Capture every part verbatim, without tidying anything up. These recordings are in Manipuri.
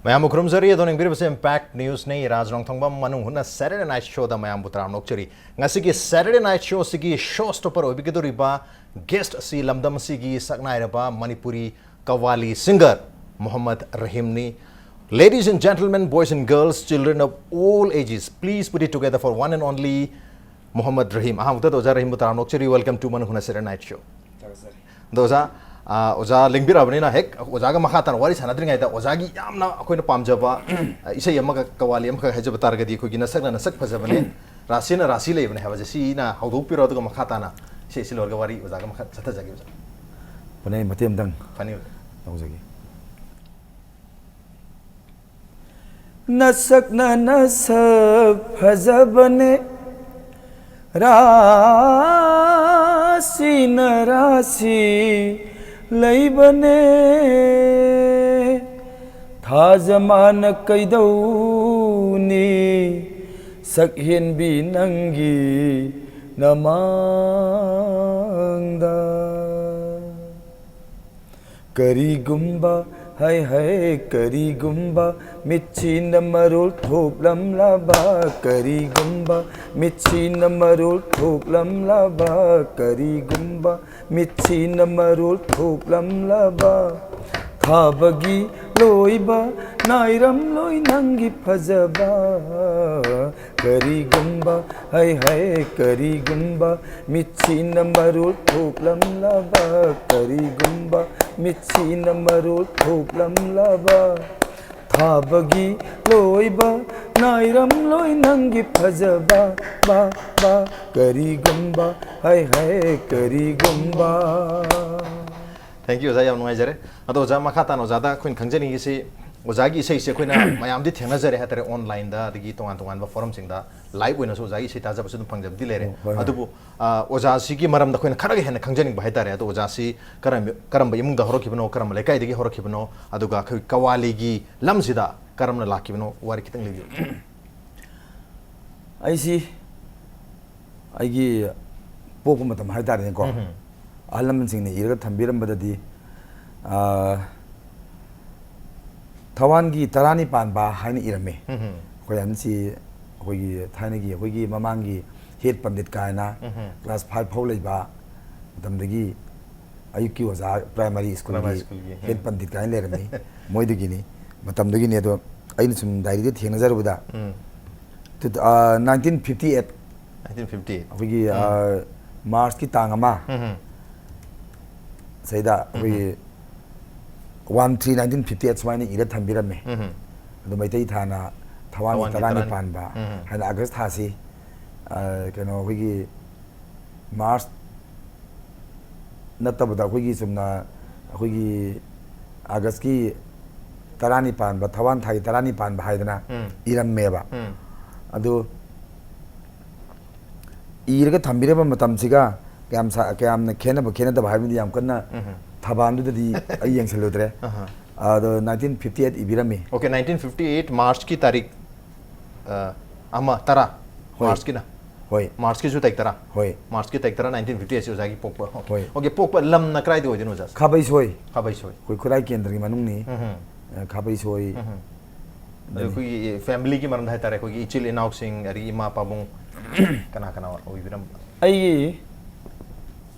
ꯃꯌꯥꯝꯕꯨ ꯈꯨꯔꯨꯝꯖꯔꯤ꯫ ꯑꯗꯣꯝꯅ ꯌꯦꯡꯕꯤꯔꯤꯕꯁꯦ Impact News ꯅꯤ꯫ ꯔꯥꯖ ꯅꯣꯡꯊꯣꯡꯕꯝ ꯃꯅꯨꯡ ꯍꯨꯠꯅ Saturday Night Show ꯗ ꯃꯌꯥꯝꯕꯨ ꯇꯔꯥꯝꯅ ꯑꯣꯛꯆꯔꯤ꯫ ꯉꯁꯤꯒꯤ Saturday Night Show ꯁꯤꯒꯤ show stopper ꯑꯣꯏꯕꯤꯒꯗꯧꯔꯤꯕ guest ꯑꯁꯤ ꯂꯝꯗꯝ ꯑꯁꯤꯒꯤ ꯁꯛꯅꯥꯏꯔꯕ ꯃꯅꯤꯄꯨꯔꯤ ꯀꯋꯥꯂꯤ singer Mohammad ꯔꯍꯤꯝꯅꯤ꯫ Ladies and gentlemen, boys and girls, children of all ages, please put it together for one and only Mohammad Rahim. ꯑꯍꯥꯟꯕꯗ ꯑꯣꯖꯥ ꯔꯍꯤꯝꯕꯨ ꯇꯔꯥꯝꯅ ꯑꯣꯛꯆꯔꯤ꯫ Welcome to ꯃꯅꯨꯡ ꯍꯨꯠꯅ Saturday Night Show꯫ ꯑꯗꯣ ꯑꯣꯖꯥ, ꯑ, ꯑꯣꯖꯥ ꯂꯦꯡꯕꯤꯔꯛꯑꯕꯅꯤꯅ ꯍꯦꯛ ꯑꯣꯖꯥꯒ ꯃꯈꯥ ꯇꯥꯅ ꯋꯥꯔꯤ ꯁꯥꯟꯅꯗ꯭ꯔꯤꯉꯩꯗ ꯑꯣꯖꯥꯒꯤ ꯌꯥꯝꯅ ꯑꯩꯈꯣꯏꯅ ꯄꯥꯝꯖꯕ, ꯑ, ꯏꯁꯩ ꯑꯃꯈꯛ, ꯀꯋꯥꯂꯤ ꯑꯃꯈꯛ ꯍꯥꯏꯖꯕ ꯇꯥꯔꯒꯗꯤ ꯑꯩꯈꯣꯏꯒꯤ "ꯅꯁꯛꯅ ꯅꯁꯛ ꯐꯖꯕꯅꯦ, ꯔꯥꯁꯤꯅ ꯔꯥꯁꯤ ꯂꯩꯕꯅꯦ" ꯍꯥꯏꯕꯁꯦ ꯁꯤꯅ ꯍꯧꯗꯣꯛꯄꯤꯔꯣ, ꯑꯗꯨꯒ ꯃꯈꯥ ꯇꯥꯅ ꯏꯁꯩ ꯑꯁꯤ ꯂꯣꯏꯔꯒ ꯋꯥꯔꯤ ꯑꯣꯖꯥꯒ ꯃꯈꯥ ꯆꯠꯊꯖꯒꯦ ꯑꯣꯖꯥ꯫ ꯐꯅꯤ, ꯃꯇꯦꯛ ꯑꯃꯇꯪ ꯐꯅꯤ ꯑꯣꯖꯥ꯫ ꯇꯧꯖꯒꯦ꯫ ꯅꯁꯛꯅ ꯅꯁꯛ ꯐꯖꯕꯅꯦ, ꯔꯥꯁꯤꯅ ꯔꯥꯁꯤ ꯂꯩꯕꯅꯦ꯫ ꯊꯥꯖ ꯃꯥꯅ ꯀꯩꯗꯧꯅꯤ ꯁꯛ ꯍꯦꯟꯕꯤ ꯅꯪꯒꯤ ꯅꯃꯥꯡꯗ꯫ ꯀꯔꯤꯒꯨꯝꯕ, ꯍꯥꯏ ꯍꯥꯏ, ꯀꯔꯤꯒꯨꯝꯕ ꯃꯤꯠꯁꯤꯅ ꯃꯔꯣꯜ ꯊꯣꯛꯂꯝꯂꯕ, ꯀꯔꯤꯒꯨꯝꯕ ꯃꯤꯠꯁꯤꯅ ꯃꯔꯣꯜ ꯊꯣꯛꯂꯝꯂꯕ, ꯀꯔꯤꯒꯨꯝꯕ ꯃꯤꯠꯁꯤꯅ ꯃꯔꯣꯜ ꯊꯣꯛꯂꯝꯂꯕ, ꯊꯥꯕꯒꯤ ꯂꯣꯏꯕ ꯅꯥꯏꯔꯝꯂꯣꯏ ꯅꯪꯒꯤ ꯐꯖꯕ꯫ ꯀꯔꯤꯒꯨꯝꯕ, ꯍꯥꯏ ꯍꯥꯏ, ꯀꯔꯤꯒꯨꯝꯕ ꯃꯤꯠꯁꯤꯅ ꯃꯔꯣꯜ ꯊꯣꯛꯂꯝꯂꯕ, ꯀꯔꯤꯒꯨꯝꯕ ꯃꯤꯠꯁꯤꯅ ꯃꯔꯣꯜ ꯊꯣꯛꯂꯝꯂꯕ, ꯊꯥꯕꯒꯤ ꯂꯣꯏꯕ ꯅꯥꯏꯔꯝꯂꯣꯏ ꯅꯪꯒꯤ ꯐꯖꯕ, ꯕ, ꯕ, ꯀꯔꯤꯒꯨꯝꯕ, ꯍꯥꯏ ꯍꯥꯏ, ꯀꯔꯤꯒꯨꯝꯕ꯫ Thank you ꯑꯣꯖꯥ, ꯌꯥꯝ ꯅꯨꯡꯉꯥꯏꯖꯔꯦ꯫ ꯑꯗꯣ ꯑꯣꯖꯥ, ꯃꯈꯥ ꯇꯥꯅ ꯑꯣꯖꯥꯗ ꯑꯩꯈꯣꯏꯅ ꯈꯪꯖꯅꯤꯡꯉꯤꯁꯤ, ꯑꯣꯖꯥꯒꯤ ꯏꯁꯩꯁꯦ ꯑꯩꯈꯣꯏꯅ ꯃꯌꯥꯝꯗꯤ ꯊꯦꯡꯅꯖꯔꯦ ꯍꯥꯏꯇꯥꯔꯦ, online ꯗ ꯑꯗꯒꯤ ꯇꯣꯉꯥꯟ ꯇꯣꯉꯥꯟꯕ forum ꯁꯤꯡꯗ live ꯑꯣꯏꯅꯁꯨ ꯑꯣꯖꯥꯒꯤ ꯏꯁꯩ ꯇꯥꯖꯕꯁꯨ ꯑꯗꯨꯝ ꯐꯪꯖꯕꯗꯤ ꯂꯩꯔꯦ꯫ ꯑꯣ, ꯍꯣꯏ, ꯍꯣꯏ꯫ ꯑꯗꯨꯕꯨ, ꯑ, ꯑꯣꯖꯥꯁꯤꯒꯤ ꯃꯔꯝꯗ ꯑꯩꯈꯣꯏꯅ ꯈꯔꯒ ꯍꯦꯟꯅ ꯈꯪꯖꯅꯤꯡꯕ ꯍꯥꯏꯇꯥꯔꯦ꯫ ꯑꯗꯣ ꯑꯣꯖꯥꯁꯤ ꯀꯔꯝꯕ, ꯀꯔꯝꯕ ꯏꯃꯨꯡꯗ ꯍꯧꯔꯛꯈꯤꯕꯅꯣ, ꯀꯔꯝꯕ ꯂꯩꯀꯥꯏꯗꯒꯤ ꯍꯧꯔꯛꯈꯤꯕꯅꯣ, ꯑꯗꯨꯒ ꯑꯩꯈꯣꯏ ꯀꯋꯥꯂꯤꯒꯤ ꯂꯝꯁꯤꯗ ꯀꯔꯝꯅ ꯂꯥꯛꯈꯤꯕꯅꯣ, ꯋꯥꯔꯤ ꯈꯤꯇꯪ ꯂꯤꯕꯤꯌꯨ꯫ ꯑꯩꯁꯤ ꯑꯩꯒꯤ ꯄꯣꯛꯄ ꯃꯇꯝ ꯍꯥꯏꯇꯥꯔꯦꯅꯦꯀꯣ, ꯎꯝ꯫ ꯑꯍꯜ ꯂꯃꯟꯁꯤꯡꯅ ꯏꯔꯒ ꯊꯝꯕꯤꯔꯝꯕꯗꯗꯤ, ꯑꯥ, ꯊꯋꯥꯟꯒꯤ ꯇꯔꯥꯅꯤ ꯄꯥꯟꯕ ꯍꯥꯏꯅ ꯏꯔꯝꯃꯤ꯫ ꯎꯝ. ꯑꯩꯈꯣꯏ ꯑꯍꯟꯁꯤ ꯑꯩꯈꯣꯏꯒꯤ ꯊꯥꯏꯅꯒꯤ ꯑꯩꯈꯣꯏꯒꯤ ꯃꯃꯥꯡꯒꯤ ꯍꯦꯠ ꯄꯟꯗꯤꯠ ꯀꯥꯏꯅ ꯎꯝ. ꯀ꯭ꯂꯥꯁ ꯐꯥꯏꯚ ꯐꯥꯎ ꯂꯩꯕ ꯃꯇꯝꯗꯒꯤ ꯑꯌꯨꯛꯀꯤ ꯑꯣꯖꯥ ꯄ꯭ꯔꯥꯏꯃꯥꯔꯤ ꯄ꯭ꯔꯥꯏꯃꯥꯔꯤ ꯁ꯭ꯀꯨꯜꯒꯤ ꯁ꯭ꯀꯨꯜꯒꯤ, ꯍꯦꯠ ꯎꯝ. ꯄꯟꯗꯤꯠ ꯀꯥꯏꯅ ꯂꯩꯔꯝꯃꯤ꯫ ꯃꯣꯏꯗꯒꯤꯅꯤ, ꯃꯇꯝꯗꯒꯤꯅꯤ꯫ ꯑꯗꯣ ꯑꯩꯅ ꯁꯨꯝ ꯗꯥꯏꯔꯤꯗ ꯊꯦꯡꯅꯖꯔꯨꯕꯗ ꯎꯝ. ꯇꯨ- ꯑ, nineteen fifty eight nineteen fifty eight. ꯑꯩꯈꯣꯏꯒꯤ ꯑ, ꯃꯥꯔꯆꯀꯤ ꯇꯥꯡ ꯑꯃ ꯎꯝ. ꯁꯤꯗ ꯑꯩꯈꯣꯏꯒꯤ one three nineteen fifty eight ꯁꯨꯃꯥꯏꯅ ꯏꯔ ꯊꯝꯕꯤꯔꯝꯃꯦ꯫ ꯎꯝ. ꯑꯗꯣ ꯃꯩꯇꯩ ꯊꯥꯅ ꯊꯋꯥꯟꯒꯤ ꯊꯋꯥꯟꯒꯤ ꯇꯔꯥꯅꯤ ꯇꯔꯥꯅꯤ. ꯄꯥꯟꯕ ꯎꯝ. ꯍꯥꯏꯅ ꯑꯥꯒꯁ ꯊꯥꯁꯤ, ꯑ, ꯀꯩꯅꯣ ꯑꯩꯈꯣꯏꯒꯤ ꯃꯥꯔꯆ ꯅꯠꯇꯕꯗ ꯑꯩꯈꯣꯏꯒꯤ ꯆꯨꯝꯅ ꯑꯩꯈꯣꯏꯒꯤ ꯑꯥꯒꯁꯀꯤ ꯇꯔꯥꯅꯤ ꯄꯥꯟꯕ, ꯊꯋꯥꯟ ꯊꯥꯒꯤ ꯇꯔꯥꯅꯤ ꯄꯥꯟꯕ ꯍꯥꯏꯗꯅ ꯎꯝ. ꯏꯔꯝꯃꯦꯕ꯫ ꯎꯝ. ꯑꯗꯨ ꯏꯔꯒ ꯊꯝꯕꯤꯔꯕ ꯃꯇꯝꯁꯤꯒ ꯀꯌꯥꯝ ꯁꯥ-, ꯀꯌꯥꯝꯅ ꯈꯦꯠꯅꯕ ꯈꯦꯠꯅꯗꯕ ꯍꯥꯏꯕꯗꯤ ꯌꯥꯝ ꯀꯟꯅ ꯎꯝ. ꯊꯕꯥꯟꯗꯨꯗꯗꯤ ꯑꯩ ꯌꯦꯡꯁꯤꯜꯂꯨꯗ꯭ꯔꯦ꯫ ꯑꯍ. ꯑꯗꯣ ꯅꯥꯏꯟꯇꯤꯟ ꯐꯤꯐꯇꯤ ꯑꯩꯠ ꯏꯕꯤꯔꯝꯃꯤ꯫ ꯑꯣꯀꯦ, ꯅꯥꯏꯟꯇꯤꯟ ꯐꯤꯐꯇꯤ ꯑꯩꯠ ꯃꯥꯔꯆꯀꯤ ꯇꯥꯔꯤꯛ, ꯑ, ꯑꯃ, ꯇꯔꯥ. ꯍꯣꯏ. ꯃꯥꯔꯆꯀꯤꯅ. ꯍꯣꯏ. ꯃꯥꯔꯆꯀꯤꯁꯨ ꯇꯥꯔꯤꯛ ꯇꯔꯥ. ꯍꯣꯏ. ꯃꯥꯔꯆꯀꯤ ꯇꯥꯔꯤꯛ ꯇꯔꯥ, ꯅꯥꯏꯟꯇꯤꯟ ꯐꯤꯐꯇꯤ ꯑꯩꯠꯁꯤ ꯑꯣꯖꯥꯒꯤ ꯄꯣꯛꯄ. ꯑꯣꯀꯦ. ꯍꯣꯏ. ꯑꯣꯀꯦ, ꯄꯣꯛꯄ ꯂꯝꯅ ꯀꯗꯥꯏꯗ ꯑꯣꯏꯗꯣꯏꯅꯣ ꯑꯣꯖꯥ? ꯈꯥꯕꯩꯁꯣꯏ꯫ ꯈꯥꯕꯩꯁꯣꯏ. ꯑꯩꯈꯣꯏ ꯈꯨꯔꯥꯏ ꯀꯦꯟꯗ꯭ꯔꯒꯤ ꯃꯅꯨꯡꯅꯤ꯫ ꯎꯝ. ꯑ, ꯈꯥꯕꯩꯁꯣꯏ꯫ ꯎꯝ. ꯑꯗꯣ ꯑꯩꯈꯣꯏꯒꯤ ꯐꯦꯃꯤꯂꯤꯒꯤ ꯃꯔꯝꯗ ꯍꯥꯏꯇꯥꯔꯦ, ꯑꯩꯈꯣꯏꯒꯤ ꯏꯆꯤꯜ ꯏꯅꯥꯎꯁꯤꯡ, ꯑꯗꯒꯤ ꯏꯃꯥ ꯄꯥꯕꯨꯡ ꯀꯅꯥ ꯀꯅꯥ ꯑꯣꯏꯕꯤꯔꯝꯕ? ꯑꯩꯒꯤ,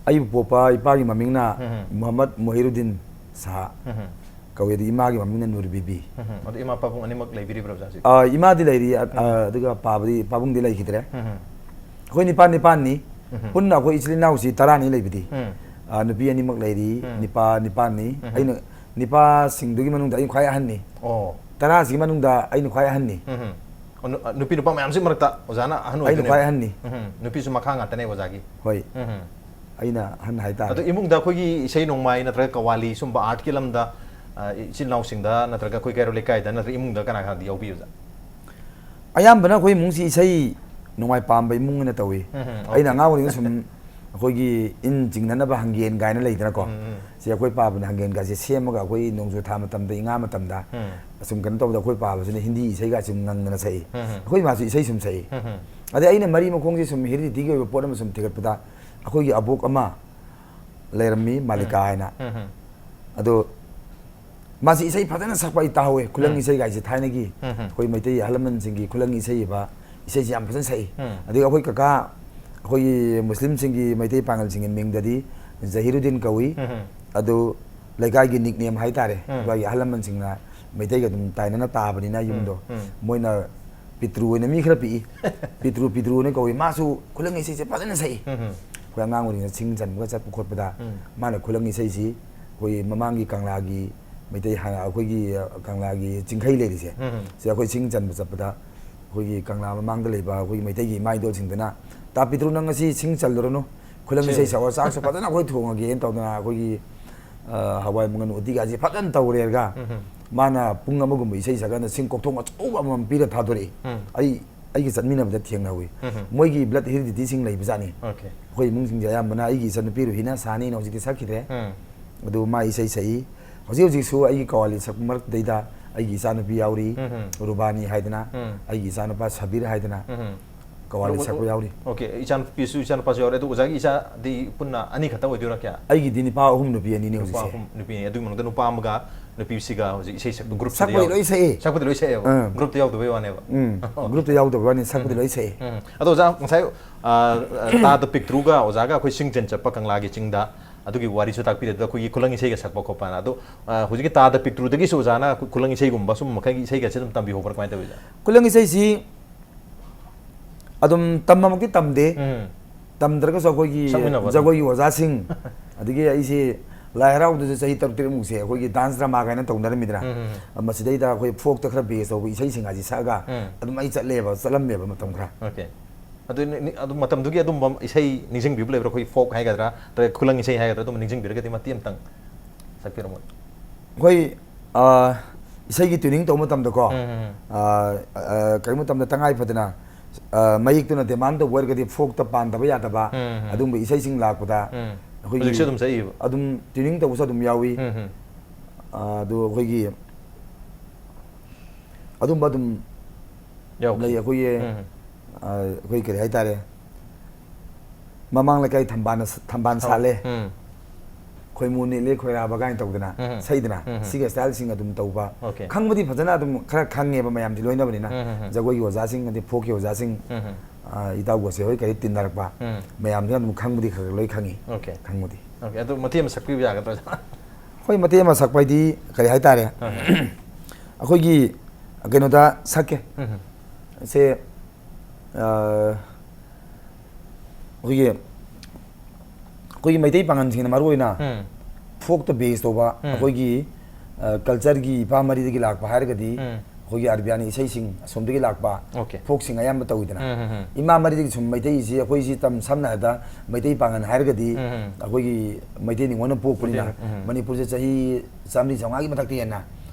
ꯑꯩꯕꯨ ꯄꯣꯛꯄ ꯏꯄꯥꯒꯤ ꯃꯃꯤꯡꯅ ꯎꯝ. ꯃꯨꯍꯝꯃꯗ ꯃꯣꯍꯤꯔꯨꯗꯤꯟ ꯁꯍꯥ ꯎꯝ. ꯀꯧꯏ, ꯑꯗꯒꯤ ꯏꯃꯥꯒꯤ ꯃꯃꯤꯡꯅ ꯅꯨꯔꯕꯤꯕꯤ꯫ ꯎꯝ. ꯑꯗꯣ ꯏꯃꯥ ꯄꯥꯕꯨꯡ ꯑꯅꯤꯃꯛ ꯂꯩꯕꯤꯔꯤꯕ꯭ꯔꯥ ꯑꯣꯖꯥ ꯍꯧꯖꯤꯛ? ꯑ, ꯏꯃꯥꯗꯤ ꯂꯩꯔꯤ, ꯑ, ꯑ, ꯎꯝ. ꯑꯗꯨꯒ ꯄꯥꯕꯗꯤ, ꯄꯥꯕꯨꯡꯗꯤ ꯂꯩꯈꯤꯗ꯭ꯔꯦ꯫ ꯎꯝ. ꯑꯩꯈꯣꯏ ꯅꯤꯄꯥꯟ ꯅꯤꯄꯥꯟꯅꯤ꯫ ꯎꯝ. ꯄꯨꯟꯅ ꯑꯩꯈꯣꯏ ꯏꯆꯤꯜ ꯏꯅꯥꯎꯁꯤ ꯇꯔꯥꯅꯤ ꯂꯩꯕꯗꯤ꯫ ꯎꯝ. ꯑ, ꯅꯨꯄꯤ ꯑꯅꯤꯃꯛ ꯂꯩꯔꯤ, ꯎꯝ. ꯅꯤꯄꯥ ꯅꯤꯄꯥꯟꯅꯤ꯫ ꯎꯝ. ꯑꯩꯅ, ꯅꯤꯄꯥꯁꯤꯡꯗꯨꯒꯤ ꯃꯅꯨꯡꯗ ꯑꯩꯅ ꯈ꯭ꯋꯥꯏ ꯑꯍꯟꯅꯤ꯫ ꯑꯣ. ꯇꯔꯥꯁꯤꯒꯤ ꯃꯅꯨꯡꯗ ꯑꯩꯅ ꯈ꯭ꯋꯥꯏ ꯑꯍꯟꯅꯤ꯫ ꯎꯝ. ꯑꯣ, ꯅꯨ-, ꯑ, ꯅꯨꯄꯤ ꯅꯨꯄꯥ ꯃꯌꯥꯝꯁꯤ ꯃꯔꯛꯇ ꯑꯣꯖꯥꯅ ꯑꯍꯟ ꯑꯩꯅ ꯑꯣꯏꯗꯣꯏꯅꯦꯕ? ꯈ꯭ꯋꯥꯏ ꯑꯍꯟꯅꯤ꯫ ꯎꯝ. ꯅꯨꯄꯤꯁꯨ ꯃꯈꯥ ꯉꯥꯛꯇꯅꯦ ꯑꯣꯖꯥꯒꯤ? ꯍꯣꯏ, ꯎꯝ. ꯑꯩꯅ ꯑꯍꯟ ꯍꯥꯏꯇꯥꯔꯦ꯫ ꯑꯗꯣ ꯏꯃꯨꯡꯗ ꯑꯩꯈꯣꯏꯒꯤ ꯏꯁꯩ ꯅꯣꯡꯃꯥꯏ ꯅꯠꯇ꯭ꯔꯒ ꯀꯋꯥꯂꯤ ꯁꯨꯝꯕ ꯑꯥꯔꯠꯀꯤ ꯂꯝꯗ, ꯑ, ꯏꯆꯤꯜ ꯏꯅꯥꯎꯁꯤꯡꯗ ꯅꯠꯇ꯭ꯔꯒ ꯑꯩꯈꯣꯏ ꯀꯩꯔꯣꯜ ꯂꯩꯀꯥꯏꯗ ꯅꯠꯇ꯭ꯔꯒ ꯏꯃꯨꯡꯗ ꯀꯅꯥ ꯀꯅꯥꯗꯤ ꯌꯥꯎꯕꯤ ꯑꯣꯖꯥ? ꯑꯌꯥꯝꯕꯅ ꯑꯩꯈꯣꯏ ꯏꯃꯨꯡꯁꯤ ꯏꯁꯩ ꯅꯣꯡꯃꯥꯏ ꯄꯥꯝꯕ ꯏꯃꯨꯡ ꯑꯣꯏꯅ ꯇꯧꯏ꯫ ꯎꯝ, ꯎꯝ, ꯑꯩꯅ okay. ꯑꯉꯥꯡ ꯑꯣꯏꯔꯤꯉꯩ ꯁꯨꯝ ꯑꯩꯈꯣꯏꯒꯤ ꯏꯟ ꯆꯤꯡꯅꯅꯕ ꯍꯪꯒꯦꯟ ꯀꯥꯏꯅ ꯂꯩꯗꯅꯀꯣ꯫ ꯎꯝ, ꯎꯝ. ꯁꯤ ꯑꯩꯈꯣꯏ ꯄꯥꯕꯅ ꯍꯪꯒꯦꯟꯒꯁꯦ ꯁꯦꯝꯃꯒ ꯑꯩꯈꯣꯏ ꯅꯣꯡꯖꯨ ꯊꯥ ꯃꯇꯝꯗ, ꯏꯉꯥ ꯃꯇꯝꯗ ꯎꯝ. ꯑꯁꯨꯝ ꯀꯩꯅꯣ ꯇꯧꯕꯗ ꯑꯩꯈꯣꯏ ꯄꯥꯕꯁꯤꯅ ꯍꯤꯟꯗꯤ ꯏꯁꯩꯒꯁꯦ ꯉꯪꯗꯅ ꯁꯛꯏ꯫ ꯎꯝ, ꯎꯝ. ꯑꯩꯈꯣꯏ ꯏꯃꯥꯁꯨ ꯏꯁꯩ ꯁꯨꯝ ꯁꯛꯏ꯫ ꯎꯝ, ꯎꯝ. ꯑꯗꯩ ꯑꯩꯅ ꯃꯔꯤ ꯃꯈꯣꯡꯁꯦ ꯁꯨꯝ ꯍꯦꯔꯤꯗꯤꯇꯤꯒꯤ ꯑꯣꯏꯕ ꯄꯣꯠ ꯑꯃ ꯁꯨꯝ ꯊꯤꯒꯠꯄꯗ ꯑꯩꯈꯣꯏꯒꯤ ꯑꯕꯣꯛ ꯑꯃ ꯂꯩꯔꯝꯃꯤ, ꯃꯥꯂꯤꯀꯥ ꯍꯥꯏꯅ꯫ ꯎꯝ, ꯎꯝ. ꯑꯗꯣ ꯃꯥꯁꯤ ꯏꯁꯩ ꯐꯖꯅ ꯁꯛꯄ ꯑꯩ ꯇꯥꯍꯧꯋꯦ꯫ ꯈꯨꯂꯪ ꯎꯝ꯫ ꯏꯁꯩ ꯀꯥꯏꯁꯦ ꯊꯥꯏꯅꯒꯤ ꯎꯝ, ꯎꯝ꯫ ꯑꯩꯈꯣꯏ ꯃꯩꯇꯩ ꯑꯍꯜ ꯂꯃꯟꯁꯤꯡꯒꯤ ꯈꯨꯂꯪ ꯏꯁꯩ ꯏꯕ ꯏꯁꯩꯁꯦ ꯌꯥꯝ ꯐꯖꯅ ꯁꯛꯏ꯫ ꯎꯝ꯫ ꯑꯗꯒꯤ ꯑꯩꯈꯣꯏ ꯀꯀꯥ, ꯑꯩꯈꯣꯏꯒꯤ ꯃꯨꯁꯂꯤꯝꯁꯤꯡꯒꯤ, ꯃꯩꯇꯩ ꯄꯥꯉꯜꯁꯤꯡꯒꯤ ꯃꯤꯡꯗꯗꯤ ꯖꯍꯤꯔꯨꯗꯤꯟ ꯀꯧꯏ꯫ ꯎꯝ, ꯎꯝ꯫ ꯑꯗꯨ ꯂꯩꯀꯥꯏꯒꯤ ꯅꯤꯛꯅꯦꯝ ꯍꯥꯏꯇꯥꯔꯦ꯫ ꯎꯝ꯫ ꯂꯩꯀꯥꯏꯒꯤ ꯑꯍꯜ ꯂꯃꯟꯁꯤꯡꯅ ꯃꯩꯇꯩꯒ ꯑꯗꯨꯝ ꯇꯥꯏꯅꯅ ꯇꯥꯕꯅꯤꯅ ꯌꯨꯝꯗꯣ꯫ ꯎꯝ꯫ ꯃꯣꯏꯅ ꯄꯤꯇ꯭ꯔꯨ ꯑꯣꯏꯅ ꯃꯤ ꯈꯔ ꯄꯤꯛꯏ꯫ ꯄꯤꯇ꯭ꯔꯨ, ꯄꯤꯇ꯭ꯔꯨ ꯑꯣꯏꯅ ꯀꯧꯏ꯫ ꯃꯥꯁꯨ ꯈꯨꯂꯪ ꯏꯁꯩꯁꯦ ꯐꯖꯅ ꯁꯛꯏ꯫ ꯎꯝ, ꯎꯝ꯫ ꯑꯩꯈꯣꯏ ꯑꯉꯥꯡ ꯑꯣꯏꯔꯤꯉꯩꯗ ꯁꯤꯡ ꯆꯟꯕꯒ ꯆꯠꯄ ꯈꯣꯠꯄꯗ ꯎꯝ꯫ ꯃꯥꯅ ꯈꯨꯂꯪ ꯏꯁꯩꯁꯤ ꯑꯩꯈꯣꯏ ꯃꯃꯥꯡꯒꯤ ꯀꯪꯂꯥꯒꯤ ꯃꯩꯇꯩ ꯍꯥꯟꯅ ꯑꯩꯈꯣꯏꯒꯤ, ꯑ, ꯀꯪꯂꯥꯒꯤ ꯆꯤꯡꯈꯩ ꯂꯩꯔꯤꯁꯦ꯫ ꯎꯝ, ꯎꯝ꯫ ꯁꯤꯗ ꯑꯩꯈꯣꯏ ꯁꯤꯡ ꯆꯟꯕ ꯆꯠꯄꯗ ꯑꯩꯈꯣꯏꯒꯤ ꯀꯪꯂꯥ ꯃꯃꯥꯡꯗ ꯂꯩꯕ ꯑꯩꯈꯣꯏꯒꯤ ꯃꯩꯇꯩꯒꯤ ꯏꯃꯥ ꯏꯗꯣꯜꯁꯤꯡꯗꯨꯅ, "ꯇꯥ ꯄꯤꯇ꯭ꯔꯨ, ꯅꯪ ꯉꯁꯤ ꯁꯤꯡ ꯆꯜꯂꯨꯔꯅꯨ, ꯈꯨꯂꯪ ꯁꯤ- ꯏꯁꯩ ꯁꯛꯑꯣ, ꯆꯥꯛꯁꯨ ꯐꯖꯅ ꯑꯩꯈꯣꯏ ꯊꯣꯡꯉꯒꯦꯅ" ꯇꯧꯗꯅ ꯑꯩꯈꯣꯏꯒꯤ, ꯑ, ꯍꯋꯥꯏ ꯃꯪꯒꯟ ꯎꯇꯤꯒꯥꯁꯦ ꯐꯖꯅ ꯇꯧꯔꯦꯔꯒ ꯎꯝ, ꯎꯝ꯫ ꯃꯥꯅ ꯄꯨꯡ ꯑꯃꯒꯨꯝꯕ ꯏꯁꯩ ꯁꯛꯀꯥꯟꯗ ꯁꯤꯡ ꯀꯣꯛꯊꯣꯡ ꯑꯆꯧꯕ ꯑꯃꯃꯝ ꯄꯤꯔ ꯊꯥꯗꯣꯔꯛꯏ꯫ ꯎꯝ꯫ ꯑꯩ, ꯑꯩꯒ ꯆꯠꯃꯤꯟꯅꯕꯗ ꯊꯦꯡꯅꯍꯧꯏ꯫ ꯎꯝ, ꯎꯝ꯫ ꯃꯣꯏꯒꯤ ꯕ꯭ꯂꯠ ꯍꯦꯔꯤꯗꯤꯇꯤꯁꯤꯡ ꯂꯩꯕꯖꯥꯠꯅꯤ꯫ ꯑꯣꯀꯦ꯫ ꯑꯩꯈꯣꯏ ꯏꯃꯨꯡꯁꯤꯡꯁꯦ ꯑꯌꯥꯝꯕꯅ, ꯑꯩꯒꯤ ꯏꯆꯟꯅꯨꯄꯤ ꯔꯨꯍꯤꯅꯥ ꯁꯥꯍꯅꯤꯅ ꯍꯧꯖꯤꯛꯇꯤ ꯁꯛꯈꯤꯗ꯭ꯔꯦ꯫ ꯎꯝ꯫ ꯑꯗꯨ ꯃꯥ ꯏꯁꯩ ꯁꯛꯏ꯫ ꯍꯧꯖꯤꯛ ꯍꯧꯖꯤꯛꯁꯨ ꯑꯩꯒꯤ ꯀꯋꯥꯂꯤ ꯁꯛꯄ ꯃꯔꯛꯇꯩꯗ ꯑꯩꯒꯤ ꯏꯆꯥꯅꯨꯄꯤ ꯌꯥꯎꯔꯤ, ꯎꯝ, ꯎꯝ꯫ ꯔꯨꯕꯥꯅꯤ ꯍꯥꯏꯗꯅ, ꯎꯝ꯫ ꯑꯩꯒꯤ ꯏꯆꯥꯅꯨꯄꯥ ꯁꯕꯤꯔ ꯍꯥꯏꯗꯅ ꯎꯝ, ꯎꯝ꯫ ꯀꯋꯥꯂꯤ ꯑꯗꯨ, ꯁꯛꯄ ꯌꯥꯎꯔꯤ꯫ ꯑꯣꯀꯦ, ꯏꯆꯥꯅꯨꯄꯤꯁꯨ, ꯏꯆꯥꯅꯨꯄꯥꯁꯨ ꯌꯥꯎꯔꯦ꯫ ꯑꯗꯨ ꯑꯣꯖꯥꯒꯤ ꯏꯆꯥꯗꯤ ꯄꯨꯟꯅ ꯑꯅꯤ ꯈꯛꯇ ꯑꯣꯏꯗꯣꯏꯔꯥ ꯀꯌꯥ? ꯑꯩꯒꯤꯗꯤ ꯅꯨꯄꯥ ꯑꯍꯨꯝ, ꯅꯨꯄꯤ ꯑꯅꯤꯅꯦ ꯅꯨꯄꯥ ꯍꯧꯖꯤꯛꯁꯦ꯫ ꯑꯍꯨꯝ, ꯅꯨꯄꯤ ꯑꯅꯤ꯫ ꯑꯗꯨꯒꯤ ꯃꯅꯨꯡꯗ ꯅꯨꯄꯥ ꯑꯃꯒ ꯅꯨꯄꯤꯁꯤꯒ ꯍꯧꯖꯤꯛ ꯏꯁꯩ ꯁꯛꯄ ꯒ꯭ꯔꯨꯞꯁꯤꯗ ꯁꯛꯄꯗꯤ ꯌꯥꯎ-, ꯂꯣꯏ ꯁꯛꯏ꯫ ꯁꯛꯄꯗꯤ ꯂꯣꯏ ꯁꯛꯑꯦꯕ꯫ ꯑꯥ꯫ ꯒ꯭ꯔꯨꯞꯇ ꯌꯥꯎꯗꯕꯩ ꯋꯥꯅꯦꯕ꯫ ꯎꯝ, ꯒ꯭ꯔꯨꯞꯇ ꯌꯥꯎꯗꯕꯩ ꯋꯥꯅꯤ, ꯁꯛꯄꯗꯤ ꯂꯣꯏ ꯁꯛꯏ꯫ ꯎꯝ꯫ ꯑꯗꯣ ꯑꯣꯖꯥ, ꯉꯁꯥꯏ, ꯑ, ꯑ, ꯇꯥꯗ ꯄꯤꯛꯇ꯭ꯔꯨꯒ ꯑꯣꯖꯥꯒ ꯑꯩꯈꯣꯏ ꯁꯤꯡ ꯆꯟ ꯆꯠꯄ ꯀꯪꯂꯥꯒꯤ ꯆꯤꯡꯗ, ꯑꯗꯨꯒꯤ ꯋꯥꯔꯤꯁꯨ ꯇꯥꯛꯄꯤꯔꯦ꯫ ꯑꯗꯨꯗ ꯑꯩꯈꯣꯏꯒꯤ ꯈꯨꯂꯪ ꯏꯁꯩꯒ ꯁꯛꯄ ꯈꯣꯠꯄꯅ꯫ ꯑꯗꯣ, ꯑ, ꯍꯧꯖꯤꯛꯀꯤ ꯇꯥꯗ ꯄꯤꯛꯇ꯭ꯔꯨꯗꯒꯤꯁꯨ ꯑꯣꯖꯥꯅ ꯈꯨ-, ꯈꯨꯂꯪ ꯏꯁꯩꯒꯨꯝꯕ ꯁꯨꯝ ꯃꯈꯜꯒꯤ ꯏꯁꯩꯒꯁꯦ ꯑꯗꯨꯝ ꯇꯝꯕꯤꯍꯧꯕ꯭ꯔꯥ, ꯀꯃꯥꯏꯅ ꯇꯧꯏ, ꯑꯣꯖꯥ? ꯈꯨꯂꯪ ꯏꯁꯩꯁꯤ ꯑꯗꯨꯝ ꯇꯝꯕꯃꯛꯇꯤ ꯇꯝꯗꯦ꯫ ꯎꯝ꯫ ꯇꯝꯗ꯭ꯔꯒꯁꯨ ꯑꯩꯈꯣꯏꯒꯤ ꯁꯛꯃꯤꯟꯅꯕ ꯑꯗꯨꯝ꯫ ꯖꯒꯣꯏꯒꯤ ꯑꯣꯖꯥꯁꯤꯡ, ꯑꯗꯒꯤ ꯑꯩꯁꯦ ꯂꯥꯏ ꯍꯔꯥꯎꯗꯁꯨ ꯆꯍꯤ ꯇꯔꯨꯛ ꯇꯔꯦꯠꯃꯨꯛꯁꯦ ꯑꯩꯈꯣꯏꯒꯤ ꯗꯥꯟꯁ ꯗ꯭ꯔꯃꯥ ꯀꯥꯏꯅ ꯇꯧꯅꯔꯝꯃꯤꯗꯅ꯫ ꯎꯝ, ꯎꯝ, ꯎꯝ꯫ ꯃꯁꯤꯗꯩꯗ ꯑꯩꯈꯣꯏ ꯐꯣꯛꯇ ꯈꯔ ꯕꯦꯁ ꯇꯧꯕ ꯏꯁꯩꯁꯤꯡ ꯑꯁꯤ ꯁꯛꯑꯒ ꯎꯝ꯫ ꯑꯗꯨꯝ ꯑꯩ ꯆꯠꯂꯦꯕ, ꯆꯠꯂꯝꯃꯦꯕ ꯃꯇꯝ ꯈꯔ꯫ ꯑꯣꯀꯦ꯫ ꯑꯗꯨ ꯅꯤ-, ꯅꯤ-, ꯑꯗꯨ ꯃꯇꯝꯗꯨꯒꯤ ꯑꯗꯨꯝꯕ ꯏꯁꯩ ꯅꯤꯡꯁꯤꯡꯕꯤꯕ ꯂꯩꯕ꯭ꯔꯥ? ꯑꯩꯈꯣꯏ ꯐꯣꯛ ꯍꯥꯏꯒꯗ꯭ꯔꯥ, ꯅꯠꯇ꯭ꯔꯒ ꯈꯨꯂꯪ ꯏꯁꯩ ꯍꯥꯏꯒꯗ꯭ꯔꯥ, ꯑꯗꯨꯝꯕ ꯅꯤꯡꯁꯤꯡꯕꯤꯔꯒꯗꯤ ꯃꯇꯦꯛ ꯑꯃꯇꯪ ꯁꯛꯄꯤꯔꯝꯃꯣ꯫ ꯑꯩꯈꯣꯏ, ꯑ, ꯏꯁꯩꯒꯤ ꯇ꯭ꯌꯨꯅꯤꯡ ꯇꯧꯕ ꯃꯇꯝꯗꯀꯣ, ꯎꯝ, ꯎꯝ, ꯎꯝ꯫ ꯑ, ꯑ, ꯀꯔꯤꯒꯨꯝꯕ ꯃꯇꯝꯗ ꯇꯉꯥꯏ ꯐꯗꯅ, ꯑ, ꯃꯌꯦꯛꯇꯨꯅ ꯗꯤꯃꯥꯟ ꯇꯧꯕ ꯑꯣꯏꯔꯒꯗꯤ ꯐꯣꯛꯇ ꯄꯥꯟꯗꯕ ꯌꯥꯗꯕ, ꯎꯝ, ꯎꯝ꯫ ꯑꯗꯨꯒꯨꯝꯕ ꯏꯁꯩꯁꯤꯡ ꯂꯥꯛꯄꯗ ꯎꯝ꯫ ꯑꯩꯈꯣꯏꯒꯤ ꯍꯧꯖꯤꯛꯁꯨ ꯑꯗꯨꯝ ꯁꯛꯏꯕ? ꯑꯗꯨꯝ ꯇ꯭ꯌꯨꯅꯤꯡ ꯇꯧꯕꯁꯨ ꯑꯗꯨꯝ ꯌꯥꯎꯏ꯫ ꯎꯝ, ꯎꯝ꯫ ꯑ, ꯑꯗꯨ ꯑꯩꯈꯣꯏꯒꯤ ꯑꯗꯨꯝꯕ ꯑꯗꯨꯝ ꯌꯥꯎꯈꯤ꯫ ꯂꯩ꯫ ꯑꯩꯈꯣꯏꯒꯤ, ꯎꯝ꯫ ꯑ, ꯑꯩꯈꯣꯏ ꯀꯔꯤ ꯍꯥꯏꯇꯥꯔꯦ, ꯃꯃꯥꯡ ꯂꯩꯀꯥꯏ ꯊꯝꯕꯥꯜꯅ ꯁ-, ꯊꯝꯕꯥꯜ ꯁꯥꯠꯂꯦ꯫ ꯎꯝ꯫ ꯈꯣꯏꯃꯨ ꯅꯤꯛꯂꯦ ꯈꯣꯏꯔꯥꯕ ꯀꯥꯏꯅ ꯇꯧꯗꯅ, ꯎꯝ꯫ ꯁꯛꯏꯗꯅ, ꯎꯝ꯫ ꯁꯤꯒꯤ ꯁ꯭ꯇꯥꯏꯜꯁꯤꯡ ꯑꯗꯨꯝ ꯇꯧꯕ꯫ ꯑꯣꯀꯦ꯫ ꯈꯪꯕꯗꯤ ꯐꯖꯅ ꯑꯗꯨꯝ ꯈꯔ ꯈꯪꯉꯦꯕ, ꯃꯌꯥꯝꯁꯤ ꯂꯣꯏꯅꯕꯅꯤꯅ꯫ ꯎꯝ, ꯎꯝ, ꯎꯝ꯫ ꯖꯒꯣꯏꯒꯤ ꯑꯣꯖꯥꯁꯤꯡ, ꯑꯗꯩ ꯐꯣꯛꯀꯤ ꯑꯣꯖꯥꯁꯤꯡ, ꯎꯝ, ꯎꯝ꯫ ꯑ, ꯏꯇꯥꯎ ꯒꯣꯁꯦ ꯍꯣꯏ ꯀꯔꯤ ꯇꯤꯟꯅꯔꯛꯄ, ꯎꯝ꯫ ꯃꯌꯥꯝꯁꯤꯅ ꯑꯗꯨꯝ ꯈꯪꯕꯗꯤ ꯈꯔ ꯈꯔ ꯂꯣꯏ ꯈꯪꯉꯤ꯫ ꯑꯣꯀꯦ꯫ ꯈꯪꯕꯗꯤ꯫ ꯑꯣꯀꯦ, ꯑꯗꯨ ꯃꯇꯦꯛ ꯑꯃ ꯁꯛꯄꯤꯕ ꯌꯥꯒꯗ꯭ꯔꯥ? ꯍꯣꯏ, ꯃꯇꯦꯛ ꯑꯃ ꯁꯛꯄ ꯍꯥꯏꯗꯤ ꯀꯔꯤ ꯍꯥꯏꯇꯥꯔꯦ? ꯍꯣꯏ, ꯍꯣꯏ꯫ ꯑꯩꯈꯣꯏꯒꯤ ꯀꯩꯅꯣꯗ ꯁꯛꯀꯦ꯫ ꯎꯝ, ꯎꯝ꯫ ꯁꯦ, ꯑ, ꯑꯩꯈꯣꯏꯒꯤ, ꯑꯩꯈꯣꯏꯒꯤ ꯃꯩꯇꯩ ꯄꯥꯉꯜꯁꯤꯡꯅ ꯃꯔꯨ ꯑꯣꯏꯅ ꯎꯝ꯫ ꯐꯣꯛꯇ ꯕꯦꯁ ꯇꯧꯕ, ꯎꯝ꯫ ꯑꯩꯈꯣꯏꯒꯤ, ꯑ, ꯀꯜꯆꯔꯒꯤ ꯏꯄꯥ ꯃꯔꯤꯗꯒꯤ ꯂꯥꯛꯄ ꯍꯥꯏꯔꯒꯗꯤ ꯎꯝ꯫ ꯑꯩꯈꯣꯏꯒꯤ ꯑꯔꯕꯤꯌꯥꯅꯤ ꯏꯁꯩꯁꯤꯡ ꯑꯁꯣꯝꯗꯒꯤ ꯂꯥꯛꯄ ꯑꯣꯀꯦ꯫ ꯐꯣꯛꯁꯤꯡ ꯑꯌꯥꯝꯕ ꯇꯧꯋꯤꯗꯅ꯫ ꯎꯝ, ꯎꯝ, ꯎꯝ꯫ ꯏꯃꯥ ꯃꯔꯤꯗꯒꯤ ꯁꯨꯝ ꯃꯩꯇꯩꯁꯤ, ꯑꯩꯈꯣꯏꯁꯤ ꯇꯝ-, ꯁꯝꯅ ꯍꯥꯏꯔꯕꯗ ꯃꯩꯇꯩ ꯄꯥꯉꯜ ꯍꯥꯏꯔꯒꯗꯤ ꯎꯝ, ꯎꯝ꯫ ꯑꯩꯈꯣꯏꯒꯤ ꯃꯩꯇꯩ ꯅꯤꯉꯣꯜꯅ ꯄꯣꯛꯄꯅꯤꯅ ꯃꯩꯇꯩ, ꯎꯝ꯫ ꯃꯅꯤꯄꯨꯔꯁꯦ ꯆꯍꯤ ꯆꯥꯝꯃꯔꯤ ꯆꯥꯝꯃꯉꯥꯒꯤ ꯃꯊꯛꯇ ꯍꯦꯟꯅ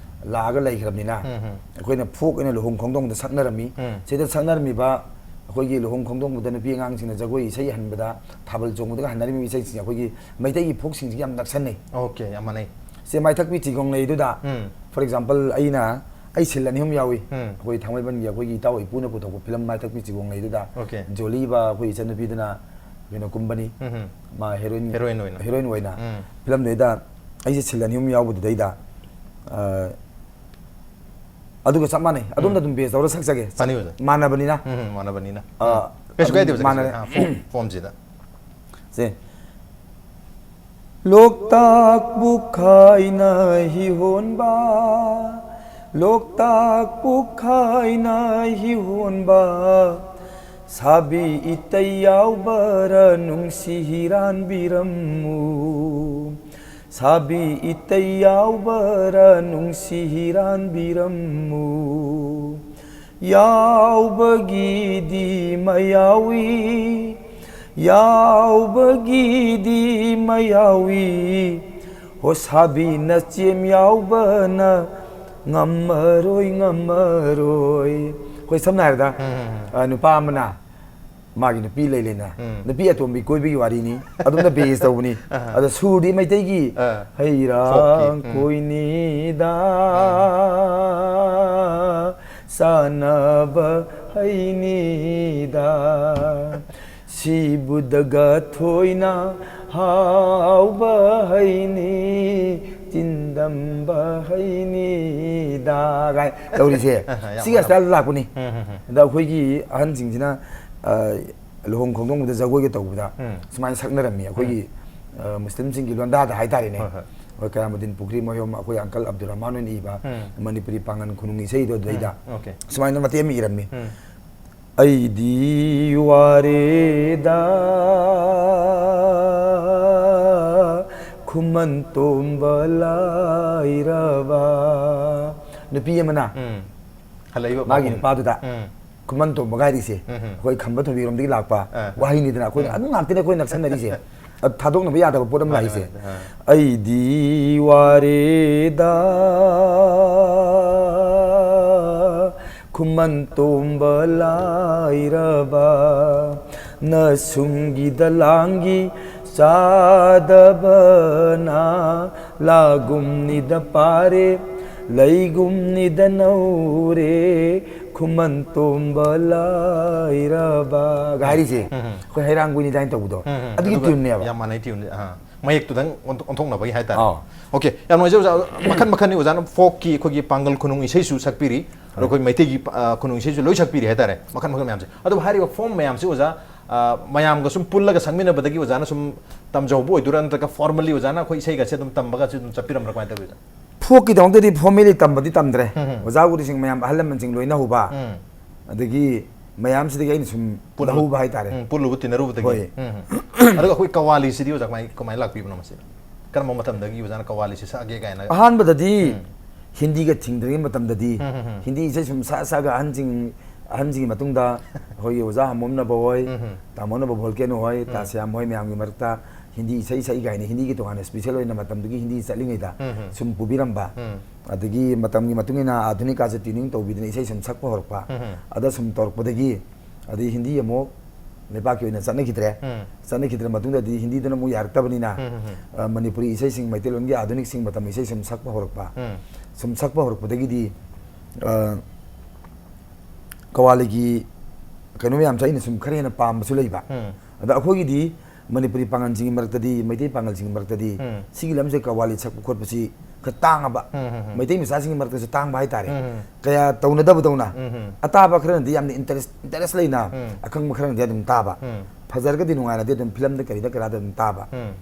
ꯂꯥꯛꯑꯒ ꯂꯩꯈ꯭ꯔꯕꯅꯤꯅ ꯎꯝ, ꯎꯝ꯫ ꯑꯩꯈꯣꯏꯅ ꯐꯣꯛ ꯑꯣꯏꯅ ꯂꯨꯍꯣꯡ ꯈꯣꯡꯗꯣꯡꯕꯗ ꯁꯛꯅꯔꯝꯃꯤ꯫ ꯎꯝ꯫ ꯁꯤꯗ ꯁꯛꯅꯔꯝꯃꯤꯕ ꯑꯩꯈꯣꯏꯒꯤ ꯂꯨꯍꯣꯡ ꯈꯣꯡꯗꯣꯡꯕꯗ ꯅꯨꯄꯤ ꯑꯉꯥꯡꯁꯤꯡꯅ ꯖꯒꯣꯏ ꯏꯁꯩ ꯍꯟꯕꯗ, ꯊꯥꯕꯜ ꯆꯣꯡꯕꯗꯒ ꯍꯟꯅꯔꯤꯕ ꯏꯁꯩꯁꯤꯡꯁꯦ ꯑꯩꯈꯣꯏꯒꯤ ꯃꯩꯇꯩꯒꯤ ꯐꯣꯛꯁꯤꯡꯁꯤꯒ ꯌꯥꯝ ꯅꯛꯁꯟꯅꯩ꯫ ꯑꯣꯀꯦ, ꯌꯥꯝ ꯃꯥꯟꯅꯩ꯫ ꯁꯦ, ꯃꯥꯏꯊꯛꯄꯤ ꯆꯤꯒꯣꯡ ꯂꯩꯗꯨꯗ, ꯎꯝ꯫ For example, ꯑꯩꯅ, ꯑꯩ ꯁꯤꯜ ꯑꯅꯤ ꯑꯍꯨꯝ ꯌꯥꯎꯏ꯫ ꯎꯝ꯫ ꯑꯩꯈꯣꯏ ꯊꯥꯡꯃꯩꯕꯟꯒꯤ ꯑꯩꯈꯣꯏꯒꯤ ꯏꯇꯥꯎ ꯏꯄꯨꯅ ꯄꯨꯊꯣꯛꯄ ꯐꯤꯂꯝ ꯃꯥꯏꯊꯛꯄꯤ ꯆꯤꯒꯣꯡ ꯂꯩꯗꯨꯗ ꯑꯣꯀꯦ꯫ ꯖꯣꯂꯤꯕ ꯑꯩꯈꯣꯏ ꯏꯆꯟꯅꯨꯄꯤꯗꯨꯅ ꯀꯩꯅꯣ ꯀꯨꯝꯕꯅꯤ꯫ ꯎꯝ, ꯎꯝ꯫ ꯃꯥ ꯍꯦꯔꯣꯏꯟ, ꯍꯦꯔꯣꯏꯟ ꯑꯣꯏꯅ꯫ ꯍꯦꯔꯣꯏꯟ ꯑꯣꯏꯅ꯫ ꯎꯝ꯫ ꯐꯤꯂꯝꯗꯨꯗꯩꯗ ꯑꯩꯁꯦ ꯁꯤꯜ ꯑꯅꯤ ꯑꯍꯨꯝ ꯌꯥꯎꯕꯗꯨꯗꯩꯗ, ꯑ, ꯑꯗꯨꯒ ꯆꯞ ꯃꯥꯟꯅꯩ꯫ ꯑꯗꯣꯝꯗ ꯎꯝ꯫ ꯑꯗꯨꯝ ꯕꯦꯁ ꯇꯧꯔ ꯁꯛꯆꯒꯦ꯫ ꯐꯅꯤ ꯑꯣꯖꯥ꯫ ꯃꯥꯟꯅꯕꯅꯤꯅ꯫ ꯎꯝ, ꯎꯝ, ꯃꯥꯟꯅꯕꯅꯤꯅ꯫ ꯑ, ꯎꯝ꯫ ꯀꯩꯁꯨ ꯑꯗꯨꯝ ꯀꯥꯏꯗꯦ ꯑꯣꯖꯥ, ꯃꯥꯟꯅꯔꯦ꯫ ꯀꯩꯁꯨ ꯀꯥꯏꯗꯦ꯫ ꯑ, ꯐꯣꯝ, ꯐꯣꯝꯁꯤꯗ꯫ ꯁꯦ꯫ ꯂꯣꯛꯇꯥꯛ ꯄꯨꯈꯥꯏꯅ ꯍꯤꯍꯣꯟꯕ, ꯂꯣꯛꯇꯥꯛ ꯄꯨꯈꯥꯏꯅ ꯍꯤꯍꯣꯟꯕ, ꯁꯥꯕꯤ ꯏꯇꯩ ꯌꯥꯎꯕꯔ ꯅꯨꯡꯁꯤ ꯍꯤꯔꯥꯟꯕꯤꯔꯝꯃꯨ꯫ ꯁꯥꯕꯤ ꯏꯇꯩ ꯌꯥꯎꯕꯔ ꯅꯨꯡꯁꯤ ꯍꯤꯔꯥꯟꯕꯤꯔꯝꯃꯨ꯫ ꯌꯥꯎꯕꯒꯤꯗꯤ ꯃꯌꯥꯎꯏ, ꯌꯥꯎꯕꯒꯤꯗꯤ ꯃꯌꯥꯎꯏ, ꯍꯣ ꯁꯥꯕꯤ ꯅꯆꯦꯝ ꯌꯥꯎꯕꯅ ꯉꯝꯃꯔꯣꯏ, ꯉꯝꯃꯔꯣꯏ꯫ ꯑꯩꯈꯣꯏ ꯁꯝꯅ ꯍꯥꯏꯔꯕꯗ, ꯎꯝ, ꯎꯝ, ꯎꯝ꯫ ꯑ, ꯅꯨꯄꯥ ꯑꯃꯅ ꯃꯥꯒꯤ ꯅꯨꯄꯤ ꯂꯩ ꯂꯩꯅ, ꯎꯝ꯫ ꯅꯨꯄꯤ ꯑꯇꯣꯝꯕꯤ ꯀꯣꯏꯕꯒꯤ ꯋꯥꯔꯤꯅꯤ, ꯑꯗꯨꯝꯅ ꯕꯦꯁ ꯇꯧꯕꯅꯤ꯫ ꯑꯍ꯫ ꯑꯗꯣ ꯁꯨꯔꯗꯤ ꯃꯩꯇꯩꯒꯤ ꯑ꯫ ꯍꯩꯔꯥꯡ ꯐꯣꯛꯀꯤ, ꯎꯝ꯫ ꯀꯣꯏꯅꯤꯗ, ꯎꯝ꯫ ꯆꯥꯅꯕ ꯍꯩꯅꯤꯗ, ꯁꯤꯕꯨꯗꯒ ꯊꯣꯏꯅ ꯍꯥꯎꯕ ꯍꯩꯅꯤ, ꯆꯤꯟꯗꯝꯕ ꯍꯩꯅꯤꯗ ꯒꯥꯏ ꯇꯧꯔꯤꯁꯦ꯫ ꯌꯥꯝ ꯁꯤꯒꯤ ꯃꯥꯟꯅꯕ꯫ ꯁ꯭ꯇꯥꯏꯜꯗ ꯂꯥꯛꯄꯅꯤ꯫ ꯎꯝ, ꯎꯝ, ꯎꯝ꯫ ꯑꯗ ꯑꯩꯈꯣꯏꯒꯤ ꯑꯍꯟꯁꯤꯡꯁꯤꯅ, ꯑ, ꯂꯨꯍꯣꯡ ꯈꯣꯡꯗꯣꯡꯕꯗ ꯖꯒꯣꯏꯒ ꯇꯧꯕꯗ ꯎꯝ꯫ ꯁꯨꯃꯥꯏꯅ ꯁꯛꯅꯔꯝꯃꯤ꯫ ꯑꯩꯈꯣꯏꯒꯤ, ꯎꯝ꯫ ꯑ, ꯃꯨꯁꯂꯤꯝꯁꯤꯡꯒꯤ ꯂꯣꯟꯗꯥꯗ ꯍꯥꯏꯇꯥꯔꯦꯅꯦ꯫ ꯍꯣꯏ, ꯍꯣꯏ꯫ ꯑꯩꯈꯣꯏ ꯀꯌꯥꯃꯨꯗꯤꯟ ꯄꯨꯈ꯭ꯔꯤ ꯃꯌꯨꯝ, ꯑꯩꯈꯣꯏ ꯑꯪꯀꯜ ꯑꯕꯗꯨꯔ ꯔꯍꯃꯥꯟ ꯍꯣꯏꯅ ꯏꯕ ꯎꯝ꯫ ꯃꯅꯤꯄꯨꯔꯤ ꯄꯥꯡꯒꯟ ꯈꯨꯅꯨꯡ ꯏꯁꯩꯗꯣ ꯑꯗꯨꯗꯩꯗ ꯎꯝ, okay꯫ ꯁꯨꯃꯥꯏꯅ ꯃꯇꯦꯛ ꯑꯃ ꯏꯔꯝꯃꯤ꯫ ꯎꯝ꯫ ꯑꯩꯗꯤ ꯋꯥꯔꯦꯗ ꯈꯨꯃꯟ ꯇꯣꯝꯕ ꯂꯥꯏꯔꯕ꯫ ꯅꯨꯄꯤ ꯑꯃꯅ ꯎꯝ꯫ ꯍꯜꯂꯛꯏꯕ ꯃꯥꯒꯤ ꯄꯥꯎꯈꯨꯝ꯫ ꯅꯨꯄꯥꯗꯨꯗ ꯎꯝ꯫ ꯈꯨꯃꯟ ꯇꯣꯝꯕꯒ ꯍꯥꯏꯔꯤꯁꯦ ꯎꯝ ꯍꯝ꯫ ꯑꯩꯈꯣꯏ ꯈꯝꯕ ꯊꯣꯏꯕꯤꯔꯣꯝꯗꯒꯤ ꯂꯥꯛꯄ ꯑꯥ꯫ ꯋꯥꯍꯩꯅꯤꯗꯅ ꯑꯩꯈꯣꯏꯅ ꯎꯝ꯫ ꯑꯗꯨꯝ ꯉꯥꯛꯇꯅꯦ ꯑꯩꯈꯣꯏ ꯅꯛꯁꯟꯅꯔꯤꯁꯦ꯫ ꯑꯗꯨ ꯊꯥꯗꯣꯛꯅꯕ ꯌꯥꯗꯕ ꯄꯣꯠ ꯑꯃ ꯃꯥꯅꯦ, ꯂꯥꯛꯏꯁꯦ꯫ ꯃꯥꯅꯦ꯫ ꯑꯥ꯫ ꯑꯩꯗꯤ ꯋꯥꯔꯦꯗ ꯈꯨꯃꯟ ꯇꯣꯝꯕ ꯂꯥꯏꯔꯕ ꯅꯁꯨꯡꯒꯤ ꯗꯂꯥꯡꯒꯤ ꯆꯥꯗꯕꯅ ꯂꯥꯒꯨꯝꯅꯤꯗ ꯄꯥꯔꯦ ꯂꯩꯒꯨꯝꯅꯤꯗ ꯅꯧꯔꯦ ꯈꯨꯃꯟ ꯇꯣꯝꯕ ꯂꯥꯏꯔꯕ ꯒ ꯍꯥꯏꯔꯤꯁꯦ꯫ ꯎꯝ, ꯎꯝ꯫ ꯑꯩꯈꯣꯏ ꯍꯩꯔꯥꯡꯒꯣꯏꯅꯤꯗ ꯍꯥꯏꯅ ꯇꯧꯕꯗꯣ꯫ ꯎꯝ, ꯎꯝ꯫ ꯑꯗꯨꯒꯤ ꯑꯗꯨꯒ ꯇ꯭ꯌꯨꯟꯅꯦꯕ꯫ ꯌꯥꯝ ꯃꯥꯟꯅꯩ ꯇ꯭ꯌꯨꯟꯁꯦ꯫ ꯑꯥ꯫ ꯃꯌꯦꯛꯇꯨꯗꯪ ꯑꯣꯟꯊꯣꯛ-, ꯑꯣꯟꯊꯣꯛꯅꯕꯒꯤ ꯍꯥꯏꯇꯥꯔꯦ꯫ ꯑꯥꯎ꯫ Okay, ꯌꯥꯝ ꯅꯨꯡꯉꯥꯏꯖꯩ ꯑꯣꯖꯥ꯫ ꯃꯈꯟ ꯃꯈꯟꯅꯤ ꯑꯣꯖꯥꯅ folkꯀꯤ ꯑꯩꯈꯣꯏꯒꯤ ꯄꯥꯡꯒꯜ ꯈꯨꯅꯨꯡ ꯏꯁꯩꯁꯨ ꯁꯛꯄꯤꯔꯤ, ꯑꯗꯣ ꯍꯣꯏ꯫ ꯑꯩꯈꯣꯏ ꯃꯩꯇꯩꯒꯤ, ꯑ, ꯈꯨꯅꯨꯡ ꯏꯁꯩꯁꯨ ꯂꯣꯏ ꯁꯛꯄꯤꯔꯤ ꯍꯥꯏꯇꯥꯔꯦ, ꯃꯈꯟ ꯃꯈꯟ ꯃꯌꯥꯝꯁꯦ꯫ ꯑꯗꯨꯕꯨ ꯍꯥꯏꯔꯤꯕ form ꯃꯌꯥꯝꯁꯤ ꯑꯣꯖꯥ, ꯑ, ꯃꯌꯥꯝꯒ ꯁꯨꯝ ꯄꯨꯜꯂꯒ ꯁꯛꯃꯤꯟꯅꯕꯗꯒꯤ ꯑꯣꯖꯥꯅ ꯁꯨꯝ ꯇꯝꯖꯍꯧꯕ ꯑꯣꯏꯗꯣꯏꯔꯥ, ꯅꯠꯇ꯭ꯔꯒ formally ꯑꯣꯖꯥꯅ ꯑꯩꯈꯣꯏ ꯏꯁꯩꯒꯁꯦ ꯑꯗꯨꯝ ꯇꯝꯕꯒꯁꯦ ꯑꯗꯨꯝ ꯆꯠꯄꯤꯔꯝꯕ꯭ꯔꯥ, ꯀꯃꯥꯏꯅ ꯇꯧꯏ ꯑꯣꯖꯥ? Folkꯀꯤꯗꯃꯛꯇꯗꯤ formally ꯇꯝꯕꯗꯤ ꯇꯝꯗ꯭ꯔꯦ꯫ ꯎꯝ, ꯎꯝ꯫ ꯑꯣꯖꯥ ꯒꯨꯔꯨꯁꯤꯡ ꯃꯌꯥꯝ, ꯑꯍꯜ ꯂꯃꯟꯁꯤꯡ ꯂꯣꯏꯅꯍꯧꯕ, ꯎꯝ꯫ ꯑꯗꯒꯤ ꯃꯌꯥꯝꯁꯤꯗꯒꯤ ꯑꯩꯅ ꯁꯨꯝ ꯄꯨꯜꯂꯨ-, ꯂꯧꯍꯧꯕ ꯍꯥꯏꯇꯥꯔꯦ꯫ ꯎꯝ, ꯄꯨꯜꯂꯨꯕ ꯇꯤꯟꯅꯔꯨꯕꯗꯒꯤ꯫ ꯍꯣꯏ꯫ ꯎꯝ, ꯎꯝ꯫ ꯑꯗꯨꯒ ꯑꯩꯈꯣꯏ ꯀꯋꯥꯂꯤꯁꯤꯗꯤ ꯑꯣꯖꯥ ꯀꯃꯥꯏ-, ꯀꯃꯥꯏꯅ ꯂꯥꯛꯄꯤꯕꯅꯣ ꯃꯁꯤ? ꯀꯔꯝꯕ ꯃꯇꯝꯗꯒꯤ ꯑꯣꯖꯥꯅ ꯀꯋꯥꯂꯤꯁꯤ ꯁꯛꯑꯒꯦ ꯀꯥꯏꯅ? ꯑꯍꯥꯟꯕꯗꯗꯤ ꯎꯝ꯫ ꯍꯤꯟꯗꯤꯒ ꯊꯤꯡꯗ꯭ꯔꯤꯉꯩ ꯃꯇꯝꯗꯗꯤ ꯎꯝ, ꯎꯝ, ꯎꯝ꯫ ꯍꯤꯟꯗꯤ ꯏꯁꯩ ꯁꯨꯝ ꯁꯛꯑ ꯁꯛꯑꯒ ꯑꯍꯟꯁꯤꯡ, ꯑꯍꯟꯁꯤꯡꯒꯤ ꯃꯇꯨꯡꯗ ꯑꯩꯈꯣꯏꯒꯤ ꯑꯣꯖꯥ ꯍꯝꯕꯣꯝꯅꯕ ꯍꯣꯏ, ꯎꯝ, ꯎꯝ꯫ ꯇꯥꯃꯣꯅꯕ ꯚꯣꯜꯀꯦꯅꯣ ꯍꯣꯏ, ꯎꯝ꯫ ꯇꯥꯁ꯭ꯌꯥꯝ ꯍꯣꯏ ꯃꯌꯥꯝꯒꯤ ꯃꯔꯛꯇ ꯍꯤꯟꯗꯤ ꯏꯁꯩ ꯁꯛꯏ ꯀꯥꯏꯅ ꯍꯤꯟꯗꯤꯒꯤ ꯇꯣꯉꯥꯟꯅ special ꯑꯣꯏꯅ ꯃꯇꯝꯗꯨꯒꯤ ꯍꯤꯟꯗꯤ ꯆꯠꯂꯤꯉꯩꯗ ꯎꯝ, ꯎꯝ꯫ ꯁꯨꯝ ꯄꯨꯕꯤꯔꯝꯕ꯫ ꯎꯝ꯫ ꯑꯗꯒꯤ ꯃꯇꯝꯒꯤ ꯃꯇꯨꯡ ꯏꯟꯅ ꯑꯥꯙꯨꯅꯤꯛꯀꯥꯁꯦ tuning ꯇꯧꯕꯤꯗꯅ ꯏꯁꯩ ꯁꯨꯝ ꯁꯛꯄ ꯍꯧꯔꯛꯄ꯫ ꯎꯝ꯫ ꯑꯗ ꯁꯨꯝ ꯇꯧꯔꯛꯄꯗꯒꯤ ꯑꯗꯩ ꯍꯤꯟꯗꯤ ꯑꯃꯨꯛ ꯂꯩꯕꯥꯛꯀꯤ ꯑꯣꯏꯅ ꯆꯠꯅꯈꯤꯗ꯭ꯔꯦ꯫ ꯎꯝ꯫ ꯆꯠꯅꯈꯤꯗ꯭ꯔ ꯃꯇꯨꯡꯗꯗꯤ ꯍꯤꯟꯗꯤꯗꯨꯅ ꯑꯃꯨꯛ ꯌꯥꯔꯛꯇꯕꯅꯤꯅ, ꯎꯝ, ꯎꯝ, ꯎꯝ꯫ ꯑ, ꯃꯅꯤꯄꯨꯔꯤ ꯏꯁꯩꯁꯤꯡ, ꯃꯩꯇꯩꯂꯣꯟꯒꯤ ꯑꯥꯙꯨꯅꯤꯛꯁꯤꯡ ꯃꯇꯝ ꯏꯁꯩ ꯁꯨꯝ ꯁꯛꯄ ꯍꯧꯔꯛꯄ꯫ ꯎꯝ꯫ ꯁꯨꯝ ꯁꯛꯄ ꯍꯧꯔꯛꯄꯗꯒꯤꯗꯤ, ꯑ, ꯀꯋꯥꯂꯤꯒꯤ ꯀꯩꯅꯣ ꯃꯌꯥꯝꯁꯦ ꯑꯩꯅ ꯁꯨꯝ ꯈꯔ ꯍꯦꯟꯅ ꯄꯥꯝꯕꯁꯨ ꯂꯩꯕ꯫ ꯎꯝ꯫ ꯑꯗ ꯑꯩꯈꯣꯏꯒꯤꯗꯤ ꯃꯅꯤꯄꯨꯔꯤ ꯄꯥꯉꯜꯁꯤꯡꯒꯤ ꯃꯔꯛꯇꯗꯤ, ꯃꯩꯇꯩ ꯄꯥꯉꯜꯁꯤꯡꯒꯤ ꯃꯔꯛꯇꯗꯤ ꯎꯝ. ꯁꯤꯒꯤ ꯂꯝꯁꯦ ꯀꯋꯥꯂꯤ ꯁꯛꯄ ꯈꯣꯠꯄꯁꯤ ꯈꯔ ꯇꯥꯡꯉꯕ, ꯎꯝ, ꯎꯝ, ꯎꯝ. ꯃꯩꯇꯩ ꯃꯆꯥꯁꯤꯡꯒꯤ ꯃꯔꯛꯇꯁꯨ ꯇꯥꯡꯕ ꯍꯥꯏꯇꯥꯔꯦ꯫ ꯎꯝ, ꯎꯝ. ꯀꯌꯥ ꯇꯧꯅꯗꯕꯗꯧꯅ ꯎꯝ, ꯎꯝ. ꯑꯇꯥꯕ ꯈꯔꯅꯗꯤ ꯌꯥꯝꯅ ꯏꯟꯇꯔꯦꯁ ꯏꯟꯇꯔꯦꯁ ꯂꯩꯅ ꯎꯝ. ꯑꯈꯪꯕ ꯈꯔꯅꯗꯤ ꯑꯗꯨꯝ ꯇꯥꯕ, ꯎꯝ. ꯐꯖꯔꯒꯗꯤ ꯅꯨꯡꯉꯥꯏꯔꯗꯤ ꯑꯗꯨꯝ ꯐꯤꯂꯝꯗ ꯀꯔꯤꯗ ꯀꯔꯥꯗ ꯑꯗꯨꯝ ꯇꯥꯕ꯫ ꯎꯝ.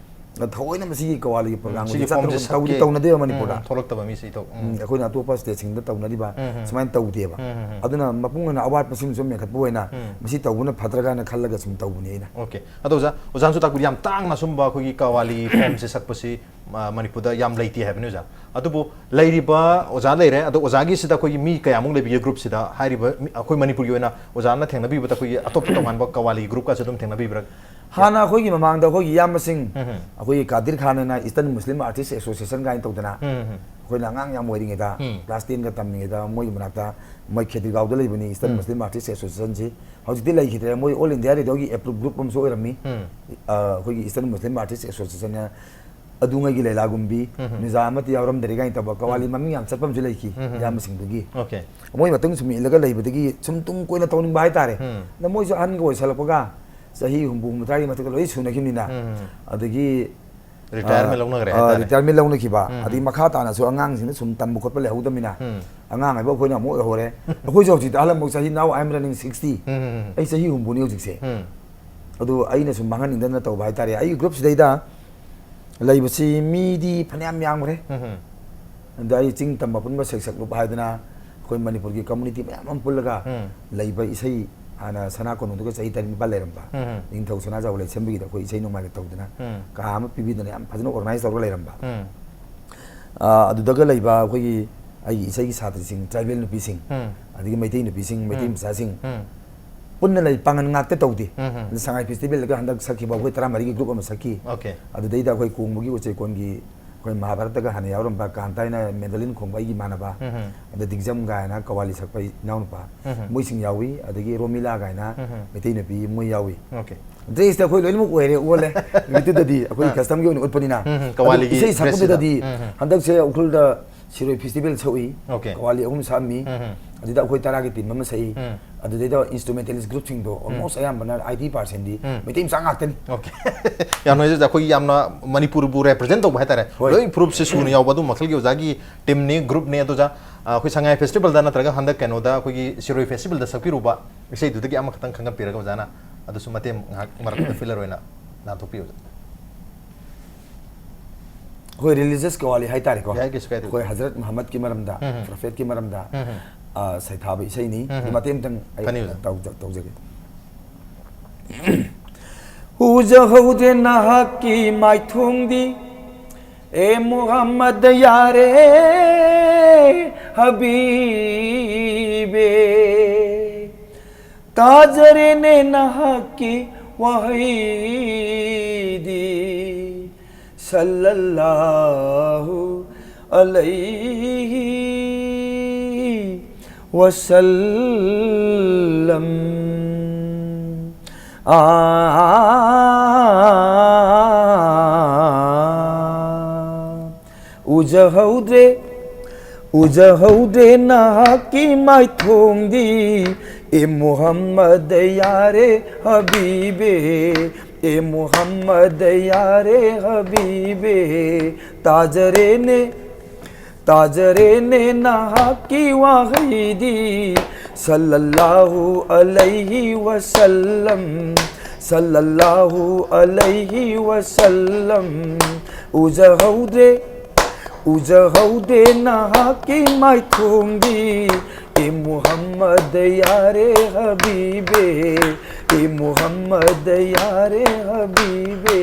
ꯊꯑꯣꯏꯅ ꯃꯁꯤꯒꯤ ꯀꯋꯥꯂꯤꯒꯤ ꯄ꯭ꯔꯣꯒ꯭ꯔꯥꯝꯒꯤ ꯁꯤꯒꯤ ꯆꯠꯇꯅ ꯐꯣꯝꯁꯦ ꯈꯣꯠꯇꯅ ꯇꯧꯗꯤ ꯁꯛꯀꯦ. ꯇꯧꯅꯗꯦꯕ ꯃꯅꯤꯄꯨꯔꯗ꯫ ꯎꯝ, ꯊꯣꯛꯂꯛꯇꯕ ꯃꯤꯁꯤ ꯊꯣꯛ- ꯎꯝ. ꯎꯝ, ꯑꯩꯈꯣꯏꯅ ꯑꯇꯣꯞꯄ ꯁ꯭ꯇꯦꯠꯁꯤꯡꯗ ꯇꯧꯅꯔꯤꯕ ꯎꯝ, ꯎꯝ, ꯎꯝ. ꯁꯨꯃꯥꯏꯅ ꯇꯧꯗꯦꯕ꯫ ꯎꯝ, ꯎꯝ, ꯎꯝ. ꯑꯗꯨꯅ ꯃꯄꯨꯡ ꯑꯣꯏꯅ ꯑꯋꯥꯠꯄꯁꯤꯡꯁꯨ ꯃꯦꯟꯈꯠꯄ ꯑꯣꯏꯅ ꯎꯝ. ꯃꯁꯤ ꯇꯧꯕꯅ ꯐꯗ꯭ꯔꯥ ꯀꯥꯏꯅ ꯈꯜꯂꯒ ꯁꯨꯝ ꯇꯧꯕꯅꯤ ꯑꯩꯅ꯫ ꯑꯣꯀꯦ꯫ ꯑꯗꯣ ꯑꯣꯖꯥ, ꯑꯣꯖꯥꯅꯁꯨ ꯇꯥꯛꯄꯤꯔꯤ, ꯌꯥꯝ ꯇꯥꯡꯅ ꯁꯨꯝꯕ ꯑꯩꯈꯣꯏꯒꯤ ꯀꯋꯥꯂꯤ ꯐꯣꯝꯁꯦ ꯁꯛꯄꯁꯤ ꯃ- ꯃꯅꯤꯄꯨꯔꯗ ꯌꯥꯝ ꯂꯩꯇꯦ ꯍꯥꯏꯕꯅꯤ ꯑꯣꯖꯥ꯫ ꯑꯗꯨꯕꯨ ꯂꯩꯔꯤꯕ ꯑꯣꯖꯥ ꯂꯩꯔꯦ, ꯑꯗꯣ ꯑꯣꯖꯥꯒꯤꯁꯤꯗ ꯑꯩꯈꯣꯏꯒꯤ ꯃꯤ ꯀꯌꯥꯃꯨꯛ ꯂꯩꯕꯤꯒꯦ ꯒ꯭ꯔꯨꯞꯁꯤꯗ? ꯍꯥꯏꯔꯤꯕ ꯃꯤ- ꯑꯩꯈꯣꯏ ꯃꯅꯤꯄꯨꯔꯒꯤ ꯑꯣꯏꯅ ꯑꯣꯖꯥꯅ ꯊꯦꯡꯅꯕꯤꯕꯗ ꯑꯩꯈꯣꯏꯒꯤ ꯑꯇꯣꯞꯄ ꯇꯣꯉꯥꯟꯕ ꯀꯋꯥꯂꯤ ꯒ꯭ꯔꯨꯞꯀꯁꯨ ꯑꯗꯨꯝ ꯊꯦꯡꯅꯕꯤꯕ꯭ꯔꯥ? ꯍꯥꯟꯅ ꯑꯩꯈꯣꯏꯒꯤ ꯃꯃꯥꯡꯗ ꯑꯩꯈꯣꯏꯒꯤ ꯏꯌꯥꯝꯕꯁꯤꯡ, ꯎꯝ. ꯑꯩꯈꯣꯏꯒꯤ ꯀꯥꯗꯤꯔ ꯈꯥꯟ ꯍꯥꯏꯅ Eastern Muslim Artist Association ꯀꯥꯏꯅ ꯇꯧꯗꯅ, ꯎꯝ. ꯑꯩꯈꯣꯏꯅ ꯑꯉꯥꯡ ꯌꯥꯝ ꯑꯣꯏꯔꯤꯉꯩꯗ, ꯎꯝ. ꯀ꯭ꯂꯥꯁ ꯇꯦꯟꯒ ꯇꯝꯂꯤꯉꯩꯗ ꯃꯣꯏꯒꯤ ꯃꯅꯥꯛꯇ, ꯃꯣꯏ ꯈꯦꯇ꯭ꯔꯤꯒꯥꯎꯗ ꯂꯩꯕꯅꯤ, Eastern ꯎꯝ. Muslim Artist Associationꯁꯤ꯫ ꯍꯧꯖꯤꯛꯇꯤ ꯂꯩꯈꯤꯗ꯭ꯔꯦ꯫ ꯃꯣꯏ All India Radioꯒꯤ approved group ꯑꯃꯁꯨ ꯑꯣꯏꯔꯝꯃꯤ꯫ ꯎꯝ. ꯑ, ꯑꯩꯈꯣꯏꯒꯤ Eastern Muslim Artist Associationꯅ ꯑꯗꯨꯉꯩꯒꯤ ꯂꯩꯂꯥꯒꯨꯝꯕꯤ, ꯎꯝ. ꯅꯤꯖꯥꯃꯇꯤ ꯌꯥꯎꯔꯝꯗꯔꯤ ꯀꯥꯏꯅ ꯇꯧꯕ ꯀꯋꯥꯂꯤ ꯎꯝ. ꯃꯃꯤꯡ ꯌꯥꯝ ꯆꯠꯄ ꯑꯃꯁꯨ ꯂꯩꯈꯤ, ꯎꯝ. ꯏꯌꯥꯝꯕꯁꯤꯡꯗꯨꯒꯤ꯫ ꯑꯣꯀꯦ꯫ ꯃꯣꯏ ꯃꯇꯨꯡ ꯁꯨꯝ ꯏꯜꯂꯒ ꯂꯩꯕꯗꯒꯤ ꯁꯨꯝ ꯇꯨꯡ ꯀꯣꯏꯅ ꯇꯧꯅꯤꯡꯕ ꯍꯥꯏꯇꯥꯔꯦ꯫ ꯎꯝ. ꯑꯗ ꯃꯣꯏꯁꯨ ꯑꯍꯟꯒ ꯑꯣꯏꯁꯜꯂꯛꯄꯒ ꯆꯍꯤ ꯍꯨꯝꯐꯨ ꯍꯨꯝꯐꯨꯇꯔꯥꯒꯤ ꯃꯊꯛꯇ ꯂꯣꯏ ꯁꯨꯅꯈꯤꯕꯅꯤꯅ꯫ ꯎꯝ. ꯑꯗꯒꯤ Retirement ꯑ, ꯂꯧꯅꯈ꯭ꯔꯦ ꯑ, ꯍꯥꯏꯇꯥꯔꯦ꯫ Retirement ꯂꯧꯅꯈꯤꯕ, ꯎꯝ. ꯑꯗꯒꯤ ꯃꯈꯥ ꯇꯥꯅꯁꯨ ꯑꯉꯥꯡꯁꯤꯡꯗ ꯁꯨꯝ ꯇꯝꯕ ꯈꯣꯠꯄ ꯂꯩꯍꯧꯗꯕꯅꯤꯅ, ꯎꯝ. ꯑꯉꯥꯡ ꯍꯥꯏꯕ ꯑꯩꯈꯣꯏꯅ ꯑꯃꯨꯛ ꯑꯣꯏꯍꯧꯔꯦ꯫ ꯑꯩꯈꯣꯏꯁꯨ ꯍꯧꯖꯤꯛꯇꯤ ꯑꯍꯜ ꯑꯃꯨꯛ ꯆꯍꯤ, now I am running sixty. ꯎꯝ, ꯎꯝ, ꯎꯝ. ꯑꯩ ꯆꯍꯤ ꯍꯨꯝꯐꯨꯅꯤ ꯍꯧꯖꯤꯛꯁꯦ꯫ ꯎꯝ. ꯑꯗꯨ ꯑꯩꯅ ꯁꯨꯝ ꯃꯥꯡꯍꯟꯅꯤꯡꯗꯅ ꯇꯧꯕ ꯍꯥꯏꯇꯥꯔꯦ꯫ ꯑꯩꯒꯤ ꯒ꯭ꯔꯨꯞꯁꯤꯗꯩꯗ ꯂꯩꯕꯁꯤ ꯃꯤꯗꯤ ꯐꯅꯌꯥꯝ ꯌꯥꯝꯈ꯭ꯔꯦ꯫ ꯎꯝ, ꯎꯝ. ꯑꯗ ꯑꯩ ꯆꯤꯡ ꯇꯝꯕ ꯄꯨꯟꯕ ꯁꯩꯁꯛ ꯂꯨꯞ ꯍꯥꯏꯗꯅ ꯑꯩꯈꯣꯏ ꯃꯅꯤꯄꯨꯔꯒꯤ community ꯃꯌꯥꯝ ꯑꯃ ꯄꯨꯜꯂꯒ ꯎꯝ. ꯂꯩꯕ ꯏꯁꯩ, ꯍꯥꯟꯅ ꯁꯅꯥ ꯀꯣꯅꯨꯡꯗꯒ ꯆꯍꯤ ꯇꯔꯦꯠ ꯅꯤꯄꯥꯜ ꯂꯩꯔꯝꯕ, ꯎꯝ, ꯎꯝ. ꯅꯤꯡꯊꯧ ꯁꯅꯥꯖꯥꯎꯕ ꯂꯩꯁꯦꯝꯕꯒꯤꯗ ꯑꯩꯈꯣꯏ ꯏꯁꯩ ꯅꯣꯡꯃꯥꯏꯒ ꯇꯧꯗꯅ ꯎꯝ. ꯀꯥ ꯑꯃ ꯄꯤꯕꯤꯗꯅ ꯌꯥꯝ ꯐꯖꯅ organize ꯇꯧꯔꯒ ꯂꯩꯔꯝꯕ꯫ ꯎꯝ. ꯑ, ꯑꯗꯨꯗꯒ ꯂꯩꯕ ꯑꯩꯈꯣꯏꯒꯤ, ꯑꯩꯒꯤ ꯏꯁꯩꯒꯤ ꯁꯥꯇ꯭ꯔꯁꯤꯡ, tribal ꯅꯨꯄꯤꯁꯤꯡ, ꯎꯝ. ꯑꯗꯒꯤ ꯃꯩꯇꯩ ꯅꯨꯄꯤꯁꯤꯡ, ꯃꯩꯇꯩ ꯎꯝ. ꯃꯆꯥꯁꯤꯡ, ꯎꯝ. ꯄꯨꯟꯅ ꯂꯩ, ꯄꯥꯡꯒꯟ ꯉꯥꯛꯇ ꯇꯧꯗꯦ꯫ ꯎꯝ, ꯎꯝ. ꯑꯗ ꯁꯉꯥꯏ festivalꯗꯒ ꯍꯟꯗꯛ ꯁꯛꯈꯤꯕ ꯑꯩꯈꯣꯏ ꯇꯔꯥꯃꯔꯤꯒꯤ group ꯑꯃ ꯁꯛꯈꯤ꯫ ꯑꯣꯀꯦ. ꯑꯗꯨꯗꯩꯗ ꯑꯩꯈꯣꯏ ꯀꯣꯡꯕꯒꯤ ꯎꯆꯩꯀꯣꯟꯒꯤ ꯑꯩꯈꯣꯏ ꯃꯍꯥꯚꯥꯔꯠꯇꯒ ꯍꯥꯟꯅ ꯌꯥꯎꯔꯝꯕ ꯀꯥꯟꯇ ꯍꯥꯏꯅ mandolin ꯈꯣꯡꯕ ꯑꯩꯒꯤ ꯏꯃꯥꯟꯅꯕ, ꯎꯝ, ꯎꯝ. ꯑꯗ ꯗꯤꯛꯖꯝ ꯒꯥꯏꯅ ꯀꯋꯥꯂꯤ ꯁꯛꯄ ꯏꯅꯥꯎꯅꯨꯄꯥ, ꯎꯝ, ꯎꯝ. ꯃꯣꯏꯁꯤꯡ ꯌꯥꯎꯏ, ꯑꯗꯒꯤ ꯔꯣꯃꯤꯂꯥ ꯒꯥꯏꯅ ꯎꯝ, ꯎꯝ. ꯃꯩꯇꯩ ꯅꯨꯄꯤ ꯃꯣꯏ ꯌꯥꯎꯏ꯫ ꯑꯣꯀꯦ. Dressꯇ ꯑꯩꯈꯣꯏ ꯂꯣꯏꯅꯃꯛ ꯑꯣꯏꯔꯦ, ꯑꯣꯜꯂꯦ꯫ ꯅꯨꯃꯤꯠꯇꯨꯗꯗꯤ ꯑꯩꯈꯣꯏ ꯑꯥ. customꯒꯤ ꯑꯣꯏꯅ ꯎꯠꯄꯅꯤꯅ꯫ ꯎꯝ, ꯎꯝ. ꯀꯋꯥꯂꯤꯒꯤ ꯑꯗꯨ ꯏꯁꯩ dressꯁꯤꯗ. ꯁꯛꯄꯗꯨꯗꯗꯤ ꯎꯝ, ꯎꯝ. ꯍꯟꯗꯛꯁꯦ ꯎꯈ꯭ꯔꯨꯜꯗ ꯁꯤꯔꯣꯏ festival ꯁꯛꯎꯏ꯫ ꯑꯣꯀꯦ. ꯀꯋꯥꯂꯤ ꯑꯍꯨꯝ ꯁꯛꯑꯝꯃꯤ꯫ ꯎꯝ, ꯎꯝ. ꯑꯗꯨꯗ ꯑꯩꯈꯣꯏ ꯇꯔꯥꯒꯤ team ꯑꯃ ꯁꯛꯏ꯫ ꯎꯝ. ꯑꯗꯨꯗꯩꯗ instrumentalist groupꯁꯤꯡꯗꯣ almost ꯑꯌꯥꯝꯕꯅ eighty percentꯗꯤ ꯎꯝ. ꯃꯩꯇꯩ ꯃꯆꯥ ꯉꯥꯛꯇꯅꯤ. ꯑꯣꯀꯦ꯫ ꯌꯥꯝ ꯅꯨꯡꯉꯥꯏꯖꯩ ꯑꯣꯖꯥ꯫ ꯑꯩꯈꯣꯏꯒꯤ ꯌꯥꯝꯅ ꯃꯅꯤꯄꯨꯔꯕꯨ represent ꯇꯧꯕ ꯍꯥꯏꯇꯥꯔꯦ꯫ ꯍꯣꯏ. ꯂꯣꯏ ꯐꯨꯔꯨꯞꯁꯦ ꯁꯨꯅ ꯌꯥꯎꯕ ꯑꯗꯨꯝ ꯃꯈꯜꯒꯤ ꯑꯣꯖꯥꯒꯤ teamꯅꯤ, groupꯅꯤ꯫ ꯑꯗꯨ ꯑꯣꯖꯥ, ꯑ, ꯑꯩꯈꯣꯏ ꯁꯉꯥꯏ festivalꯗ ꯅꯠꯇ꯭ꯔꯒ ꯍꯟꯗꯛ ꯀꯩꯅꯣꯗ ꯑꯩꯈꯣꯏꯒꯤ ꯁꯤꯔꯣꯏ festivalꯗ ꯁꯛꯄꯤꯔꯨꯕ ꯏꯁꯩꯗꯨꯗꯒꯤ ꯑꯃꯈꯛꯇꯪ ꯈꯪꯒꯠꯄꯤꯔꯒ ꯑꯣꯖꯥꯅ ꯑꯗꯨꯁꯨ ꯃꯇꯦꯡ ꯉꯥꯏꯍꯥꯛ ꯃꯔꯛꯇ filler ꯑꯣꯏꯅ ꯂꯥꯟꯊꯣꯛꯄꯤꯌꯨ ꯑꯣꯖꯥ꯫ ꯑꯩꯈꯣꯏ religious ꯀꯋꯥꯂꯤ ꯍꯥꯏꯇꯥꯔꯦꯀꯣ꯫ ꯌꯥꯏ, ꯀꯩꯁꯨ ꯀꯥꯏꯗꯦ꯫ ꯑꯩꯈꯣꯏ ꯍꯖꯔꯠ ꯃꯨꯍꯝꯃꯗꯀꯤ ꯃꯔꯝꯗ, ꯎꯝ. ꯄ꯭ꯔꯣꯐꯦꯠꯀꯤ ꯃꯔꯝꯗ ꯎꯝ. ꯑ, ꯁꯩꯊꯥꯕ ꯏꯁꯩꯅꯤ꯫ ꯎꯝ. ꯑꯗꯨ ꯃꯇꯦꯛ ꯑꯃꯇꯪ ꯑꯩ ꯐꯅꯤ ꯑꯣꯖꯥ꯫ ꯇꯧꯖ-, ꯇꯧꯖꯒꯦ꯫ ꯎꯖꯍꯧꯗꯦ ꯅꯍꯥꯛꯀꯤ ꯃꯥꯏꯊꯣꯡꯗꯤ, ꯑꯦ ꯃꯨꯍꯝꯃꯗ ꯌꯥꯔꯦ ꯍꯕꯤꯕꯦ꯫ ꯇꯥꯖꯔꯦꯅꯦ ꯅꯍꯥꯛꯀꯤ ꯋꯥꯍꯩꯗꯤ, ꯁꯜꯂꯜꯂꯥꯍꯨ ꯑꯂꯩꯍꯤ ꯋꯁꯜꯂꯝ꯫ ꯑꯥ, ꯎꯖꯍꯧꯗ꯭ꯔꯦ, ꯎꯖꯍꯧꯗ꯭ꯔꯦ ꯅꯍꯥꯛꯀꯤ ꯃꯥꯏꯊꯣꯡꯗꯤ, ꯑꯦ ꯃꯨꯍꯝꯃꯗ ꯌꯥꯔꯦ ꯍꯕꯤꯕꯦ, ꯑꯦ ꯃꯨꯍꯝꯃꯗ ꯌꯥꯔꯦ ꯍꯕꯤꯕꯦ꯫ ꯇꯥꯖꯔꯦꯅꯦ, ꯇꯥꯖꯔꯦꯅꯦ ꯅꯍꯥꯛꯀꯤ ꯋꯥꯍꯩꯗꯤ, ꯁꯜꯂꯜꯂꯥꯍꯨ ꯑꯂꯩꯍꯤ ꯋꯁꯜꯂꯝ, ꯁꯜꯂꯜꯂꯥꯍꯨ ꯑꯂꯩꯍꯤ ꯋꯁꯜꯂꯝ꯫ ꯎꯖꯍꯧꯗ꯭ꯔꯦ, ꯎꯖꯍꯧꯗꯦ ꯅꯍꯥꯛꯀꯤ ꯃꯥꯏꯊꯣꯡꯗꯤ, ꯑꯦ ꯃꯨꯍꯝꯃꯗ ꯌꯥꯔꯦ ꯍꯕꯤꯕꯦ, ꯑꯦ ꯃꯨꯍꯝꯃꯗ ꯌꯥꯔꯦ ꯍꯕꯤꯕꯦ꯫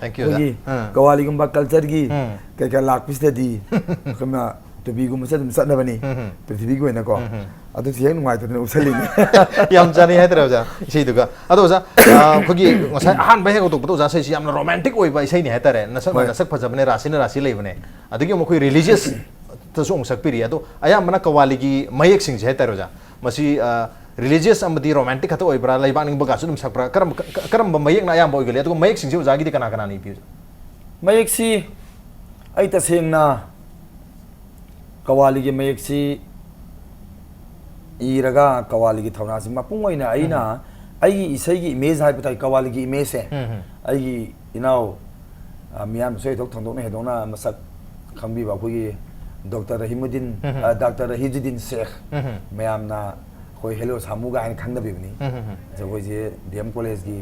Thank you ꯑꯣꯖꯥ꯫ ꯑꯩꯈꯣꯏꯒꯤ ꯑꯥ. ꯀꯋꯥꯂꯤꯒꯨꯝꯕ cultureꯒꯤ ꯎꯝ. ꯀꯩꯀꯥ ꯂꯥꯛꯄꯁꯤꯗꯗꯤ ꯑꯩꯈꯣꯏꯅ ꯇꯨꯄꯤꯒꯨꯝꯕꯁꯦ ꯑꯗꯨꯝ ꯆꯠꯅꯕꯅꯤ, ꯎꯝ. ꯄ꯭ꯔꯤꯊꯤꯕꯤꯒꯤ ꯑꯣꯏꯅꯀꯣ꯫ ꯎꯝ. ꯑꯗꯨꯁꯨ ꯍꯦꯛ ꯅꯨꯡꯉꯥꯏꯇꯗꯅ ꯎꯞꯁꯜꯂꯤꯅꯤ꯫ ꯌꯥꯝ ꯆꯥꯅꯩ ꯍꯥꯏꯇꯥꯔꯦ ꯑꯣꯖꯥ ꯏꯁꯩꯗꯨꯒ꯫ ꯑꯗꯣ ꯑꯣꯖꯥ, ꯑ, ꯑꯩꯈꯣꯏꯒꯤ ꯉꯁꯥꯏ ꯑꯍꯥꯟꯕ ꯍꯦꯛ ꯍꯧꯗꯣꯛꯄꯗ ꯑꯣꯖꯥ ꯏꯁꯩꯁꯤ ꯌꯥꯝꯅ romantic ꯑꯣꯏꯕ ꯏꯁꯩꯅꯤ ꯍꯥꯏꯇꯥꯔꯦ꯫ ꯅꯁꯛꯅ ꯍꯣꯏ. ꯅꯁꯛ ꯐꯖꯕꯅꯦ, ꯔꯥꯁꯤꯅ ꯔꯥꯁꯤ ꯂꯩꯕꯅꯦ꯫ ꯑꯗꯒꯤ ꯑꯃꯨꯛ ꯑꯩꯈꯣꯏ religiousꯇꯁꯨ ꯑꯃꯨꯛ ꯁꯛꯄꯤꯔꯤ꯫ ꯑꯗꯣ ꯑꯌꯥꯝꯕꯅ ꯀꯋꯥꯂꯤꯒꯤ ꯃꯌꯦꯛꯁꯤꯡꯁꯦ ꯍꯥꯏꯇꯥꯔꯦ ꯑꯣꯖꯥ, ꯃꯁꯤ, ꯑ, religious ꯑꯃꯗꯤ romantic ꯈꯛꯇ ꯑꯣꯏꯕ꯭ꯔꯥ, ꯂꯩꯕꯥꯛ ꯅꯤꯡꯕꯒꯁꯨ ꯑꯗꯨꯝ ꯁꯛꯄ꯭ꯔꯥ? ꯀꯔꯝꯕ, ꯀ-, ꯀꯔꯝꯕ ꯃꯌꯦꯛꯅ ꯑꯌꯥꯝꯕ ꯑꯣꯏꯒꯜꯂꯤ? ꯑꯗꯨꯒ ꯃꯌꯦꯛꯁꯤꯡꯁꯦ ꯑꯣꯖꯥꯒꯤꯗꯤ ꯀꯅꯥ ꯀꯅꯥꯅ ꯏꯕꯤ ꯑꯣꯖꯥ? ꯃꯌꯦꯛꯁꯤ ꯑꯩ ꯇꯁꯦꯡꯅ ꯀꯋꯥꯂꯤꯒꯤ ꯃꯌꯦꯛꯁꯤ ꯏꯔꯒ ꯀꯋꯥꯂꯤꯒꯤ ꯊꯧꯅꯥꯁꯤ ꯃꯄꯨꯡ ꯑꯣꯏꯅ ꯑꯩꯅ ꯑꯩꯒꯤ ꯏꯁꯩꯒꯤ ꯏꯃꯦꯖ ꯍꯥꯏꯕ ꯇꯥꯏ, ꯀꯋꯥꯂꯤꯒꯤ ꯏꯃꯦꯖꯁꯦ ꯑꯩꯒꯤ ꯏꯅꯥꯎ, ꯑ, ꯃꯤꯌꯥꯝꯅꯁꯨ ꯍꯦꯟꯗꯣꯛ ꯊꯣꯡꯗꯣꯛꯅ ꯍꯦꯟꯗꯣꯛꯅ ꯃꯁꯛ ꯈꯪꯕꯤꯕ ꯑꯩꯈꯣꯏꯒꯤ ꯗꯣꯛꯇꯔ ꯔꯍꯤꯃꯨꯗꯤꯟ, ꯎꯝ꯫ ꯑ, ꯗꯥꯛꯇꯔ ꯔꯍꯤꯖꯨꯗꯤꯟ ꯁꯦꯈ, ꯎꯝ꯫ ꯃꯌꯥꯝꯅ ꯑꯩꯈꯣꯏ ꯍꯦꯂꯣ ꯁꯥꯃꯨꯒ ꯍꯥꯏꯅ ꯈꯪꯅꯕꯤꯕꯅꯤ꯫ ꯎꯝ꯫ ꯑꯗꯣ ꯑꯩꯈꯣꯏꯁꯦ ꯗꯤ ꯑꯦꯝ ꯀꯣꯂꯦꯖꯀꯤ,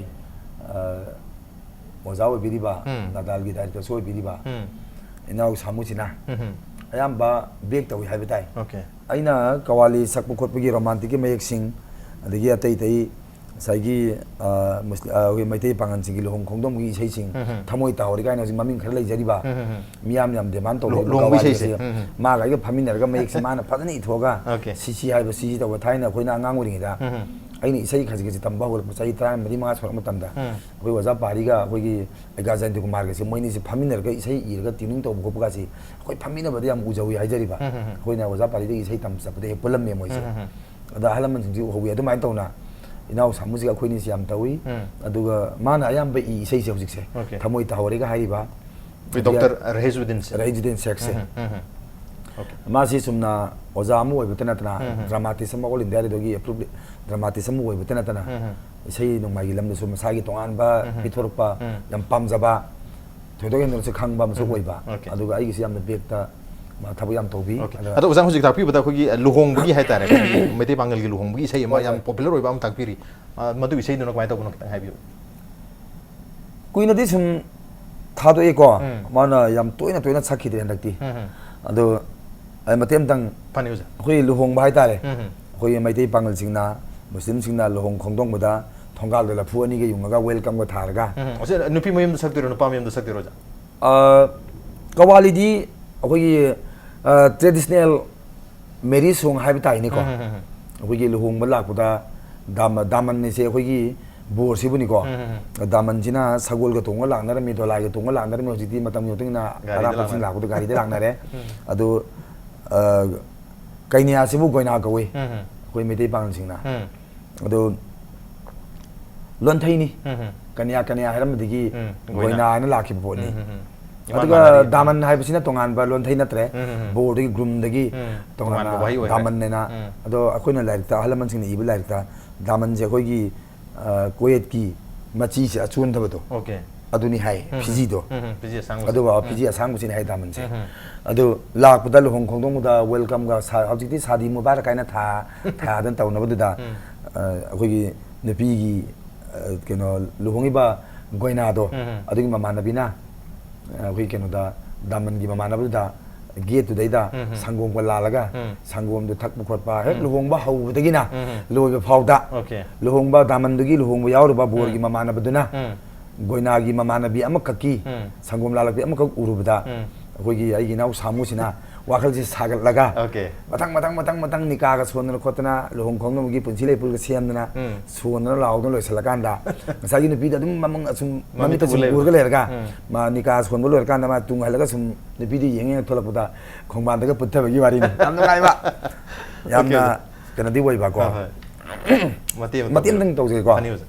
ꯑ, ꯑꯣꯖꯥ ꯑꯣꯏꯕꯤꯔꯤꯕ, ꯎꯝ꯫ ꯅꯥꯗꯥꯜꯒꯤ ꯗꯥꯏꯔꯦꯛꯇꯔꯁꯨ ꯑꯣꯏꯕꯤꯔꯤꯕ ꯎꯝ꯫ ꯏꯅꯥꯎ ꯁꯥꯃꯨꯁꯤꯅ ꯎꯝ꯫ ꯑꯌꯥꯝꯕ ꯕꯦꯛ ꯇꯧꯏ ꯍꯥꯏꯕ ꯇꯥꯏ꯫ ꯑꯣꯀꯦ꯫ ꯑꯩꯅ ꯀꯋꯥꯂꯤ ꯁꯛꯄ ꯈꯣꯠꯄꯒꯤ ꯔꯣꯃꯥꯟꯇꯤꯛꯀꯤ ꯃꯌꯦꯛꯁꯤꯡ, ꯑꯗꯒꯤ ꯑꯇꯩ ꯑꯇꯩ ꯉꯁꯥꯏꯒꯤ, ꯑ, ꯃꯨꯁ-, ꯑ, ꯑꯩꯈꯣꯏ ꯃꯩꯇꯩ ꯄꯥꯉꯜꯁꯤꯡꯒꯤ ꯂꯨꯍꯣꯡ ꯈꯣꯡꯗꯣꯡꯕꯒꯤ ꯏꯁꯩꯁꯤꯡ, ꯎꯝ꯫ ꯊꯃꯣꯏ ꯇꯥꯍꯧꯔꯦ ꯀꯥꯏꯅ ꯍꯧꯖꯤꯛ ꯃꯃꯤꯡ ꯈꯔ ꯂꯩꯖꯔꯤꯕ, ꯎꯝ꯫ ꯃꯤꯌꯥꯝ ꯌꯥꯝ ꯗꯤꯃꯥꯟ ꯇꯧꯔꯤꯕ ꯂꯨꯍꯣꯡꯕ ꯀꯋꯥꯂꯤ ꯏꯁꯩꯁꯦ꯫ ꯑꯁꯤ ꯎꯝ꯫ ꯃꯥꯒ ꯑꯩꯒ ꯐꯝꯃꯤꯟꯅꯔꯒ ꯃꯌꯦꯛꯁꯦ ꯃꯥꯅ ꯐꯖꯅ ꯏꯊꯣꯛꯑꯒ, ꯑꯣꯀꯦ꯫ ꯁꯤ ꯁꯤ ꯍꯥꯏꯕ ꯁꯤꯁꯤ ꯇꯧꯕ ꯊꯥꯏꯅ ꯑꯩꯈꯣꯏꯅ ꯑꯉꯥꯡ ꯑꯣꯏꯔꯤꯉꯩꯗ ꯎꯝ꯫ ꯑꯩꯅ ꯏꯁꯩ ꯈꯖꯤꯛ ꯈꯖꯤꯛ ꯇꯝꯕ ꯍꯧꯔꯛꯄ ꯆꯍꯤ ꯇꯔꯥꯃꯔꯤ ꯃꯉꯥ ꯁꯨꯔꯛꯄ ꯃꯇꯝꯗ ꯎꯝ꯫ ꯑꯩꯈꯣꯏ ꯑꯣꯖꯥ ꯄꯥꯔꯤꯒ ꯑꯩꯈꯣꯏꯒꯤ ꯑꯩꯒꯥ ꯖꯌꯟꯇ ꯀꯨꯃꯥꯔꯒꯁꯦ ꯃꯣꯏꯅꯤꯁꯦ ꯐꯝꯃꯤꯟꯅꯔꯒ ꯏꯁꯩ ꯏꯔꯒ ꯇ꯭ꯌꯨꯅꯤꯡ ꯇꯧꯕ ꯈꯣꯠꯄꯒꯁꯦ ꯑꯩꯈꯣꯏ ꯐꯝꯃꯤꯟꯅꯕꯗ ꯌꯥꯝ ꯎꯖꯍꯧꯋꯤ ꯍꯥꯏꯖꯔꯤꯕ꯫ ꯎꯝ, ꯎꯝ, ꯎꯝ꯫ ꯑꯩꯈꯣꯏꯅ ꯑꯣꯖꯥ ꯄꯥꯔꯤꯗꯒꯤ ꯏꯁꯩ ꯇꯝ ꯆꯠꯄꯗ ꯍꯦꯛ ꯄꯨꯜꯂꯝꯃꯦ ꯃꯣꯏꯁꯦ꯫ ꯎꯝ, ꯎꯝ, ꯎꯝ꯫ ꯑꯗ ꯑꯍꯜ ꯂꯃꯟꯁꯤꯡꯁꯨ ꯎꯍꯧꯋꯤ꯫ ꯑꯗꯨꯃꯥꯏꯅ ꯇꯧꯅ ꯏꯅꯥꯎ ꯁꯥꯃꯨꯁꯤꯒ ꯑꯩꯈꯣꯏꯅꯤꯁꯦ ꯌꯥꯝ ꯇꯧꯏ꯫ ꯎꯝ꯫ ꯑꯗꯨꯒ ꯃꯥꯅ ꯑꯌꯥꯝꯕ ꯏ ꯏꯁꯩꯁꯦ ꯍꯧꯖꯤꯛꯁꯦ꯫ ꯑꯣꯀꯦ꯫ ꯊꯃꯣꯏ ꯇꯥꯍꯧꯔꯦꯒ ꯍꯥꯏꯔꯤꯕ꯫ ꯑꯩꯈꯣꯏ ꯗꯣꯛꯇꯔ ꯔꯍꯤꯖꯨꯗꯤꯟꯁꯦ꯫ ꯔꯍꯤꯖꯨꯗꯤꯟ ꯁꯦꯈꯁꯦ꯫ ꯎꯝ, ꯎꯝ, ꯎꯝ꯫ ꯑꯣꯀꯦ꯫ ꯃꯥꯁꯤ ꯆꯨꯝꯅ ꯑꯣꯖꯥ ꯑꯃ ꯑꯣꯏꯕꯇ ꯅꯠꯇꯅ, ꯎꯝ, ꯎꯝ꯫ ꯗ꯭ꯔꯃꯥꯇꯤꯁ ꯑꯃ, ꯑꯣꯜ ꯏꯟꯗꯤꯌꯥ ꯔꯦꯗꯤꯑꯣꯒꯤ ꯑꯦꯄ꯭ꯔꯨꯞ ꯗ꯭ꯔꯃꯥꯇꯤꯁ ꯑꯃ ꯑꯣꯏꯕꯇ ꯅꯠꯇꯅ, ꯎꯝ, ꯎꯝ꯫ ꯏꯁꯩ ꯅꯣꯡꯃꯥꯏꯒꯤ ꯂꯝꯗꯁꯨ ꯃꯁꯥꯒꯤ ꯇꯣꯉꯥꯟꯕ ꯎꯝ, ꯎꯝ꯫ ꯄꯤꯊꯣꯔꯛꯄ, ꯎꯝ꯫ ꯌꯥꯝ ꯄꯥꯝꯖꯕ, ꯊꯣꯏꯗꯣꯛ ꯍꯦꯟꯗꯣꯛꯅꯁꯨ ꯈꯪꯕ ꯑꯃꯁꯨ ꯎꯝ꯫ ꯑꯣꯏꯕ꯫ ꯑꯣꯀꯦ꯫ ꯑꯗꯨꯒ ꯑꯩꯒꯤꯁꯨ ꯌꯥꯝꯅ ꯕꯦꯛꯇ ꯃꯥ ꯊꯕꯛ ꯌꯥꯝ ꯇꯧꯕꯤ꯫ ꯑꯣꯀꯦ꯫ ꯑꯗ ꯑꯗꯣ ꯑꯣꯖꯥ ꯍꯧꯖꯤꯛ ꯇꯥꯛꯄꯤꯕꯗ ꯑꯩꯈꯣꯏꯒꯤ, ꯑ, ꯂꯨꯍꯣꯡꯕꯒꯤ ꯍꯥꯏꯇꯥꯔꯦ, ꯑꯩꯈꯣꯏꯒꯤ ꯃꯩꯇꯩ ꯄꯥꯉꯜꯒꯤ ꯂꯨꯍꯣꯡꯕꯒꯤ ꯏꯁꯩ ꯑꯃ ꯍꯣꯏ, ꯌꯥꯝ ꯍꯣꯏ꯫ ꯄꯣꯄꯨꯂꯔ ꯑꯣꯏꯕ ꯑꯃ ꯇꯥꯛꯄꯤꯔꯤ꯫ ꯑ, ꯃꯗꯨꯒꯤ ꯏꯁꯩꯗꯨꯅ ꯀꯃꯥꯏꯅ ꯇꯧꯕꯅꯣ ꯈꯤꯇꯪ ꯍꯥꯏꯕꯤꯌꯨ꯫ ꯀꯨꯏꯅꯗꯤ ꯁꯨꯝ ꯊꯥꯗꯣꯛꯑꯦꯀꯣ꯫ ꯎꯝ꯫ ꯃꯥꯅ ꯌꯥꯝ ꯇꯣꯏꯅ ꯇꯣꯏꯅ ꯁꯛꯈꯤꯗ꯭ꯔꯦ ꯍꯟꯗꯛꯇꯤ꯫ ꯎꯝ, ꯎꯝ꯫ ꯑꯗꯣ ꯑꯩ ꯃꯇꯦꯛ ꯑꯃꯇꯪ ꯐꯅꯤ ꯑꯣꯖꯥ꯫ ꯑꯩꯈꯣꯏ ꯂꯨꯍꯣꯡꯕ ꯍꯥꯏꯇꯥꯔꯦ꯫ ꯎꯝ, ꯎꯝ꯫ ꯑꯩꯈꯣꯏꯒꯤ ꯃꯩꯇꯩ ꯄꯥꯉꯜꯁꯤꯡꯅ, ꯃꯨꯁꯂꯤꯝꯁꯤꯡꯅ ꯂꯨꯍꯣꯡ ꯈꯣꯡꯗꯣꯡꯕꯗ ꯊꯣꯡꯒꯥꯜꯗ ꯂꯐꯨ ꯑꯅꯤꯒ ꯌꯨꯡꯉꯒ ꯋꯦꯜꯀꯝꯒ ꯊꯥꯔꯒ꯫ ꯎꯝ, ꯎꯝ꯫ ꯑꯣꯖꯥ, ꯅꯨꯄꯤ ꯃꯌꯨꯝꯗ ꯁꯛꯇꯣꯏꯔꯣ, ꯅꯨꯄꯥ ꯃꯌꯨꯝꯗ ꯁꯛꯇꯣꯏꯔꯣ, ꯑꯣꯖꯥ? ꯑ, ꯀꯋꯥꯂꯤꯗꯤ ꯑꯩꯈꯣꯏꯒꯤ, ꯑ, ꯇ꯭ꯔꯦꯗꯤꯁꯅꯦꯜ ꯃꯦꯔꯤꯖ ꯁꯣꯡ ꯍꯥꯏꯕ ꯇꯥꯏꯅꯦꯀꯣ꯫ ꯎꯝ, ꯎꯝ, ꯎꯝ, ꯎꯝ꯫ ꯑꯩꯈꯣꯏꯒꯤ ꯂꯨꯍꯣꯡꯕ ꯂꯥꯛꯄꯗ ꯗꯥꯃ-, ꯗꯥꯃꯟ ꯍꯥꯏꯁꯦ ꯑꯩꯈꯣꯏꯒꯤ ꯕꯣꯔꯁꯤꯕꯨꯅꯤꯀꯣ꯫ ꯎꯝ, ꯎꯝ, ꯎꯝ꯫ ꯗꯥꯃꯟꯁꯤꯅ ꯁꯒꯣꯜꯒ ꯇꯣꯡꯉ ꯂꯥꯛꯅꯔꯝꯃꯤ, ꯗꯣꯂꯥꯏꯒ ꯇꯣꯡꯉ ꯂꯥꯛꯅꯔꯝꯃꯤ꯫ ꯍꯧꯖꯤꯛꯇꯤ ꯃꯇꯝꯒꯤ ꯃꯇꯨꯡ ꯏꯟꯅ ꯒꯥꯔꯤꯗ ꯑꯔꯥꯞꯄꯁꯤꯡ ꯂꯥꯛꯅꯔꯦ꯫ ꯂꯥꯛꯄꯗꯣ ꯒꯥꯔꯤꯗ ꯂꯥꯛꯅꯔꯦ꯫ ꯎꯝ꯫ ꯑꯗꯨ, ꯑ, ꯀꯩꯅ꯭ꯌꯥꯁꯤꯕꯨ ꯒꯣꯏꯅꯥ ꯀꯧꯏ, ꯎꯝ, ꯎꯝ꯫ ꯑꯩꯈꯣꯏ ꯃꯩꯇꯩ ꯄꯥꯉꯜꯁꯤꯡꯅ꯫ ꯎꯝ꯫ ꯑꯗꯨ ꯂꯣꯟꯊꯩꯅꯤ꯫ ꯎꯝ, ꯎꯝ꯫ ꯀꯟꯌꯥ, ꯀꯟꯌꯥ ꯍꯥꯏꯔꯝꯕꯗꯒꯤ ꯎꯝ, ꯒꯣꯏꯅꯥ꯫ ꯒꯣꯏꯅꯥ ꯍꯥꯏꯅ ꯂꯥꯛꯈꯤꯕ ꯄꯣꯠꯅꯤ꯫ ꯎꯝ, ꯎꯝ, ꯎꯝ꯫ ꯑꯗꯨꯒ ꯗꯥꯃꯟ ꯍꯥꯏꯕꯁꯤꯅ ꯇꯣꯉꯥꯟꯕ ꯂꯣꯟꯊꯩ ꯅꯠꯇ꯭ꯔꯦ꯫ ꯎꯝ, ꯎꯝ, ꯎꯝ꯫ ꯕꯣꯔꯗꯒꯤ ꯒ꯭ꯔꯨꯝꯗꯒꯤ ꯎꯝ, ꯇꯣꯉꯥꯟꯅ ꯇꯣꯉꯥꯟꯕ ꯋꯥꯍꯩ ꯑꯣꯏꯈ꯭ꯔꯦ꯫ ꯗꯥꯃꯟ ꯍꯥꯏꯅ꯫ ꯎꯝ꯫ ꯑꯗꯣ ꯑꯩꯈꯣꯏꯅ ꯂꯥꯏꯔꯤꯛꯇ, ꯑꯍꯜ ꯂꯃꯟꯁꯤꯡꯅ ꯏꯕ ꯂꯥꯏꯔꯤꯛꯇ ꯗꯥꯃꯟꯁꯦ ꯑꯩꯈꯣꯏꯒꯤ, ꯑ, ꯀꯣꯌꯦꯠꯀꯤ ꯃꯆꯤꯁꯦ ꯑꯆꯣꯟꯗꯕꯗꯣ꯫ ꯑꯣꯀꯦ꯫ ꯑꯗꯨꯅꯤ ꯍꯥꯏ, ꯎꯝ, ꯎꯝ꯫ ꯐꯤꯖꯤꯗꯣ꯫ ꯎꯝ, ꯎꯝ, ꯐꯤꯖꯤ ꯑꯁꯥꯡꯕꯁꯦ꯫ ꯑꯗꯨꯒ ꯎꯝ꯫ ꯐꯤꯖꯤ ꯑꯁꯥꯡꯕꯁꯤꯅꯤ ꯍꯥꯏ ꯗꯥꯃꯟꯁꯦ꯫ ꯎꯝ, ꯎꯝ꯫ ꯑꯗꯨ ꯂꯥꯛꯄꯗ ꯂꯨꯍꯣꯡ ꯈꯣꯡꯗꯣꯡꯕꯗ welcomeꯒ ꯁꯥ-, ꯍꯧꯖꯤꯛꯇꯤ ꯁꯥꯗꯤ ꯃꯨꯕꯥꯔꯛ ꯍꯥꯏꯅ ꯊꯥ-, ꯊꯥꯗꯅ ꯇꯧꯅꯕꯗꯨꯗ, ꯎꯝ꯫ ꯑ, ꯑꯩꯈꯣꯏꯒꯤ ꯅꯨꯄꯤꯒꯤ, ꯑ, ꯀꯩꯅꯣ, ꯂꯨꯍꯣꯡꯉꯤꯕ ꯒꯣꯏꯅꯥꯗꯣ, ꯎꯝ, ꯎꯝ꯫ ꯑꯗꯨꯒꯤ ꯃꯃꯥꯟꯅꯕꯤꯅ, ꯑ, ꯑꯩꯈꯣꯏ ꯀꯩꯅꯣꯗ, ꯗꯥꯃꯟꯒꯤ ꯃꯃꯥꯟꯅꯕꯗꯨꯗ, gateꯇꯨꯗꯩꯗ ꯎꯝ, ꯎꯝ꯫ ꯁꯪꯒꯣꯝꯒ ꯂꯥꯜꯂꯒ, ꯎꯝ꯫ ꯁꯪꯒꯣꯝꯗꯣ ꯊꯛꯄ ꯈꯣꯠꯄ, ꯍꯦꯛ ꯎꯝ꯫ ꯂꯨꯍꯣꯡꯕ ꯍꯧꯕꯗꯒꯤꯅ ꯎꯝ, ꯎꯝ꯫ ꯂꯣꯏꯕ ꯐꯥꯎꯗ, ꯑꯣꯀꯦ꯫ ꯂꯨꯍꯣꯡꯕ, ꯗꯥꯃꯟꯗꯨꯒꯤ ꯂꯨꯍꯣꯡꯕ ꯌꯥꯎꯔꯨꯕ ꯕꯣꯔꯒꯤ ꯎꯝ꯫ ꯃꯃꯥꯟꯅꯕꯗꯨꯅ ꯎꯝ꯫ ꯒꯣꯏꯅꯥꯒꯤ ꯃꯃꯥꯟꯅꯕꯤ ꯑꯃꯈꯛꯀꯤ ꯎꯝ꯫ ꯁꯪꯒꯣꯝ ꯂꯥꯜꯂꯛꯄꯤ ꯑꯃꯈꯛ ꯎꯔꯨꯕꯗ, ꯎꯝ꯫ ꯑꯩꯈꯣꯏꯒꯤ, ꯑꯩꯒꯤ ꯏꯅꯥꯎ ꯁꯥꯃꯨꯁꯤꯅ ꯋꯥꯈꯜꯁꯦ ꯁꯥꯒꯠꯂꯒ, ꯑꯣꯀꯦ꯫ ꯃꯊꯪ, ꯃꯊꯪ, ꯃꯊꯪ, ꯃꯊꯪ ꯅꯤꯀꯥꯒ ꯁꯣꯟꯗꯅ ꯈꯣꯠꯇꯅ, ꯂꯨꯍꯣꯡ ꯈꯣꯡꯗꯣꯡꯕꯒꯤ ꯄꯨꯟꯁꯤ ꯂꯩꯄꯨꯔꯒ ꯁꯦꯝꯗꯅ, ꯎꯝ꯫ ꯁꯣꯟꯗꯅ ꯂꯥꯎꯗꯅ ꯂꯣꯏꯁꯤꯜꯂꯀꯥꯟꯗ, ꯉꯁꯥꯏꯒꯤ ꯅꯨꯄꯤꯗ ꯑꯗꯨꯝ ꯃꯃꯪ ꯑꯁꯨꯝ ꯃꯃꯤꯠꯇ ꯃꯃꯤꯠꯇ ꯎ ꯁꯨꯝ ꯂꯩꯕꯗꯣ꯫ ꯎꯔꯒ ꯂꯩꯔꯒ, ꯎꯝ꯫ ꯃꯥ ꯅꯤꯀꯥ ꯁꯣꯟꯕ ꯂꯣꯏꯔꯀꯥꯟꯗ ꯃꯥ ꯇꯨꯡ ꯍꯜꯂꯒ ꯁꯨꯝ ꯅꯨꯄꯤꯗꯨ ꯌꯦꯡ ꯌꯦꯡ ꯊꯣꯛꯂꯛꯄꯗ ꯈꯣꯡꯕꯥꯟꯗꯒ ꯄꯨꯠꯊꯕꯒꯤ ꯋꯥꯔꯤꯅꯤ꯫ ꯌꯥꯝ ꯅꯨꯡꯉꯥꯏꯕ꯫ ꯌꯥꯝꯅ ꯑꯣꯀꯦ, ꯑꯣꯀꯦ꯫ ꯀꯩꯅꯣꯗꯤ ꯑꯣꯏꯕꯀꯣ꯫ ꯍꯣꯏ, ꯍꯣꯏ꯫ ꯃꯇꯦꯛ ꯑꯃ ꯃꯇꯦꯛ ꯇꯧꯕꯤꯌꯨ꯫ ꯑꯝꯇꯪ ꯇꯧꯖꯒꯦꯀꯣ꯫ ꯐꯅꯤ, ꯑꯣꯖꯥ꯫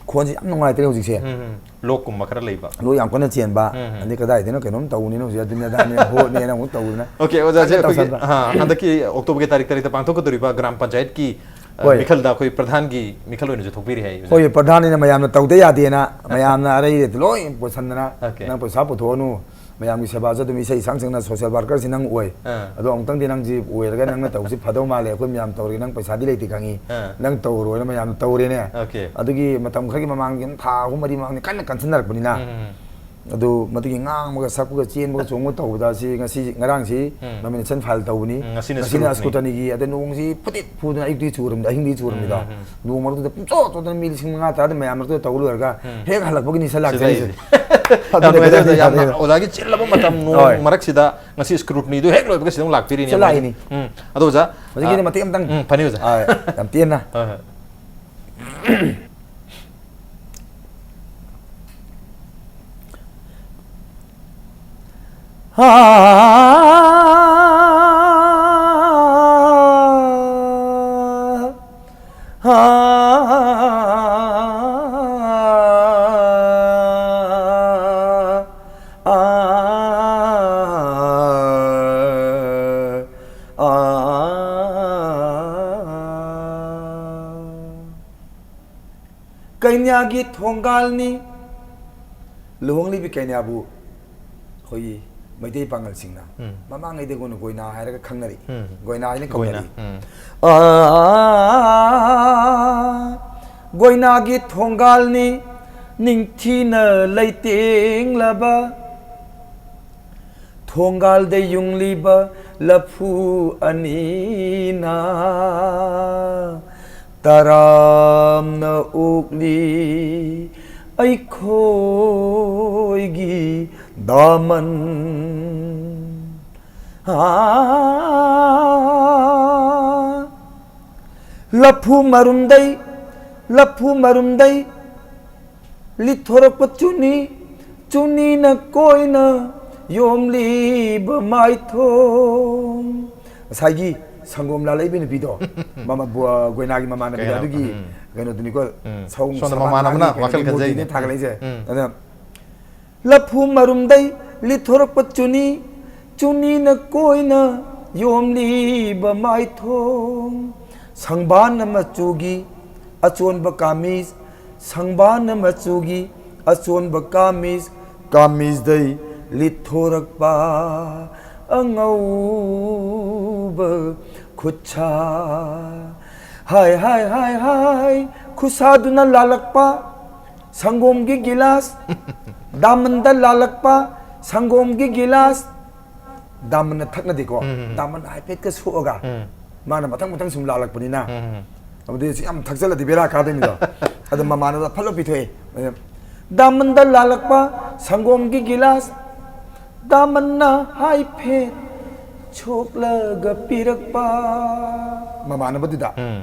ꯈꯣꯟꯁꯦ ꯌꯥꯝ ꯅꯨꯡꯉꯥꯏꯇ꯭ꯔꯦ ꯍꯧꯖꯤꯛꯁꯦ꯫ ꯎꯝ, ꯎꯝ꯫ ꯂꯣꯛꯀꯨꯝꯕ ꯈꯔ ꯂꯩꯕ꯫ ꯂꯣꯛ ꯌꯥꯝ ꯀꯟꯅ ꯆꯦꯟꯕ꯫ ꯎꯝ, ꯎꯝ꯫ ꯑꯗꯩ ꯀꯗꯥꯏꯗꯩꯅꯣ ꯀꯩꯅꯣꯝ ꯇꯧꯕꯅꯤꯅ ꯍꯧꯖꯤꯛ ꯑꯗꯨꯅꯤ ꯑꯗꯥꯅꯤ ꯍꯣꯠꯅꯦꯅ ꯑꯃꯨꯛ ꯇꯧꯗꯅ꯫ ꯑꯣꯀꯦ, ꯑꯣꯖꯥꯁꯦ ꯀꯟꯅ ꯑꯩꯈꯣꯏꯒꯤ, ꯇꯧꯁꯟꯕ꯫ ꯑ, ꯍꯟꯗꯛꯀꯤ ꯑꯣꯛꯇꯣꯕꯔꯒꯤ ꯇꯥꯔꯤꯛ ꯇꯔꯦꯠꯇ ꯄꯥꯡꯊꯣꯛꯀꯗꯧꯔꯤꯕ ꯒ꯭ꯔꯥꯝ ꯄꯟꯆꯥꯌꯠꯀꯤ, ꯑ, ꯍꯣꯏ꯫ ꯃꯤꯈꯜꯗ ꯑꯩꯈꯣꯏ ꯄ꯭ꯔꯙꯥꯟꯒꯤ ꯃꯤꯈꯜ ꯑꯣꯏꯅꯁꯨ ꯊꯣꯛꯄꯤꯔꯤ ꯍꯥꯏ, ꯑꯣꯖꯥ꯫ ꯍꯣꯏ, ꯄ꯭ꯔꯙꯥꯟꯅꯤꯅ ꯃꯌꯥꯝꯅ ꯇꯧꯗ ꯌꯥꯗꯦꯅ ꯃꯌꯥꯝꯅ ꯑꯔꯩ ꯑꯔꯩꯗ ꯂꯣꯏ ꯄꯨꯁꯟꯗꯅ, ꯑꯣꯀꯦ꯫ "ꯅꯪ ꯄꯩꯁꯥ ꯄꯨꯊꯣꯛꯑꯅꯨ, ꯃꯌꯥꯝꯒꯤ ꯁꯦꯕꯥꯁꯨ ꯑꯗꯨꯝ ꯏꯁꯩ ꯏꯁꯥꯡ ꯁꯛꯅ social workerꯁꯤ ꯅꯪ ꯑꯣꯏ꯫ ꯑꯥ꯫ ꯑꯗꯣ ꯑꯃꯨꯛꯇꯪꯗꯤ ꯅꯪꯁꯤ ꯑꯣꯏꯔꯒ ꯅꯪꯅ ꯇꯧꯕꯁꯤ ꯐꯗꯧ ꯃꯥꯜꯂꯦ, ꯑꯩꯈꯣꯏ ꯃꯌꯥꯝ ꯇꯧꯔꯒꯦ, ꯅꯪ ꯄꯩꯁꯥꯗꯤ ꯂꯩꯇꯦ ꯈꯪꯉꯤ꯫ ꯑꯥ꯫ ꯅꯪ ꯇꯧꯔꯣꯏꯅ ꯃꯌꯥꯝꯅ ꯇꯧꯔꯦꯅꯦ꯫" ꯑꯣꯀꯦ꯫ ꯑꯗꯨꯒꯤ ꯃꯇꯝ ꯈꯔꯒꯤ ꯃꯃꯥꯡꯒꯤ ꯊꯥ ꯑꯍꯨꯝ ꯃꯔꯤ ꯃꯃꯥꯡꯗꯤ ꯀꯟꯅ ꯀꯟꯁꯤꯟꯅꯔꯛꯄꯅꯤꯅ꯫ ꯎꯝ꯫ ꯑꯗꯨ ꯃꯗꯨꯒꯤ ꯉꯥꯡꯕꯒ ꯁꯛꯄꯒ ꯆꯦꯟꯕꯒ ꯆꯣꯡꯕꯒ ꯇꯧꯕꯗ ꯁꯤ ꯉꯁꯤ ꯉꯔꯥꯡꯁꯤ ꯎꯝ꯫ Nomination file ꯇꯧꯕꯅꯤ꯫ ꯎꯝ, ꯉꯁꯤꯅ ꯉꯁꯤꯅ scrutiny꯫ Scrutinyꯒꯤ, ꯑꯗ ꯅꯣꯡꯁꯤ ꯐꯨꯗꯤꯠ ꯐꯨꯗꯅ ꯑꯌꯨꯛꯇꯤ ꯆꯨꯔꯝꯗ ꯑꯍꯤꯡꯗꯤ ꯆꯨꯔꯝꯃꯤꯗꯣ꯫ ꯎꯝ, ꯎꯝ, ꯎꯝ꯫ ꯅꯣꯡ ꯃꯔꯛꯇꯨꯗ ꯄꯨꯡꯆꯣꯠ ꯆꯣꯠꯇꯅ ꯃꯤ ꯂꯤꯁꯤꯡ ꯃꯉꯥ ꯇꯔꯥꯗ ꯃꯌꯥꯝ ꯃꯔꯛꯇꯨꯗ ꯇꯧ ꯂꯣꯏꯔꯒ ꯎꯝ꯫ ꯍꯦꯛ ꯍꯜꯂꯛꯄꯒꯤ ꯅꯤꯁꯥ ꯂꯥꯛꯆꯔꯤꯁꯦ꯫ ꯁꯤꯗꯩꯁꯦ꯫ ꯑꯗꯨꯅ ꯌꯥꯝ ꯅꯨꯡꯉꯥꯏꯖꯔꯦ, ꯀꯩꯗꯧꯅꯤ, ꯌꯥꯝꯅ ꯌꯥꯗꯣꯏꯅꯣ? ꯑꯣꯖꯥꯒꯤ ꯆꯤꯜꯂꯕ ꯃꯇꯝ ꯅꯣꯡ ꯍꯣꯏ꯫ ꯃꯔꯛꯁꯤꯗ ꯉꯁꯤ scrutinyꯗꯨ ꯍꯦꯛ ꯂꯣꯏꯕꯒ ꯁꯤꯗ ꯑꯃꯨꯛ ꯂꯥꯛꯄꯤꯔꯤꯅꯦ꯫ ꯁꯤꯗ ꯂꯥꯛꯏꯅꯤ꯫ ꯎꯝ꯫ ꯑꯗꯣ ꯑꯣꯖꯥ, ꯍꯧꯖꯤꯛꯀꯤꯗꯤ ꯑ, ꯃꯇꯦꯛ ꯑꯃꯇꯪ꯫ ꯎꯝ, ꯐꯅꯤ ꯑꯣꯖꯥ꯫ ꯑ, ꯌꯥꯝ ꯇꯦꯟꯅ꯫ ꯍꯣꯏ, ꯍꯣꯏ꯫ ꯀꯩꯅ꯭ꯌꯥꯒꯤ ꯊꯣꯡꯒꯥꯜꯅꯤ꯫ ꯂꯨꯍꯣꯡꯂꯤꯕꯤ ꯀꯩꯅ꯭ꯌꯥꯕꯨ ꯑꯩꯈꯣꯏꯒꯤ ꯃꯩꯇꯩ ꯄꯥꯉꯜꯁꯤꯡꯅ ꯎꯝ꯫ ꯃꯃꯥꯡꯉꯩꯗꯒꯤ ꯍꯧꯅ ꯒꯣꯏꯅꯥ ꯍꯥꯏꯔꯒ ꯈꯪꯅꯔꯤ꯫ ꯎꯝ꯫ ꯒꯣꯏꯅꯥ ꯍꯥꯏꯅ ꯒꯣꯏꯅꯥ꯫ ꯀꯧꯅꯔꯤ꯫ ꯎꯝ꯫ ꯑꯥ, ꯒꯣꯏꯅꯥꯒꯤ ꯊꯣꯡꯒꯥꯜꯅꯤ ꯅꯤꯡꯊꯤꯅ ꯂꯩꯇꯦꯡꯂꯕ, ꯊꯣꯡꯒꯥꯜꯗ ꯌꯨꯡꯂꯤꯕ ꯂꯐꯨ ꯑꯅꯤꯅ ꯇꯔꯥꯝꯅ ꯑꯣꯛꯂꯤ ꯑꯩꯈꯣꯏꯒꯤ ꯗꯥꯃꯟ꯫ ꯑꯥ, ꯂꯐꯨ ꯃꯔꯨꯝꯗꯩ, ꯂꯐꯨ ꯃꯔꯨꯝꯗꯩ ꯂꯤꯠꯊꯣꯔꯛꯄ ꯆꯨꯅꯤ, ꯆꯨꯅꯤꯅ ꯀꯣꯏꯅ ꯌꯣꯝꯂꯤꯕ ꯃꯥꯏꯊꯣꯡ꯫ ꯉꯁꯥꯏꯒꯤ ꯁꯪꯒꯣꯝ ꯂꯥꯜꯂꯛꯏꯕ ꯅꯨꯄꯤꯗꯣ, ꯃꯃ-, ꯕꯨ-, ꯒꯣꯏꯅꯥꯒꯤ ꯃꯃꯥꯟꯅꯕꯤꯗꯣ, ꯀꯩꯅꯣ, ꯑꯗꯨꯒꯤ ꯎꯝ꯫ ꯀꯩꯅꯣꯗꯨꯅꯤꯀꯣ, ꯎꯝ꯫ ꯁꯧ-, ꯁꯣꯝꯗ ꯁꯃꯥꯟ ꯃꯃꯥꯟꯅꯕꯅ ꯊꯥꯒꯠꯂꯤ, ꯋꯥꯈꯜ ꯀꯩꯅꯣ, ꯈꯟꯖꯩꯅꯦ꯫ ꯃꯣꯗꯤꯅ ꯊꯥꯒꯠꯂꯛꯏꯁꯦ꯫ ꯎꯝ꯫ ꯑꯗ ꯂꯐꯨ ꯃꯔꯨꯝꯗꯩ ꯂꯤꯠꯊꯣꯔꯛꯄ ꯆꯨꯅꯤ, ꯆꯨꯅꯤꯅ ꯀꯣꯏꯅ ꯌꯣꯝꯂꯤꯕ ꯃꯥꯏꯊꯣꯡ꯫ ꯁꯪꯕꯥꯟ ꯃꯆꯨꯒꯤ ꯑꯆꯣꯟꯕ ꯀꯥꯃꯤꯖ, ꯁꯪꯕꯥꯟ ꯃꯆꯨꯒꯤ ꯑꯆꯣꯟꯕ ꯀꯥꯃꯤꯖ, ꯀꯥꯃꯤꯖꯗꯩ ꯂꯤꯠꯊꯣꯔꯛꯄ ꯑꯉꯧꯕ ꯈꯨꯠꯁꯥ꯫ ꯍꯥꯏ, ꯍꯥꯏ, ꯍꯥꯏ, ꯍꯥꯏ, ꯈꯨꯠꯁꯥꯗꯨꯅ ꯂꯥꯜꯂꯛꯄ ꯁꯪꯒꯣꯝꯒꯤ ꯒꯤꯂꯥꯁ, ꯗꯥꯃꯟꯗ ꯂꯥꯜꯂꯛꯄ ꯁꯪꯒꯣꯝꯒꯤ ꯒꯤꯂꯥꯁ꯫ ꯗꯥꯃꯟꯅ ꯊꯛꯅꯗꯦꯀꯣ꯫ ꯎꯝ, ꯎꯝ, ꯎꯝ꯫ ꯗꯥꯃꯟ ꯍꯥꯏꯐꯦꯠꯀ ꯁꯣꯛꯑꯒ ꯎꯝ꯫ ꯃꯥꯅ ꯃꯊꯪ ꯃꯊꯪ ꯁꯨꯝ ꯂꯥꯜꯂꯛꯄꯅꯤꯅ꯫ ꯎꯝ, ꯎꯝ꯫ ꯑꯗꯨꯗꯤ ꯁꯤ ꯌꯥꯝ ꯊꯛꯆꯜꯂꯗꯤ ꯕꯦꯔꯥ ꯀꯥꯗꯣꯏꯅꯤꯗꯣ꯫ ꯑꯗꯣ ꯃꯃꯥꯟꯅꯕꯗ ꯐꯠ ꯂꯥꯎ ꯄꯤꯊꯣꯛꯑꯦ꯫ ꯗꯥꯃꯟꯗ ꯂꯥꯜꯂꯛꯄ ꯁꯪꯒꯣꯝꯒꯤ ꯒꯤꯂꯥꯁ, ꯗꯥꯃꯟꯅ ꯍꯥꯏꯐꯦꯠ ꯁꯣꯛꯂꯒ ꯄꯤꯔꯛꯄ꯫ ꯃꯃꯥꯟꯅꯕꯗꯨꯗ꯫ ꯎꯝ꯫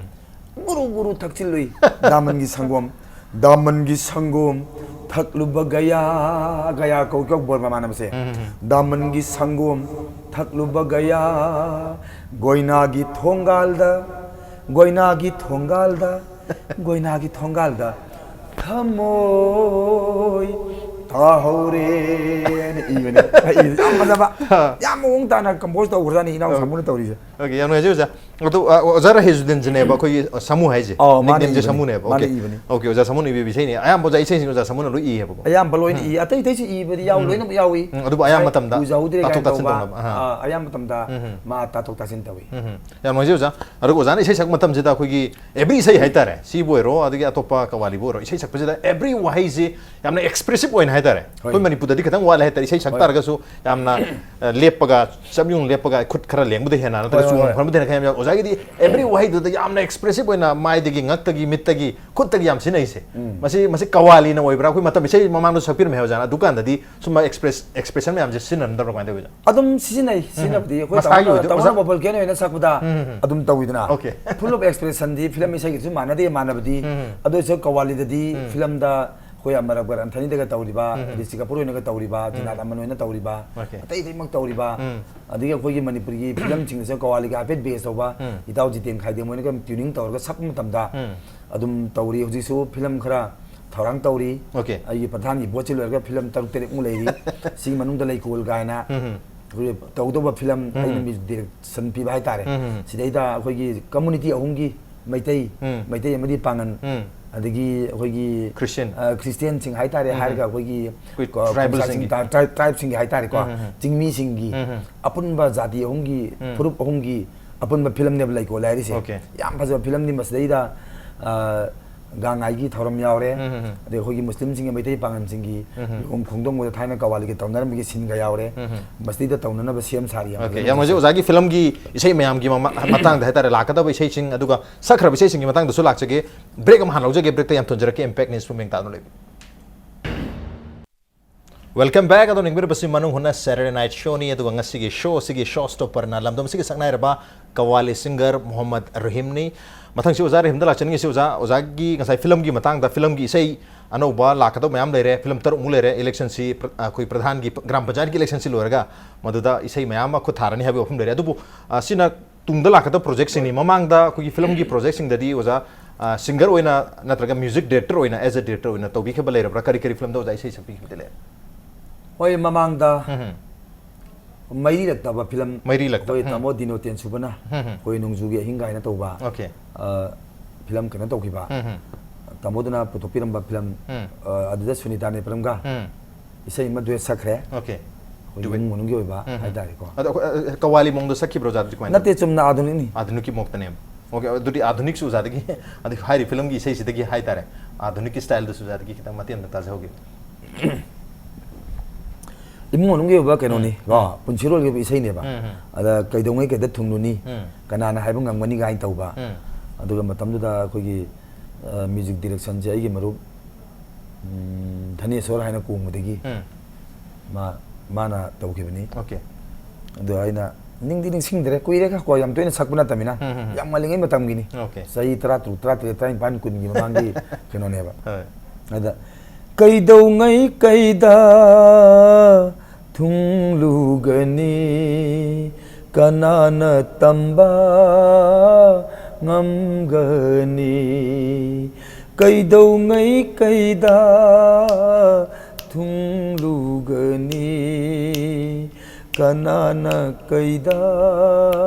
ꯒꯨꯔꯨ ꯒꯨꯔꯨ ꯊꯛꯆꯤꯜꯂꯨꯏ꯫ ꯗꯥꯃꯟꯒꯤ ꯁꯪꯒꯣꯝ, ꯗꯥꯃꯟꯒꯤ ꯁꯪꯒꯣꯝ ꯊꯛꯂꯨꯕ ꯒꯌꯥ, ꯒꯌꯥ ꯀꯧ ꯀꯧ ꯕꯣꯔ ꯃꯃꯥꯟꯅꯕꯁꯦ꯫ ꯎꯝ, ꯎꯝ, ꯎꯝ꯫ ꯗꯥꯃꯟꯒꯤ ꯁꯪꯒꯣꯝ ꯊꯛꯂꯨꯕ ꯒꯌꯥ, ꯒꯣꯏꯅꯥꯒꯤ ꯊꯣꯡꯒꯥꯜꯗ, ꯒꯣꯏꯅꯥꯒꯤ ꯊꯣꯡꯒꯥꯜꯗ, ꯒꯣꯏꯅꯥꯒꯤ ꯊꯣꯡꯒꯥꯜꯗ ꯊꯃꯣꯏ ꯊꯥꯍꯧꯔꯦꯅ ꯏꯕꯅꯦ꯫ ꯌꯥꯝ ꯐꯖꯕ, ꯌꯥꯝ ꯃꯑꯣꯡ ꯇꯥꯅ ꯀꯝꯄꯣꯁ ꯇꯧꯈ꯭ꯔꯖꯥꯠꯅꯤ ꯏꯅꯥꯎ ꯁꯥꯃꯨꯅ ꯇꯧꯔꯤꯁꯦ꯫ ꯑꯣꯀꯦ, ꯌꯥꯝ ꯅꯨꯡꯉꯥꯏꯖꯩ ꯑꯣꯖꯥ꯫ ꯑꯗꯨ ꯑ, ꯑꯣꯖꯥ ꯔꯍꯤꯖꯨꯗꯤꯟꯁꯤꯅꯦꯕ ꯑꯩꯈꯣꯏꯒꯤ ꯑ, ꯁꯥꯃꯨ ꯍꯥꯏꯁꯦ꯫ ꯑꯧ, ꯃꯥꯅ Nicknameꯁꯦ ꯏꯕꯅꯤ꯫ ꯁꯥꯃꯨꯅꯦꯕ꯫ ꯃꯥꯅ ꯑꯣꯀꯦ꯫ ꯏꯕꯅꯤ꯫ ꯑꯣꯀꯦ, ꯑꯣꯖꯥ ꯁꯥꯃꯨꯅ ꯏꯕꯤꯕ ꯏꯁꯩꯅꯦ꯫ ꯑꯌꯥꯝꯕ ꯑꯣꯖꯥ ꯏꯁꯩꯁꯤꯡ ꯑꯣꯖꯥ ꯁꯥꯃꯨꯅ ꯂꯣꯏ ꯏꯌꯦꯕꯀꯣ꯫ ꯑꯌꯥꯝꯕ ꯂꯣꯏꯅ ꯏ, ꯑꯇꯩ ꯑꯇꯩꯁꯨ ꯏꯕꯗꯤ ꯌꯥꯎ, ꯎꯝ꯫ ꯂꯣꯏꯅꯃꯛ ꯌꯥꯎꯏ꯫ ꯎꯝ, ꯑꯗꯨꯕꯨ ꯑꯌꯥꯝꯕ ꯉꯁꯥꯏ ꯃꯇꯝꯗ ꯎꯖꯥꯍꯧꯗ꯭ꯔꯦ ꯇꯥꯊꯣꯛ ꯀꯥꯏꯅ ꯇꯥꯁꯤꯟ ꯇꯧꯕ, ꯇꯧꯅꯕ꯫ ꯑꯍꯥ꯫ ꯑ, ꯑꯌꯥꯝꯕ ꯃꯇꯝꯗ ꯎꯝ꯫ ꯃꯥ ꯇꯥꯊꯣꯛ ꯇꯥꯁꯤꯟ ꯇꯧꯏ꯫ ꯎꯝ꯫ ꯌꯥꯝ ꯅꯨꯡꯉꯥꯏꯖꯩ ꯑꯣꯖꯥ꯫ ꯑꯗꯨꯒ ꯑꯣꯖꯥꯅ ꯏꯁꯩ ꯁꯛꯄ ꯃꯇꯝꯁꯤꯗ ꯑꯩꯈꯣꯏꯒꯤ every ꯏꯁꯩ ꯍꯥꯏꯇꯥꯔꯦ, ꯁꯤꯕꯨ ꯑꯣꯏꯔꯣ ꯑꯗꯒꯤ ꯑꯇꯣꯞꯄ ꯀꯋꯥꯂꯤꯕꯨ ꯑꯣꯏꯔꯣ, ꯏꯁꯩ ꯁꯛꯄꯁꯤꯗ every ꯋꯥꯍꯩꯁꯤ ꯌꯥꯝꯅ expressive ꯑꯣꯏꯅ ꯍꯥꯏꯇꯥꯔꯦ꯫ ꯍꯣꯏ꯫ ꯑꯩꯈꯣꯏ ꯃꯅꯤꯄꯨꯔꯗꯗꯤ ꯈꯤꯇꯪ ꯋꯥꯠꯂꯦ ꯍꯥꯏꯇꯥꯔꯦ, ꯏꯁꯩ ꯁꯛ ꯍꯣꯏ꯫ ꯇꯥꯔꯒꯁꯨ ꯌꯥꯝꯅ ꯑ, ꯂꯦꯞꯄꯒ ꯆꯞ ꯌꯨꯡ ꯂꯦꯞꯄꯒ ꯈꯨꯠ ꯈꯔ ꯂꯦꯡꯕꯗ ꯍꯦꯟꯅ ꯅꯠꯇ꯭ꯔꯒ ꯍꯣꯏ, ꯍꯣꯏ, ꯆꯨ ꯍꯣꯏ꯫ ꯈꯔꯕꯗ ꯍꯦꯟꯅ ꯈꯔ ꯌꯥꯝ ꯌꯥꯎ-, ꯑꯣꯖꯥꯒꯤꯗꯤ every ꯋꯥꯍꯩꯗꯨꯗ ꯌꯥꯝꯅ expressive ꯑꯣꯏꯅ ꯃꯥꯏꯗꯒꯤ, ꯉꯛꯇꯒꯤ, ꯃꯤꯠꯇꯒꯤ, ꯈꯨꯠꯇꯒꯤ ꯌꯥꯝ ꯁꯤꯖꯤꯟꯅꯩꯁꯦ꯫ ꯎꯝ꯫ ꯃꯁꯤ, ꯃꯁꯤ ꯀꯋꯥꯂꯤꯅ ꯑꯣꯏꯕ꯭ꯔꯥ? ꯑꯩꯈꯣꯏ ꯃꯇꯝ ꯏꯁꯩ ꯃꯃꯥꯡꯗꯁꯨ ꯁꯛꯄꯤꯔꯝꯃꯦ ꯑꯣꯖꯥꯅ, ꯑꯗꯨꯀꯥꯟꯗꯗꯤ ꯁꯨꯝꯕ express, expression ꯃꯌꯥꯝꯁꯦ ꯁꯤꯖꯤꯟꯅꯔꯝꯗꯕ꯭ꯔꯥ, ꯀꯃꯥꯏꯅ ꯇꯧꯏ ꯑꯣꯖꯥ? ꯑꯗꯨꯝ ꯁꯤꯖꯤꯟꯅꯩ꯫ ꯁꯤꯖꯤꯟꯅꯕꯗꯤ ꯑꯩꯈꯣꯏ ꯃꯁꯥꯒꯤ ꯑꯣꯏꯗꯣꯏ-, ꯇꯧꯅ ꯑꯣꯖꯥ vocal ꯀꯩꯅꯣ ꯑꯣꯏꯅ ꯁꯛꯄꯗ ꯎꯝ, ꯎꯝ, ꯎꯝ꯫ ꯑꯗꯨꯝ ꯇꯧꯋꯤꯗꯅ꯫ Okay꯫ Full of expressionꯗꯤ ꯐꯤꯂꯝ ꯏꯁꯩꯒꯤꯁꯨ ꯃꯥꯟꯅꯗꯦ, ꯃꯥꯟꯅꯕꯗꯤ꯫ ꯎꯝ꯫ ꯑꯗꯨ ꯑꯣꯏꯔꯁꯨ ꯀꯋꯥꯂꯤꯗꯗꯤ ꯎꯝ꯫ ꯐꯤꯂꯝꯗ ꯑꯩꯈꯣꯏ ꯃꯔꯛ ꯃꯔꯛ ꯑꯟꯊꯅꯤꯗꯒ ꯇꯧꯔꯤꯕ, ꯎꯝ, ꯎꯝ꯫ ꯔꯤꯁꯤ ꯀꯄꯨꯔ ꯍꯣꯏꯅꯒ ꯇꯧꯔꯤꯕ, ꯎꯝ꯫ ꯖꯤꯅꯥꯠ ꯑꯃꯟ ꯍꯣꯏꯅ ꯇꯧꯔꯤꯕ, Okay꯫ ꯑꯇꯩ ꯑꯇꯩꯃꯛ ꯇꯧꯔꯤꯕ, ꯎꯝ꯫ ꯑꯗꯒꯤ ꯑꯩꯈꯣꯏꯒꯤ ꯃꯅꯤꯄꯨꯔꯒꯤ ꯐꯤꯂꯝꯁꯤꯡꯗꯁꯨ ꯀꯋꯥꯂꯤꯒ ꯍꯥꯏꯐꯦꯠ base ꯇꯧꯕ, ꯎꯝ꯫ ꯏꯇꯥꯎ ꯖꯤꯇꯦꯟ ꯈꯥꯏꯗꯦꯝ ꯍꯣꯏꯅꯒ tuning ꯇꯧꯔꯒ ꯁꯛꯄ ꯃꯇꯝꯗ ꯎꯝ꯫ ꯑꯗꯨꯝ ꯇꯧꯔꯤ꯫ ꯍꯧꯖꯤꯛꯁꯨ ꯐꯤꯂꯝ ꯈꯔ ꯊꯧꯔꯥꯡ ꯇꯧꯔꯤ꯫ Okay꯫ ꯑꯩꯒꯤ ꯄ꯭ꯔꯙꯥꯟꯒꯤ ꯚꯣꯠꯁꯤ ꯂꯣꯏꯔꯒ ꯐꯤꯂꯝ ꯇꯔꯨꯛ ꯇꯔꯦꯠꯃꯨꯛ ꯂꯩꯔꯤ꯫ ꯁꯤꯒꯤ ꯃꯅꯨꯡꯗ ꯂꯩꯀꯣꯜ ꯀꯥꯏꯅ ꯎꯝ꯫ ꯑꯩꯈꯣꯏꯒꯤ ꯇꯧꯗꯧꯕ ꯐꯤꯂꯝ ꯎꯝ꯫ ꯑꯩꯅ music direction ꯄꯤꯕ ꯍꯥꯏꯇꯥꯔꯦ꯫ ꯎꯝ꯫ ꯁꯤꯗꯩꯗ ꯑꯩꯈꯣꯏꯒꯤ community ꯑꯍꯨꯝꯒꯤ, ꯃꯩꯇꯩ, ꯎꯝ꯫ ꯃꯩꯇꯩ ꯑꯃꯗꯤ ꯄꯥꯉꯟ, ꯎꯝ꯫ ꯑꯗꯒꯤ ꯑꯩꯈꯣꯏꯒꯤ Christian꯫ ꯑ, Christianꯁꯤꯡ ꯍꯥꯏꯇꯥꯔꯦ꯫ ꯎꯝ꯫ ꯍꯥꯏꯔꯒ ꯑꯩꯈꯣꯏꯒꯤ ꯑꯩꯈꯣꯏ ꯀꯣ-, tribalꯁꯤꯡꯒꯤ꯫ ꯈꯣꯡꯁꯥꯁꯤꯡ, ꯇ-, ꯇ꯭ꯔꯥꯏ-, tribeꯁꯤꯡꯒꯤ ꯍꯥꯏꯇꯥꯔꯦꯀꯣ꯫ ꯎꯝ, ꯎꯝ, ꯎꯝ꯫ ꯆꯤꯡꯃꯤꯁꯤꯡꯒꯤ ꯎꯝ, ꯎꯝ꯫ ꯑꯄꯨꯟꯕ ꯖꯥꯇꯤ ꯑꯍꯨꯝꯒꯤ ꯎꯝ꯫ ꯐꯨꯔꯨꯞ ꯑꯍꯨꯝꯒꯤ ꯑꯄꯨꯟꯕ ꯐꯤꯂꯝꯅꯦꯕ ꯂꯩꯀꯣꯜ ꯍꯥꯏꯔꯤꯁꯦ꯫ Okay꯫ ꯌꯥꯝ ꯐꯖꯕ ꯐꯤꯂꯝꯅꯤ꯫ ꯃꯁꯤꯗꯩꯗ, ꯑ, ꯒꯥꯡꯉꯥꯏꯒꯤ ꯊꯧꯔꯝ ꯌꯥꯎꯔꯦ꯫ ꯎꯝ, ꯎꯝ, ꯎꯝ꯫ ꯑꯗꯩ ꯑꯩꯈꯣꯏꯒꯤ ꯃꯨꯁꯂꯤꯝꯁꯤꯡꯒꯤ, ꯃꯩꯇꯩ ꯄꯥꯉꯟꯁꯤꯡꯒꯤ ꯎꯝ, ꯎꯝ꯫ ꯂꯨꯍꯣꯡ ꯈꯣꯡꯗꯣꯡꯕꯗ ꯊꯥꯏꯅ ꯀꯋꯥꯂꯤꯒ ꯇꯧꯅꯔꯝꯕꯒꯤ ꯁꯤꯟꯒ ꯌꯥꯎꯔꯦ꯫ ꯎꯝ, ꯎꯝ꯫ ꯃꯁꯤꯗꯩꯗ ꯇꯧꯅꯅꯕ ꯁꯦꯝ ꯁꯥꯔꯤ꯫ ꯌꯥꯝ Okay, ꯐꯖꯅ ꯌꯥꯝ ꯅꯨꯡꯉꯥꯏꯖꯩ꯫ ꯂꯩꯖꯩ꯫ ꯑꯣꯖꯥꯒꯤ ꯐꯤꯂꯝꯒꯤ ꯏꯁꯩ ꯃꯌꯥꯝꯒꯤ ꯃꯃꯥ-, ꯃꯇꯥꯡꯗ ꯍꯥꯏꯇꯥꯔꯦ, ꯂꯥꯛꯀꯗꯕ ꯏꯁꯩꯁꯤꯡ ꯑꯗꯨꯒ ꯁꯛꯈ꯭ꯔꯕ ꯏꯁꯩꯁꯤꯡꯒꯤ ꯃꯇꯥꯡꯗꯁꯨ ꯂꯥꯛꯆꯒꯦ꯫ Break ꯑꯃ ꯍꯥꯟꯅ ꯂꯧꯖꯒꯦ꯫ Breakꯇ ꯌꯥꯝ ꯊꯨꯟꯖꯔꯛꯀꯦ꯫ Impact News ꯄꯨꯝꯃꯦꯡ ꯇꯥꯗꯨꯅ ꯂꯩꯕꯤꯌꯨ꯫ Welcome back꯫ ꯑꯗꯣ ꯅꯤꯡꯕꯤꯔꯕꯁꯤ ꯃꯅꯨꯡ ꯍꯨꯠꯅ Saturday Night Showꯅꯤ꯫ ꯑꯗꯨꯒ ꯉꯁꯤꯒꯤ show ꯑꯁꯤꯒꯤ show stopperꯅ ꯂꯝꯗꯝ ꯑꯁꯤꯒꯤ ꯁꯛꯅꯥꯏꯔꯕ ꯀꯋꯥꯂꯤ singer ꯃꯣꯍꯝꯃꯗ ꯔꯍꯤꯝꯅꯤ꯫ ꯃꯊꯪꯁꯤ ꯑꯣꯖꯥ ꯔꯍꯤꯝꯗ ꯂꯥꯛꯆꯅꯤꯡꯉꯤꯁꯤ ꯑꯣꯖꯥ, ꯑꯣꯖꯥꯒꯤ ꯉꯁꯥꯏ ꯐꯤꯂꯝꯒꯤ ꯃꯇꯥꯡꯗ, ꯐꯤꯂꯝꯒꯤ ꯏꯁꯩ ꯑꯅꯧꯕ ꯂꯥꯛꯀꯗꯕ ꯃꯌꯥꯝ ꯂꯩꯔꯦ꯫ ꯐꯤꯂꯝ ꯇꯔꯨꯛꯃꯨꯛ ꯂꯩꯔꯦ꯫ Electionꯁꯤ ꯄ꯭ꯔ-, ꯑꯩꯈꯣꯏ ꯄ꯭ꯔꯙꯥꯟꯒꯤ ꯄ-, ꯒ꯭ꯔꯥꯝ ꯄꯟꯆꯥꯌꯠꯀꯤ electionꯁꯤ ꯂꯣꯏꯔꯒ ꯃꯗꯨꯗ ꯏꯁꯩ ꯃꯌꯥꯝ ꯑꯃ ꯈꯨꯠ ꯊꯥꯔꯅꯤ ꯍꯥꯏꯕ ꯋꯥꯐꯝ ꯂꯩꯔꯦ꯫ ꯑꯗꯨꯕꯨ, ꯑ, ꯁꯤꯅ ꯇꯨꯡꯗ ꯂꯥꯛꯀꯗꯕ projectꯁꯤꯡꯅꯤ꯫ ꯃꯃꯥꯡꯗ ꯑꯩꯈꯣꯏꯒꯤ ꯐꯤꯂꯝꯒꯤ projectꯁꯤꯡꯗꯗꯤ ꯑꯣꯖꯥ, ꯁꯤꯡꯒꯔ ꯑꯣꯏꯅ ꯅꯠꯇ꯭ꯔꯒ ꯃ꯭ꯌꯨꯖꯤꯛ ꯗꯥꯏꯔꯦꯛꯇꯔ ꯑꯣꯏꯅ, ꯑꯦꯖ ꯑꯦ ꯗꯥꯏꯔꯦꯛꯇꯔ ꯑꯣꯏꯅ ꯇꯧꯕꯤꯈꯤꯕ ꯂꯩꯔꯕ꯭ꯔꯥ? ꯀꯔꯤ ꯀꯔꯤ ꯐꯤꯂꯝꯗ ꯑꯣꯖꯥ ꯏꯁꯩ ꯁꯛꯄꯤꯈꯤꯕꯗꯤ ꯂꯩ? ꯍꯣꯏ, ꯃꯃꯥꯡꯗ ꯃꯩꯔꯤꯔꯛꯇꯕ ꯐꯤꯂꯝ, ꯃꯩꯔꯤꯂꯛꯇ꯫ ꯑꯩꯈꯣꯏ ꯎꯝ꯫ ꯇꯥꯃꯣ ꯗꯤꯅꯣꯇꯦꯟ ꯁꯨꯕꯅ ꯎꯝ, ꯎꯝ꯫ ꯑꯩꯈꯣꯏ ꯅꯣꯡꯖꯨꯒꯤ ꯑꯍꯤꯡ ꯀꯥꯏꯅ ꯇꯧꯕ ꯑꯣꯀꯦ꯫ ꯑ, ꯐꯤꯂꯝ ꯀꯩꯅꯣ ꯇꯧꯈꯤꯕ, ꯎꯝ, ꯎꯝ꯫ ꯇꯥꯃꯣꯗꯨꯅ ꯄꯨꯊꯣꯛꯄꯤꯔꯝꯕ ꯐꯤꯂꯝ, ꯎꯝ꯫ ꯑ, ꯑꯗꯨꯗ ꯁꯨꯅꯤꯇꯥ ꯅꯦꯄ꯭ꯔꯝꯒ ꯎꯝ꯫ ꯏꯁꯩ ꯑꯃ ꯗꯨꯋꯦꯠ ꯁꯛꯈ꯭ꯔꯦ꯫ ꯑꯣꯀꯦ꯫ ꯑꯩꯈꯣꯏ Duet꯫ ꯏꯃꯨꯡ ꯃꯅꯨꯡꯒꯤ ꯑꯣꯏꯕ ꯎꯝ, ꯎꯝ꯫ ꯍꯥꯏꯇꯥꯔꯦꯀꯣ꯫ ꯑꯗꯣ ꯑꯩꯈꯣꯏ, ꯑ, ꯀꯋꯥꯂꯤ ꯃꯑꯣꯡꯗ ꯁꯛꯈꯤꯕ꯭ꯔꯣ ꯑꯣꯖꯥ? ꯑꯗꯨꯗꯤ ꯀꯃꯥꯏꯅ ꯅꯠꯇꯦ, ꯆꯨꯝꯅ ꯑꯥꯙꯨꯅꯤꯛꯅꯤ꯫ ꯑꯥꯙꯨꯅꯤꯛꯀꯤ ꯃꯑꯣꯡꯗꯅꯦꯕ꯫ ꯑꯣꯀꯦ, ꯑꯗꯨꯗꯤ ꯑꯥꯙꯨꯅꯤꯛꯁꯨ ꯑꯣꯖꯥꯗꯒꯤ ꯑꯗꯒꯤ ꯍꯥꯏꯔꯤꯕ ꯐꯤꯂꯝꯒꯤ ꯏꯁꯩꯁꯤꯗꯒꯤ ꯍꯥꯏꯇꯥꯔꯦ, ꯑꯥꯙꯨꯅꯤꯛꯀꯤ ꯁ꯭ꯇꯥꯏꯜꯗꯁꯨ ꯑꯣꯖꯥꯗꯒꯤ ꯈꯤꯇꯪ ꯃꯇꯦꯡ ꯑꯝꯇ ꯇꯥꯖꯍꯧꯒꯦ꯫ ꯏꯃꯨꯡ ꯃꯅꯨꯡꯒꯤ ꯑꯣꯏꯕ ꯀꯩꯅꯣꯅꯤ ꯎꯝ꯫ ꯀꯣ, ꯄꯨꯟꯁꯤꯔꯣꯜꯒꯤ ꯑꯣꯏꯕ ꯏꯁꯩꯅꯦꯕ꯫ ꯎꯝ, ꯎꯝ꯫ ꯑꯗ ꯀꯩꯗꯧꯉꯩ ꯀꯩꯗ ꯊꯨꯡꯂꯨꯅꯤ, ꯎꯝ꯫ ꯀꯅꯥꯅ ꯍꯥꯏꯕ ꯉꯝꯒꯅꯤ ꯀꯥꯏꯅ ꯇꯧꯕ꯫ ꯎꯝ꯫ ꯑꯗꯨꯒ ꯃꯇꯝꯗꯨꯗ ꯑꯩꯈꯣꯏꯒꯤ, ꯑ, ꯃ꯭ꯌꯨꯖꯤꯛ ꯗꯤꯔꯦꯛꯁꯟꯁꯦ ꯑꯩꯒꯤ ꯃꯔꯨꯞ, ꯎꯝ, ꯙꯅꯦꯁꯣꯔ ꯍꯥꯏꯅ ꯀꯣꯡꯕꯗꯒꯤ ꯎꯝ꯫ ꯃꯥ, ꯃꯥꯅ ꯇꯧꯈꯤꯕꯅꯤ꯫ ꯑꯣꯀꯦ꯫ ꯑꯗꯣ ꯑꯩꯅ ꯅꯤꯡꯗꯤ ꯅꯤꯡꯁꯤꯡꯗ꯭ꯔꯦ, ꯀꯨꯏꯔꯦ ꯀꯣ, ꯌꯥꯝ ꯇꯣꯏꯅ ꯁꯛꯄ ꯅꯠꯇꯕꯅꯤꯅ꯫ ꯎꯝ, ꯎꯝ, ꯎꯝ꯫ ꯌꯥꯝ ꯉꯜꯂꯤꯉꯩ ꯃꯇꯝꯒꯤꯅꯤ꯫ ꯑꯣꯀꯦ꯫ ꯆꯍꯤ ꯇꯔꯥꯇꯔꯨꯛ, ꯇꯔꯥꯇꯔꯦꯠ, ꯇꯔꯥꯅꯤꯄꯥꯟ, ꯀꯨꯟꯒꯤ ꯃꯃꯥꯡꯒꯤ ꯀꯩꯅꯣꯅꯦꯕ꯫ ꯍꯣꯏ꯫ ꯑꯗ ꯀꯩꯗꯧꯉꯩ ꯀꯩꯗ ꯊꯨꯡꯂꯨꯒꯅꯤ, ꯀꯅꯥꯅ ꯇꯝꯕ ꯉꯝꯒꯅꯤ? ꯀꯩꯗꯧꯉꯩ ꯀꯩꯗ ꯊꯨꯡꯂꯨꯒꯅꯤ, ꯀꯅꯥꯅ ꯀꯩꯗ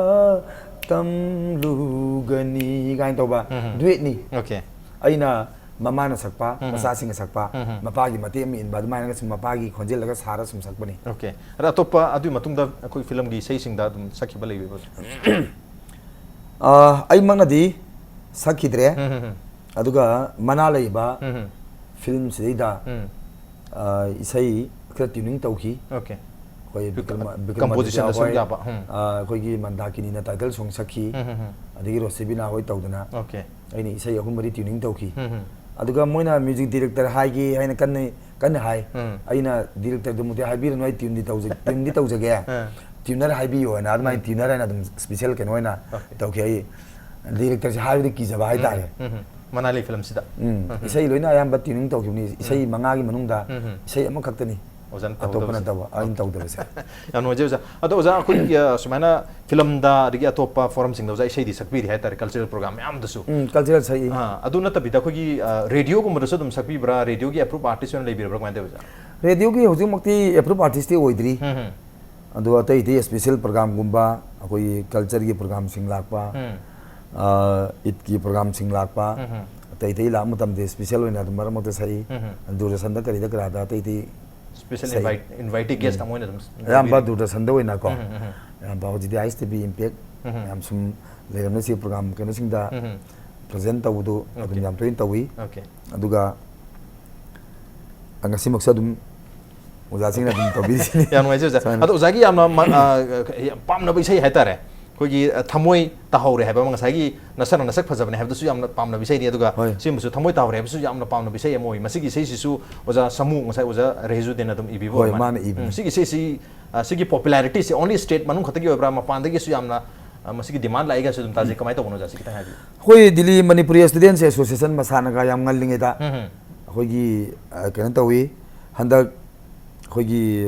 ꯇꯝꯂꯨꯒꯅꯤ ꯀꯥꯏꯅ ꯇꯧꯕ ꯎꯝ꯫ ꯗꯨꯋꯦꯠꯅꯤ꯫ ꯑꯣꯀꯦ꯫ ꯑꯩꯅ ꯃꯃꯥꯅ ꯁꯛꯄ, ꯎꯝ꯫ ꯃꯆꯥꯁꯤꯡꯅ ꯁꯛꯄ, ꯎꯝ꯫ ꯃꯄꯥꯒꯤ ꯃꯇꯦꯛ ꯑꯃ ꯏꯟꯕ, ꯑꯗꯨꯃꯥꯏꯅꯒ ꯁꯨꯝ ꯃꯄꯥꯒꯤ ꯈꯣꯟꯖꯦꯜꯗꯒ ꯁꯥꯔ ꯁꯨꯝ ꯁꯛꯄꯅꯤ꯫ ꯑꯣꯀꯦ꯫ ꯑꯗ ꯑꯇꯣꯞꯄ ꯑꯗꯨꯒꯤ ꯃꯇꯨꯡꯗ ꯑꯩꯈꯣꯏ ꯐꯤꯂꯝꯒꯤ ꯏꯁꯩꯁꯤꯡꯗ ꯑꯗꯨꯝ ꯁꯛꯈꯤꯕ ꯂꯩꯕꯤꯕ꯭ꯔꯥ? ꯑ, ꯑꯩꯃꯛꯅꯗꯤ ꯁꯛꯈꯤꯗ꯭ꯔꯦ꯫ ꯎꯝ, ꯎꯝ, ꯎꯝ꯫ ꯑꯗꯨꯒ ꯃꯅꯥ ꯂꯩꯕ ꯎꯝ, ꯎꯝ꯫ ꯐꯤꯂꯝꯁꯤꯗꯩꯗ, ꯎꯝ꯫ ꯑ, ꯏꯁꯩ ꯈꯔ ꯇ꯭ꯌꯨꯅꯤꯡ ꯇꯧꯈꯤ꯫ ꯑꯣꯀꯦ꯫ ꯑꯩꯈꯣꯏ ꯕꯤꯀ꯭ꯔꯃ-, ꯕꯤꯀ꯭ꯔꯃ-, ꯕꯤꯀ꯭ꯔꯃꯥꯗꯤꯇ꯭ꯌ ꯀꯝꯄꯣꯖꯤꯁꯟꯗ ꯍꯣꯏ, ꯁꯔꯨꯛ ꯌꯥꯕ, ꯎꯝ꯫ ꯑ, ꯑꯩꯈꯣꯏꯒꯤ ꯃꯟꯗꯥꯀꯤꯅꯤꯅ ꯇꯥꯏꯇꯜ ꯁꯣꯡ ꯁꯛꯈꯤ꯫ ꯎꯝ, ꯎꯝ, ꯎꯝ꯫ ꯑꯗꯒꯤ ꯔꯣꯁꯤꯕꯤꯅꯥ ꯍꯣꯏ ꯇꯧꯗꯅ ꯑꯣꯀꯦ꯫ ꯑꯩꯅ ꯏꯁꯩ ꯑꯍꯨꯝ ꯃꯔꯤ ꯇ꯭ꯌꯨꯅꯤꯡ ꯇꯧꯈꯤ꯫ ꯎꯝ, ꯎꯝ꯫ ꯑꯗꯨꯒ ꯃꯣꯏꯅ ꯃ꯭ꯌꯨꯖꯤꯛ ꯗꯤꯔꯦꯛꯇꯔ ꯍꯥꯏꯒꯦ ꯍꯥꯏꯅ ꯀꯟꯅ, ꯀꯟꯅ ꯍꯥꯏ꯫ ꯎꯝ꯫ ꯑꯩꯅ ꯗꯤꯔꯦꯛꯇꯔꯗꯨꯃꯛꯇꯤ ꯍꯥꯏꯕꯤꯔꯅꯨ, ꯑꯩ ꯇ꯭ꯌꯨꯟꯗꯤ ꯇꯧꯖ-, ꯇ꯭ꯌꯨꯟꯗꯤ ꯇꯧꯖꯒꯦ꯫ ꯎꯝ꯫ ꯇ꯭ꯌꯨꯅꯔ ꯍꯥꯏꯕꯤꯌꯣ ꯍꯥꯏꯅ ꯑꯗꯨꯃꯥꯏꯅ ꯎꯝ꯫ ꯇ꯭ꯌꯨꯅꯔ ꯍꯥꯏꯅ ꯑꯗꯨꯝ ꯁ꯭ꯄꯤꯁꯦꯜ ꯀꯩꯅꯣ ꯑꯣꯏꯅ ꯑꯣꯀꯦ꯫ ꯇꯧꯈꯤ꯫ ꯑꯩ ꯗꯤꯔꯦꯛꯇꯔꯁꯦ ꯍꯥꯏꯕꯗꯤ ꯀꯤꯖꯕ ꯍꯥꯏꯇꯥꯔꯦ꯫ ꯎꯝ, ꯎꯝ, ꯎꯝ꯫ ꯃꯅꯥꯂꯤ ꯐꯤꯂꯝꯁꯤꯗ꯫ ꯎꯝ꯫ ꯎꯝ, ꯎꯝ꯫ ꯏꯁꯩ ꯂꯣꯏꯅ ꯑꯌꯥꯝꯕ ꯇ꯭ꯌꯨꯅꯤꯡ ꯇꯧꯈꯤꯕꯅꯤ꯫ ꯏꯁꯩ ꯃꯉꯥꯒꯤ ꯃꯅꯨꯡꯗ ꯎꯝ, ꯎꯝ꯫ ꯏꯁꯩ ꯑꯃꯈꯛꯇꯅꯤ꯫ ꯑꯣꯖꯥꯅ ꯑꯇꯣꯞꯄ ꯇꯧꯍꯧꯗꯕꯁꯦ꯫ ꯅꯠꯇꯕ ꯑꯩꯅ ꯇꯧꯗꯕꯁꯦ꯫ ꯌꯥꯝ ꯅꯨꯡꯉꯥꯏꯖꯩ ꯑꯣꯖꯥ꯫ ꯑꯗꯣ ꯑꯣꯖꯥ, ꯑꯩꯈꯣꯏꯒꯤ ꯑ, ꯁꯨꯃꯥꯏꯅ ꯐꯤꯂꯝꯗ ꯑꯗꯒꯤ ꯑꯇꯣꯞꯄ ꯐꯣꯔꯝꯁꯤꯡꯗ ꯑꯣꯖꯥ ꯏꯁꯩꯗꯤ ꯁꯛꯄꯤꯔꯤ ꯍꯥꯏꯇꯥꯔꯦ, ꯀꯜꯆꯔꯦꯜ ꯄ꯭ꯔꯣꯒ꯭ꯔꯥꯝ ꯃꯌꯥꯝꯗꯁꯨ꯫ ꯎꯝ, ꯀꯜꯆꯔꯦꯜ ꯁꯛꯏ꯫ ꯑꯥ, ꯑꯗꯨ ꯅꯠꯇꯕꯤꯗ ꯑꯩꯈꯣꯏꯒꯤ ꯑ, ꯔꯦꯗꯤꯑꯣꯒꯨꯝꯕꯗꯁꯨ ꯑꯗꯨꯝ ꯁꯛꯄꯤꯕ꯭ꯔꯥ? ꯔꯦꯗꯤꯑꯣꯒꯤ ꯑꯦꯄ꯭ꯔꯨꯞ ꯑꯥꯔꯇꯤꯁ ꯑꯣꯏꯅ ꯂꯩꯕꯤꯔꯕ꯭ꯔꯥ? ꯀꯃꯥꯏꯅ ꯇꯧꯏ ꯑꯣꯖꯥ? ꯔꯦꯗꯤꯑꯣꯒꯤ ꯍꯧꯖꯤꯛꯃꯛꯇꯤ ꯑꯦꯄ꯭ꯔꯨꯞ ꯑꯥꯔꯇꯤꯁꯇꯤ ꯑꯣꯏꯗ꯭ꯔꯤ꯫ ꯎꯝ, ꯎꯝ꯫ ꯑꯗꯣ ꯑꯇꯩ ꯑꯇꯩ ꯏꯁꯄꯤꯁꯦꯜ ꯄ꯭ꯔꯣꯒ꯭ꯔꯥꯝꯒꯨꯝꯕ, ꯑꯩꯈꯣꯏꯒꯤ ꯀꯜꯆꯔꯒꯤ ꯄ꯭ꯔꯣꯒ꯭ꯔꯥꯝꯁꯤꯡ ꯂꯥꯛꯄ, ꯎꯝ꯫ ꯑ, ꯏꯗꯀꯤ ꯄ꯭ꯔꯣꯒ꯭ꯔꯥꯝꯁꯤꯡ ꯂꯥꯛꯄ, ꯎꯝ, ꯎꯝ꯫ ꯑꯇꯩ ꯑꯇꯩ ꯂꯥꯛꯄ ꯃꯇꯝꯗ ꯏꯁꯄꯤꯁꯦꯜ ꯑꯣꯏꯅ ꯑꯗꯨꯝ ꯃꯔꯛ ꯃꯔꯛꯇ ꯁꯛꯏ꯫ ꯎꯝ, ꯎꯝ꯫ ꯗꯨꯔꯗꯔꯁꯟꯗ ꯀꯔꯤꯗ ꯀꯔꯥꯗ ꯑꯇꯩ ꯑꯇꯩ ꯏꯁꯄꯤꯁꯦꯜ ꯁꯛꯏ꯫ ꯏꯟꯚꯥꯏꯠ ꯏꯟꯚꯥꯏꯇꯤ ꯒꯦꯁ ꯑꯃ ꯑꯣꯏꯅ ꯑꯗꯨꯝ ꯑꯌꯥꯝꯕ ꯂꯧꯕꯤꯔꯤ꯫ ꯗꯨꯔꯗꯔꯁꯟꯗ ꯑꯣꯏꯅꯀꯣ꯫ ꯎꯝ, ꯎꯝ, ꯎꯝ꯫ ꯑꯌꯥꯝꯕ ꯍꯧꯖꯤꯛꯇꯤ ꯑꯥꯏ ꯑꯦꯁ ꯇꯤ ꯚꯤ ꯏꯝꯄꯦꯛ ꯎꯝ, ꯎꯝ꯫ ꯃꯌꯥꯝ ꯁꯨꯝ ꯂꯩꯔꯝꯅ ꯁꯤ ꯄ꯭ꯔꯣꯒ꯭ꯔꯥꯝ ꯀꯩꯅꯣꯁꯤꯡꯗ ꯎꯝ, ꯎꯝ꯫ ꯄ꯭ꯔꯖꯦꯟ ꯇꯧꯕꯗꯨ ꯑꯗꯨꯝ ꯑꯣꯀꯦ꯫ ꯌꯥꯝ ꯇꯣꯏꯅ ꯇꯧꯏ꯫ ꯑꯣꯀꯦ꯫ ꯑꯗꯨꯒ ꯉꯁꯤꯃꯛꯁꯨ ꯑꯗꯨꯝ ꯑꯣꯖꯥꯁꯤꯡꯅ ꯑꯗꯨꯝ ꯇꯧꯕꯤꯔꯤꯁꯤꯅꯤ꯫ ꯌꯥꯝ ꯅꯨꯡꯉꯥꯏꯖꯩ ꯑꯣꯖꯥ꯫ ꯁꯨꯃꯥꯏꯅ꯫ ꯑꯗꯣ ꯑꯣꯖꯥꯒꯤ ꯌꯥꯝꯅ ꯃ-, ꯑ, ꯌꯥꯝ ꯄꯥꯝꯅꯕ ꯏꯁꯩ ꯍꯥꯏꯇꯥꯔꯦ, ꯑꯩꯈꯣꯏꯒꯤ, ꯑ, ꯊꯃꯣꯏ ꯇꯥꯍꯧꯔꯦ ꯍꯥꯏꯕ ꯑꯃ, ꯉꯁꯥꯏꯒꯤ ꯅꯁꯛꯅ ꯅꯁꯛ ꯐꯖꯕꯅꯦ ꯍꯥꯏꯕꯗꯨꯁꯨ ꯌꯥꯝꯅ ꯄꯥꯝꯅꯕ ꯏꯁꯩꯅꯤ꯫ ꯑꯗꯨꯒ ꯍꯣꯏ꯫ ꯁꯤꯒꯨꯝꯕꯁꯨ ꯊꯃꯣꯏ ꯇꯥꯍꯧꯔꯦ ꯍꯥꯏꯕꯁꯨ ꯌꯥꯝꯅ ꯄꯥꯝꯅꯕ ꯏꯁꯩ ꯑꯃ ꯑꯣꯏ꯫ ꯃꯁꯤꯒꯤ ꯏꯁꯩꯁꯤꯁꯨ ꯑꯣꯖꯥ ꯁꯥꯃꯨ, ꯉꯁꯥꯏ ꯑꯣꯖꯥ ꯔꯦꯍꯤꯖꯨꯗꯤꯟꯅ ꯑꯗꯨꯝ ꯏꯕꯤꯕ ꯍꯣꯏ, ꯑꯣꯏꯔ ꯃꯥꯜꯂꯦ꯫ ꯃꯥꯅ ꯏꯕꯅꯤ꯫ ꯎꯝ, ꯁꯤꯒꯤ ꯏꯁꯩꯁꯤ, ꯑ, ꯁꯤꯒꯤ ꯄꯣꯄꯨꯂꯥꯔꯤꯇꯤꯁꯤ only state ꯃꯅꯨꯡ ꯈꯛꯇꯒꯤ ꯑꯣꯏꯕ꯭ꯔꯥ, ꯃꯄꯥꯟꯗꯒꯤꯁꯨ ꯌꯥꯝꯅ, ꯑ, ꯃꯁꯤꯒꯤ ꯗꯤꯃꯥꯟ ꯂꯥꯛꯏꯒꯁꯨ ꯑꯗꯨꯝ ꯇꯥꯖꯩ꯫ ꯀꯃꯥꯏꯅ ꯇꯧꯕꯅꯣ ꯑꯣꯖꯥ? ꯁꯤ ꯈꯤꯇꯪ ꯍꯥꯏꯕꯤꯌꯨ꯫ ꯑꯩꯈꯣꯏ ꯗꯤꯜꯂꯤ ꯃꯅꯤꯄꯨꯔꯤ ꯁ꯭ꯇꯨꯗꯦꯟꯠꯁ ꯑꯦꯁꯣꯁꯤꯌꯦꯁꯟ ꯃꯁꯥꯅꯒ ꯌꯥꯝ ꯉꯜꯂꯤꯉꯩꯗ ꯎꯝ, ꯎꯝ꯫ ꯑꯩꯈꯣꯏꯒꯤ, ꯑ, ꯀꯩꯅꯣ ꯇꯧꯏ, ꯍꯟꯗꯛ ꯑꯩꯈꯣꯏꯒꯤ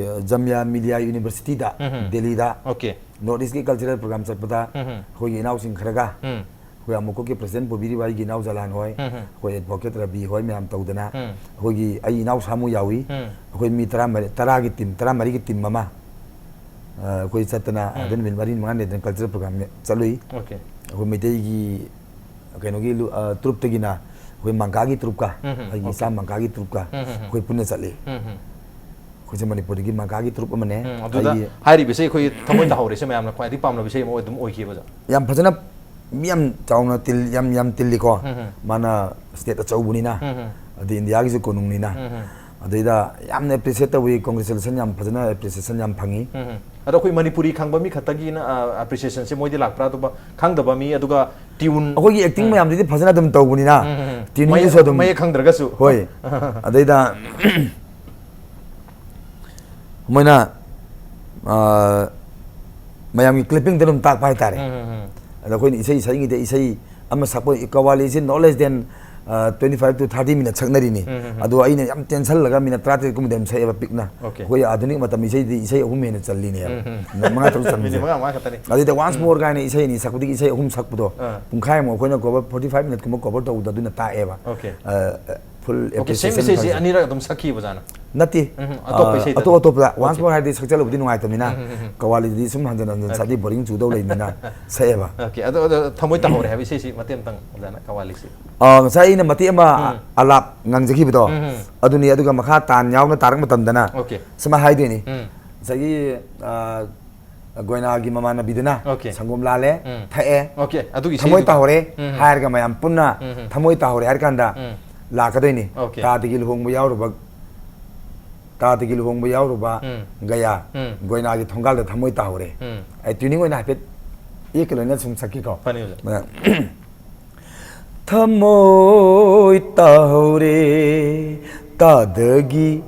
ꯖꯥꯃꯤꯌꯥ ꯃꯤꯂꯤꯌꯥ ꯌꯨꯅꯤꯚꯔꯁꯤꯇꯤꯗ, ꯎꯝ, ꯎꯝ꯫ ꯗꯦꯜꯂꯤꯗ ꯑꯣꯀꯦ꯫ ꯅꯣꯔꯠ ꯏꯁꯀꯤ ꯀꯜꯆꯔꯦꯜ ꯄ꯭ꯔꯣꯒ꯭ꯔꯥꯝ ꯆꯠꯄꯗ ꯎꯝ, ꯎꯝ꯫ ꯑꯩꯈꯣꯏꯒꯤ ꯏꯅꯥꯎꯁꯤꯡ ꯈꯔꯒ ꯎꯝ꯫ ꯑꯩꯈꯣꯏ ꯑꯃꯨꯛꯀꯣꯛꯀꯤ ꯄ꯭ꯔꯁꯤꯗꯦꯟꯠ ꯄꯨꯕꯤꯔꯤꯕ ꯑꯩꯒꯤ ꯏꯅꯥꯎ ꯖꯂꯥꯟ ꯍꯣꯏ, ꯎꯝ, ꯎꯝ꯫ ꯑꯩꯈꯣꯏ ꯑꯦꯗꯚꯣꯀꯦꯠ ꯔꯕꯤ ꯍꯣꯏ ꯃꯌꯥꯝ ꯇꯧꯗꯅ ꯎꯝ꯫ ꯑꯩꯈꯣꯏꯒꯤ ꯑꯩ ꯏꯅꯥꯎ ꯁꯥꯃꯨ ꯌꯥꯎꯏ꯫ ꯎꯝ꯫ ꯑꯩꯈꯣꯏ ꯃꯤ ꯇꯔꯥꯃꯔꯤ, ꯇꯔꯥꯒꯤ ꯇꯤꯝ, ꯇꯔꯥꯃꯔꯤꯒꯤ ꯇꯤꯝ ꯑꯃ, ꯑ, ꯑꯩꯈꯣꯏ ꯆꯠꯇꯅ ꯎꯝ꯫ ꯑꯗꯨ ꯅꯨꯃꯤꯠ ꯃꯔꯤ ꯃꯉꯥꯅꯤ ꯂꯩꯗꯅ ꯀꯜꯆꯔꯦꯜ ꯄ꯭ꯔꯣꯒ꯭ꯔꯥꯝ ꯆꯠꯂꯨꯏ꯫ ꯑꯣꯀꯦ꯫ ꯑꯩꯈꯣꯏ ꯃꯩꯇꯩꯒꯤ ꯀꯩꯅꯣꯒꯤ ꯂꯨ-, ꯑ, ꯇ꯭ꯔꯨꯞꯇꯒꯤꯅ ꯑꯩꯈꯣꯏ ꯃꯪꯀꯥꯒꯤ ꯇ꯭ꯔꯨꯞꯀ, ꯎꯝ, ꯎꯝ, ꯑꯩꯒꯤ ꯑꯣꯀꯦ꯫ ꯏꯆꯥ ꯃꯪꯀꯥꯒꯤ ꯇ꯭ꯔꯨꯞꯀ ꯎꯝ, ꯎꯝ, ꯎꯝ꯫ ꯑꯩꯈꯣꯏ ꯄꯨꯟꯅ ꯆꯠꯂꯤ꯫ ꯎꯝ, ꯎꯝ꯫ ꯑꯩꯈꯣꯏꯁꯦ ꯃꯅꯤꯄꯨꯔꯗꯒꯤ ꯃꯪꯀꯥꯒꯤ ꯇ꯭ꯔꯨꯞ ꯑꯃꯅꯦ꯫ ꯎꯝ, ꯑꯗꯨꯗ ꯑꯩꯒꯤ ꯍꯥꯏꯔꯤꯕ ꯏꯁꯩ ꯑꯩꯈꯣꯏ ꯊꯃꯣꯏ ꯇꯥꯍꯧꯔꯦꯁꯦ ꯃꯌꯥꯝꯅ ꯈ꯭ꯋꯥꯏꯗꯒꯤ ꯄꯥꯝꯅꯕ ꯏꯁꯩ ꯑꯃ ꯑꯗꯨꯝ ꯑꯣꯏꯈꯤꯕ, ꯑꯣꯖꯥ? ꯌꯥꯝ ꯐꯖꯅ, ꯃꯤ ꯌꯥꯝ ꯆꯥꯎꯅ ꯇꯤꯜ-, ꯌꯥꯝ, ꯌꯥꯝ ꯇꯤꯜꯂꯤꯀꯣ꯫ ꯎꯝ, ꯎꯝ꯫ ꯃꯥꯅ ꯁ꯭ꯇꯦꯠ ꯑꯆꯧꯕꯅꯤꯅ, ꯎꯝ, ꯎꯝ꯫ ꯑꯗꯩ ꯏꯟꯗꯤꯌꯥꯒꯤꯁꯨ ꯀꯣꯅꯨꯡꯅꯤꯅ꯫ ꯎꯝ, ꯎꯝ꯫ ꯑꯗꯩꯗ ꯌꯥꯝꯅ ꯑꯦꯄ꯭ꯔꯤꯁꯤꯌꯦꯠ ꯇꯧꯏ, ꯀꯣꯡꯒ꯭ꯔꯦꯆꯨꯂꯦꯁꯟ ꯌꯥꯝ ꯐꯖꯅ ꯑꯦꯄ꯭ꯔꯤꯁꯤꯌꯦꯁꯟ ꯌꯥꯝ ꯐꯪꯉꯤ꯫ ꯎꯝ, ꯎꯝ꯫ ꯑꯗꯣ ꯑꯩꯈꯣꯏ ꯃꯅꯤꯄꯨꯔꯤ ꯈꯪꯕ ꯃꯤ ꯈꯛꯇꯒꯤꯅ, ꯑ, ꯑꯦꯄ꯭ꯔꯤꯁꯤꯌꯦꯁꯟꯁꯦ ꯃꯣꯏꯗꯤ ꯂꯥꯛꯄ꯭ꯔꯥ? ꯑꯇꯣꯞꯄ ꯈꯪꯗꯕ ꯃꯤ, ꯑꯗꯨꯒ ꯇ꯭ꯌꯨꯟ ꯑꯩꯈꯣꯏꯒꯤ ꯑꯦꯛꯇꯤꯡ ꯎꯝ꯫ ꯃꯌꯥꯝꯗꯨꯗꯤ ꯐꯖꯅ ꯑꯗꯨꯝ ꯇꯧꯕꯅꯤꯅ, ꯎꯝ, ꯎꯝ, ꯎꯝ꯫ ꯇ꯭ꯌꯨꯅꯤꯡꯗꯨꯁꯨ ꯃꯌꯦꯛ-, ꯑꯗꯨꯝ ꯃꯌꯦꯛ ꯈꯪꯗ꯭ꯔꯒꯁꯨ꯫ ꯍꯣꯏ꯫ ꯑꯗꯩꯗ ꯃꯣꯏꯅ, ꯑ, ꯃꯌꯥꯝꯒꯤ ꯀ꯭ꯂꯤꯞꯄꯤꯡꯗ ꯑꯗꯨꯝ ꯇꯥꯛꯄ ꯍꯥꯏꯇꯥꯔꯦ꯫ ꯎꯝ, ꯎꯝ, ꯎꯝ꯫ ꯑꯗ ꯑꯩꯈꯣꯏꯅ ꯏꯁꯩ ꯁꯛꯏꯉꯩꯗ ꯏꯁꯩ ꯑꯃ ꯁꯛꯄ, ꯀꯋꯥꯂꯤꯁꯤ no less than twenty five to thirty minute ꯁꯛꯅꯔꯤꯅꯤ꯫ ꯑꯗꯣ ꯑꯩꯅ ꯌꯥꯝ ꯇꯦꯟꯁꯜꯂꯒ ꯃꯤꯅꯠ ꯇꯔꯥꯇꯔꯦꯠ ꯀꯨꯝꯕꯗ ꯑꯗꯨꯝ ꯁꯛꯑꯦꯕ ꯄꯤꯛꯅ꯫ Okay. ꯑꯩꯈꯣꯏ ꯑꯥꯙꯨꯅꯤꯛ ꯃꯇꯝ ꯏꯁꯩꯗꯤ ꯏꯁꯩ ꯑꯍꯨꯝ ꯍꯦꯟꯅ ꯆꯜꯂꯤꯅꯦꯕ꯫ ꯃꯤꯅꯠ ꯃꯉꯥ ꯇꯔꯨꯛ ꯆꯟꯕꯁꯦ꯫ ꯃꯤꯅꯤꯠ ꯃꯉꯥ ꯃꯉꯥ ꯈꯛꯇꯅꯤ꯫ ꯑꯗꯨꯗ Once More ꯀꯥꯏꯅ ꯏꯁꯩ ꯑꯅꯤ ꯁꯛꯄꯗꯒꯤ ꯏꯁꯩ ꯑꯍꯨꯝ ꯁꯛꯄꯗꯣ ꯑꯥ. ꯄꯨꯡꯈꯥꯏꯃꯨꯛ ꯑꯩꯈꯣꯏꯅ ꯀꯣꯚꯔ ꯐꯣꯔꯇꯤ ꯐꯥꯏꯚ ꯃꯤꯅꯠꯀꯨꯝꯕ ꯀꯣꯚꯔ ꯇꯧꯕꯗꯣ ꯑꯗꯨꯅ ꯇꯥꯛꯑꯦꯕ꯫ Okay. ꯑ, full Okay, same appreciation ꯏꯁꯩꯁꯤ ꯐꯪꯉꯦ꯫ ꯑꯅꯤꯔꯛ ꯑꯗꯨꯝ ꯁꯛꯈꯤꯕ ꯑꯣꯖꯥꯅ? ꯅꯠꯇꯦ꯫ ꯎꯝ, ꯑ, ꯑꯇꯣꯞꯄ ꯏꯁꯩꯗ ꯑꯇꯣꯞ ꯑꯗꯨꯝ? ꯑꯇꯣꯞꯄꯗ Once Okay. More ꯍꯥꯏꯔꯗꯤ ꯁꯛꯆꯜꯂꯨꯕꯗꯤ ꯅꯨꯡꯉꯥꯏꯇꯕꯅꯤꯅ ꯎꯝ, ꯎꯝ, ꯎꯝ. ꯀꯋꯥꯂꯤꯗꯨꯗꯤ ꯁꯨꯝ ꯍꯟꯖꯟ ꯍꯟꯖꯟ ꯁꯛꯑꯗꯤ ꯕꯣꯔꯤꯡ ꯆꯨꯗꯧ ꯂꯩꯕꯅꯤꯅ ꯁꯛꯑꯦꯕ꯫ Okay, ꯑꯗꯣ ꯑꯗꯣ ꯊꯃꯣꯏ ꯇꯥꯍꯧꯔꯦ ꯍꯥꯏꯕ ꯏꯁꯩꯁꯤ ꯃꯇꯦꯛ ꯑꯃꯇꯪ ꯑꯣꯖꯥꯅ ꯀꯋꯥꯂꯤꯁꯤ꯫ ꯑ, ꯉꯁꯥꯏ ꯑꯩꯅ ꯃꯇꯦꯛ ꯑꯃ ꯎꯝ. ꯑꯂꯥꯞ ꯉꯥꯡꯖꯈꯤꯕꯗꯣ ꯎꯝ, ꯎꯝ. ꯑꯗꯨꯅꯤ꯫ ꯑꯗꯨꯒ ꯃꯈꯥ ꯇꯥꯟ ꯌꯥꯎꯅ ꯇꯥꯔꯛ ꯃꯇꯝꯗꯅ Okay. ꯁꯨꯃꯥꯏꯅ ꯍꯥꯏꯗꯣꯏꯅꯤ꯫ ꯎꯝ. ꯉꯁꯥꯏꯒꯤ ꯑ, ꯒꯣꯏꯅꯥꯒꯤ ꯃꯃꯥꯟꯅꯕꯤꯗꯨꯅ Okay. ꯁꯪꯒꯣꯝ ꯂꯥꯜꯂꯦ, ꯎꯝ. ꯊꯛꯑꯦ, Okay, ꯑꯗꯨꯒꯤ ꯊꯃꯣꯏ ꯏꯁꯩꯗꯨ- ꯇꯥꯍꯧꯔꯦ ꯎꯝ. ꯍꯥꯏꯔꯒ ꯃꯌꯥꯝ ꯄꯨꯟꯅ ꯎꯝ. ꯊꯃꯣꯏ ꯇꯥꯍꯧꯔꯦ ꯍꯥꯏꯔ ꯀꯥꯟꯗ ꯎꯝ. ꯂꯥꯛꯀꯗꯣꯏꯅꯤ꯫ Okay. ꯇꯥꯗꯒꯤ ꯂꯨꯍꯣꯡꯕ ꯌꯥꯎꯔꯨꯕ ꯇꯥꯗꯒꯤ ꯂꯨꯍꯣꯡꯕ ꯌꯥꯎꯔꯨꯕ ꯎꯝ. ꯒꯌꯥ ꯎꯝ. ꯒꯣꯏꯅꯥꯒꯤ ꯊꯣꯡꯒꯥꯜꯗ ꯊꯃꯣꯏ ꯇꯥꯍꯧꯔꯦ꯫ ꯎꯝ. ꯑꯩ ꯇ꯭ꯌꯨꯅꯤꯡ ꯑꯣꯏꯅ ꯍꯥꯏꯐꯦꯠ ꯏꯌꯦꯛꯀ ꯂꯣꯏꯅ ꯁꯨꯝ ꯁꯛꯀꯦꯀꯣ꯫ ꯐꯅꯤ ꯑꯣꯖꯥ꯫ ꯊꯃꯣꯏ ꯇꯥꯍꯧꯔꯦ ꯇꯥꯗꯒꯤ,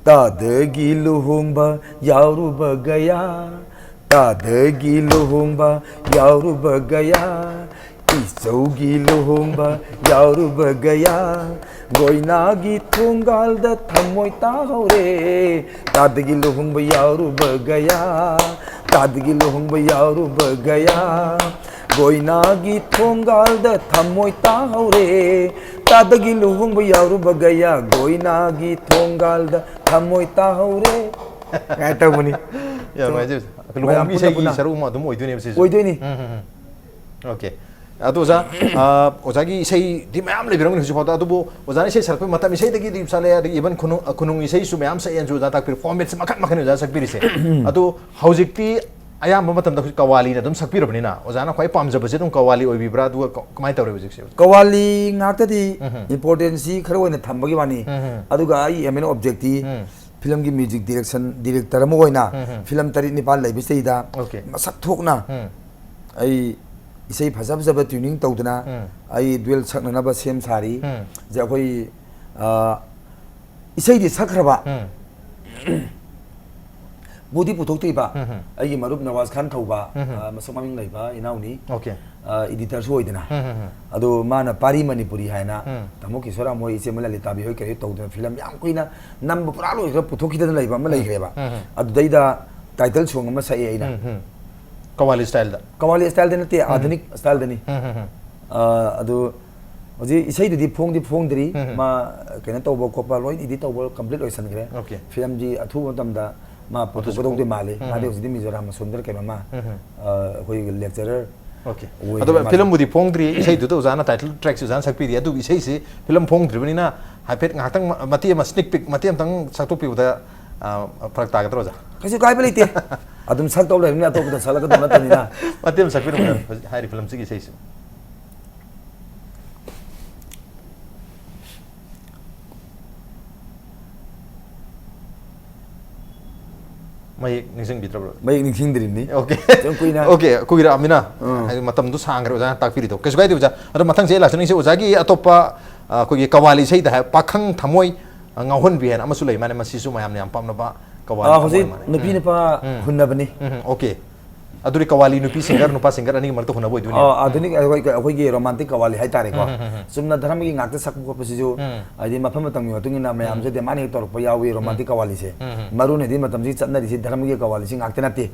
ꯇꯥꯗꯒꯤ ꯂꯨꯍꯣꯡꯕ ꯌꯥꯎꯔꯨꯕ ꯒꯌꯥ, ꯇꯥꯗꯒꯤ ꯂꯨꯍꯣꯡꯕ ꯌꯥꯎꯔꯨꯕ ꯒꯌꯥ, ꯏꯆꯧꯒꯤ ꯂꯨꯍꯣꯡꯕ ꯌꯥꯎꯔꯨꯕ ꯒꯌꯥ, ꯒꯣꯏꯅꯥꯒꯤ ꯊꯣꯡꯒꯥꯜꯗ ꯊꯃꯣꯏ ꯇꯥꯍꯧꯔꯦ꯫ ꯇꯥꯗꯒꯤ ꯂꯨꯍꯣꯡꯕ ꯌꯥꯎꯔꯨꯕ ꯒꯌꯥ, ꯇꯥꯗꯒꯤ ꯂꯨꯍꯣꯡꯕ ꯌꯥꯎꯔꯨꯕ ꯒꯌꯥ, ꯒꯣꯏꯅꯥꯒꯤ ꯊꯣꯡꯒꯥꯜꯗ ꯊꯃꯣꯏ ꯇꯥꯍꯧꯔꯦ꯫ ꯇꯥꯗꯒꯤ ꯂꯨꯍꯣꯡꯕ ꯌꯥꯎꯔꯨꯕ ꯒꯌꯥ, ꯒꯣꯏꯅꯥꯒꯤ ꯊꯣꯡꯒꯥꯜꯗ ꯊꯃꯣꯏ ꯇꯥꯍꯧꯔꯦ꯫ ꯀꯥꯏ ꯇꯧꯕꯅꯤ꯫ ꯌꯥꯝ ꯅꯨꯡꯉꯥꯏꯖꯩ ꯑꯣꯖꯥ꯫ ꯃꯌꯥꯝ ꯂꯨꯍꯣꯡꯕꯒꯤ ꯄꯨꯟꯅ ꯏꯁꯩꯒꯤ ꯄꯨꯟꯅ꯫ ꯁꯔꯨꯛ ꯑꯃ ꯑꯗꯨꯝ ꯑꯣꯏꯗꯣꯏꯅꯦꯕ ꯁꯤꯁꯨ꯫ ꯑꯣꯏꯗꯣꯏꯅꯤ꯫ ꯎꯝ, ꯎꯝ, ꯎꯝ. Okay. ꯑꯗꯣ ꯑꯣꯖꯥ, ꯑ, ꯑꯣꯖꯥꯒꯤ ꯏꯁꯩꯗꯤ ꯃꯌꯥꯝ ꯂꯩꯕꯤꯔꯝꯒꯅꯤ ꯍꯧꯖꯤꯛ ꯐꯥꯎꯗ, ꯑꯗꯨꯕꯨ ꯑꯣꯖꯥꯅ ꯏꯁꯩ ꯁꯛꯂꯛꯄꯒꯤ ꯃꯇꯝ, ꯏꯁꯩꯗꯒꯤꯗꯤ ꯁꯥꯠꯂꯦ, ꯑꯗꯒꯤ even ꯈꯨꯅꯨꯡ, ꯑ, ꯈꯨꯅꯨꯡ ꯏꯁꯩꯁꯨ ꯃꯌꯥꯝ ꯁꯛꯑꯦꯅꯁꯨ ꯑꯣꯖꯥ ꯇꯥꯛꯄꯤꯔꯦ, formatꯁꯦ ꯃꯈꯜ ꯃꯈꯜ ꯑꯣꯖꯥꯅ ꯁꯛꯄꯤꯔꯤꯁꯦ꯫ ꯑꯗꯣ ꯍꯧꯖꯤꯛꯇꯤ ꯑꯌꯥꯝꯕ ꯃꯇꯝꯗ ꯑꯩꯈꯣꯏ ꯀꯋꯥꯂꯤꯅ ꯑꯗꯝ ꯁꯛꯄꯤꯔꯕꯅꯤꯅ, ꯑꯣꯖꯥꯅ ꯈ꯭ꯋꯥꯏ ꯄꯥꯝꯖꯕꯁꯦ ꯑꯗꯨꯝ ꯀꯋꯥꯂꯤ ꯑꯣꯏꯕꯤꯕ꯭ꯔꯥ? ꯑꯗꯨꯒ ꯀ-, ꯀꯃꯥꯏꯅ ꯇꯧꯔꯦ ꯍꯧꯖꯤꯛꯁꯦ? ꯀꯋꯥꯂꯤ ꯉꯥꯛꯇꯗꯤ ꯎꯝ. importanceꯁꯤ ꯈꯔ ꯑꯣꯏꯅ ꯊꯝꯕꯒꯤ ꯋꯥꯅꯤ꯫ ꯎꯝ. ꯑꯗꯨꯒ ꯑꯩ aim and objectꯇꯤ um. filmꯒꯤ music direction director ꯑꯃ ꯑꯣꯏꯅ ꯎꯝ. film ꯇꯔꯦꯠ ꯅꯤꯄꯥꯜ ꯂꯩꯕꯁꯤꯗꯩꯗ Okay. ꯃꯁꯛ ꯊꯣꯛꯅ ꯎꯝ. ꯑꯩ ꯏꯁꯩ ꯐꯖ ꯐꯖꯕ tuning ꯇꯧꯗꯅ ꯎꯝ. ꯑꯩ duet ꯁꯛꯅꯅꯕ ꯁꯦꯝ ꯁꯥꯔꯤ꯫ ꯎꯝ. ꯁꯦ ꯑꯩꯈꯣꯏ, ꯑ, ꯏꯁꯩꯗꯤ ꯁꯛꯈ꯭ꯔꯕ, ꯎꯝ. ꯄꯨꯗꯤ ꯄꯨꯊꯣꯛꯇ꯭ꯔꯤꯕ꯫ ꯎꯝ, ꯎꯝ꯫ ꯑꯩꯒꯤ ꯃꯔꯨꯞ ꯅꯋꯥꯖ ꯈꯥꯟ ꯊꯧꯕ, ꯎꯝ, ꯎꯝ꯫ ꯑ, ꯃꯁꯛ ꯃꯃꯤꯡ ꯂꯩꯕ ꯏꯅꯥꯎꯅꯤ꯫ Okay꯫ ꯑ, editorꯁꯨ ꯑꯣꯏꯗꯅ꯫ ꯎꯝ, ꯎꯝ, ꯎꯝ꯫ ꯑꯗꯣ ꯃꯥꯅ ꯄꯥꯔꯤ ꯃꯅꯤꯄꯨꯔꯤ ꯍꯥꯏꯅ ꯎꯝ꯫ ꯇꯥꯃꯣ ꯀꯤꯁꯣꯔꯥꯝ ꯍꯣꯏ, ꯏꯆꯦ ꯂꯂꯤꯇꯥꯕꯤ ꯍꯣꯏ ꯀꯔꯤ ꯇꯧꯗꯅ ꯐꯤꯂꯝ ꯌꯥꯝ ꯀꯨꯏꯅ ꯅꯝꯕ ꯄꯨꯔꯥ ꯂꯣꯏꯈ꯭ꯔ ꯄꯨꯊꯣꯛꯈꯤꯗꯅ ꯂꯩꯕ ꯑꯃ ꯂꯩꯈ꯭ꯔꯦꯕ꯫ ꯎꯝ, ꯎꯝ꯫ ꯑꯗꯨꯗꯩꯗ title song ꯑꯃ ꯁꯛꯑꯦ ꯑꯩꯅ꯫ ꯎꯝ, ꯎꯝ꯫ ꯀꯋꯥꯂꯤ styleꯗ꯫ ꯀꯋꯥꯂꯤ styleꯗ ꯅꯠꯇꯦ, ꯑꯥꯙꯨꯅꯤꯛ styleꯗꯅꯤ꯫ ꯎꯝ, ꯎꯝ, ꯎꯝ꯫ ꯑ, ꯑꯗꯨ ꯍꯧꯖꯤꯛ ꯏꯁꯩꯗꯨꯗꯤ ꯐꯣꯡꯗꯤ ꯐꯣꯡꯗ꯭ꯔꯤ꯫ ꯎꯝ, ꯎꯝ꯫ ꯃꯥ ꯀꯩꯅꯣ ꯇꯧꯕ ꯈꯣꯠꯄ ꯂꯣꯏ edit ꯇꯧꯕ complete ꯑꯣꯏꯁꯟꯈ꯭ꯔꯦ꯫ Okay꯫ ꯐꯤꯂꯝꯁꯤ ꯑꯊꯨꯕ ꯃꯇꯝꯗ ꯃꯥ ꯄꯨꯊꯣꯛꯀꯗꯧꯗꯤ ꯃꯥꯜꯂꯤ꯫ ꯎꯝ, ꯃꯥꯗꯤ ꯎꯝ꯫ ꯍꯧꯖꯤꯛꯇꯤ ꯃꯤꯖꯣꯔꯥꯝ ꯑꯁꯣꯝꯗ ꯀꯩꯅꯣꯃ, ꯎꯝ, ꯎꯝ꯫ ꯑ, ꯑꯩꯈꯣꯏꯒꯤ lecturer Okay꯫ ꯑꯣꯏ ꯑꯗꯨꯒ ꯃꯥꯁꯦ꯫ ꯐꯤꯂꯝꯕꯨꯗꯤ ꯐꯣꯡꯗ꯭ꯔꯤ, ꯏꯁꯩꯗꯨꯗ ꯑꯣꯖꯥꯅ title trackꯁꯤ ꯑꯣꯖꯥꯅ ꯁꯛꯄꯤꯔꯤ, ꯑꯗꯨꯒꯤ ꯏꯁꯩꯁꯤ ꯐꯤꯂꯝ ꯐꯣꯡꯗ꯭ꯔꯤꯕꯅꯤꯅ ꯍꯥꯏꯐꯦꯠ ꯉꯥꯏꯍꯥꯛꯇꯪ ꯃ-, ꯃꯇꯦꯛ ꯑꯃ sneak peek ꯃꯇꯦꯛ ꯑꯃꯇꯪ ꯁꯛꯇꯣꯛꯄꯤꯕꯗ, ꯑ, ꯐꯔꯛ ꯇꯥꯒꯗ꯭ꯔꯣ ꯑꯣꯖꯥ? ꯀꯩꯁꯨ ꯀꯥꯏꯕ ꯂꯩꯇꯦ꯫ ꯑꯗꯨꯝ ꯁꯛꯇꯧ ꯂꯩꯔꯕꯅꯤꯅ ꯑꯇꯣꯞꯄꯗ ꯁꯛꯂꯛꯀꯗꯧ ꯅꯠꯇꯕꯅꯤꯅ꯫ ꯃꯇꯦꯛ ꯑꯃ ꯁꯛꯄꯤꯔꯝꯃꯣ ꯍꯧꯖꯤꯛ ꯍꯥꯏꯔꯤꯕ ꯐꯤꯂꯝꯁꯤꯒꯤ ꯏꯁꯩꯁꯤ꯫ ꯃꯌꯦꯛ ꯅꯤꯡꯁꯤꯡꯕꯤꯗ꯭ꯔꯕ꯭ꯔꯣ? ꯃꯌꯦꯛ ꯅꯤꯡꯁꯤꯡꯗ꯭ꯔꯤꯕꯅꯤ꯫ Okay꯫ ꯌꯥꯝ ꯀꯨꯏꯅ꯫ Okay, ꯀꯨꯏꯔꯛꯑꯃꯤꯅ꯫ ꯎꯝ꯫ ꯍꯥꯏꯗꯤ ꯃꯇꯝꯗꯣ ꯁꯥꯡꯈ꯭ꯔꯦ ꯑꯣꯖꯥꯅ ꯇꯥꯛꯄꯤꯔꯤꯗꯣ꯫ ꯀꯩꯁꯨ ꯀꯥꯏꯗꯦ ꯑꯣꯖꯥ꯫ ꯑꯗꯣ ꯃꯊꯪꯁꯦ ꯑꯩ ꯂꯥꯛꯆꯅꯤꯡꯉꯤꯁꯦ ꯑꯣꯖꯥꯒꯤ ꯑꯇꯣꯞꯄ, ꯑ, ꯑꯩꯈꯣꯏꯒꯤ ꯀꯋꯥꯂꯤ ꯏꯁꯩꯗ ꯍꯥꯏ, ꯄꯥꯈꯪ ꯊꯃꯣꯏ, ꯑ, ꯉꯥꯎꯍꯟꯕꯤ ꯍꯥꯏꯅ ꯑꯃꯁꯨ ꯂꯩ ꯃꯥꯅꯦ, ꯃꯁꯤꯁꯨ ꯃꯌꯥꯝꯅ ꯌꯥꯝ ꯄꯥꯝꯅꯕ ꯀꯋꯥꯂꯤ ꯑ, ꯑꯃ ꯍꯧꯖꯤꯛ ꯑꯣꯏ ꯃꯥꯜꯂꯦ꯫ ꯅꯨꯄꯤ ꯎꯝ꯫ ꯅꯨꯄꯥ ꯎꯝ꯫ ꯍꯨꯟꯅꯕꯅꯤ꯫ ꯎꯝ, okay꯫ ꯑꯗꯨꯗꯤ ꯀꯋꯥꯂꯤ ꯅꯨꯄꯤ singer, ꯅꯨꯄꯥ singer ꯑꯅꯤꯒꯤ ꯃꯔꯛꯇ ꯍꯨꯟꯅꯕ ꯑꯣꯏꯗꯣꯏꯅꯦ꯫ ꯑ, ꯑꯥꯙꯨꯅꯤꯛ ꯑꯩꯈꯣꯏ, ꯑꯩꯈꯣꯏꯒꯤ romantic ꯀꯋꯥꯂꯤ ꯍꯥꯏꯇꯥꯔꯦꯀꯣ꯫ ꯎꯝ, ꯎꯝ, ꯎꯝ, ꯎꯝ꯫ ꯆꯨꯝꯅ ꯙꯔꯃꯒꯤ ꯉꯥꯛꯇ ꯁꯛꯄ ꯈꯣꯠꯄꯁꯤꯁꯨ, ꯎꯝ꯫ ꯍꯥꯏꯗꯤ ꯃꯐꯝ ꯃꯇꯝꯒꯤ ꯃꯇꯨꯡ ꯏꯟꯅ ꯃꯌꯥꯝꯁꯦ demand ꯍꯦꯛ ꯇꯧꯔꯛꯄ ꯌꯥꯎꯏ romantic ꯀꯋꯥꯂꯤꯁꯦ꯫ ꯎꯝ, ꯎꯝ꯫ ꯃꯔꯨꯅꯗꯤ ꯃꯇꯝꯁꯤꯒꯤ ꯆꯠꯅꯔꯤꯁꯤ ꯙꯔꯃꯒꯤ ꯀꯋꯥꯂꯤꯁꯤ ꯉꯥꯛꯇ ꯅꯠꯇꯦ꯫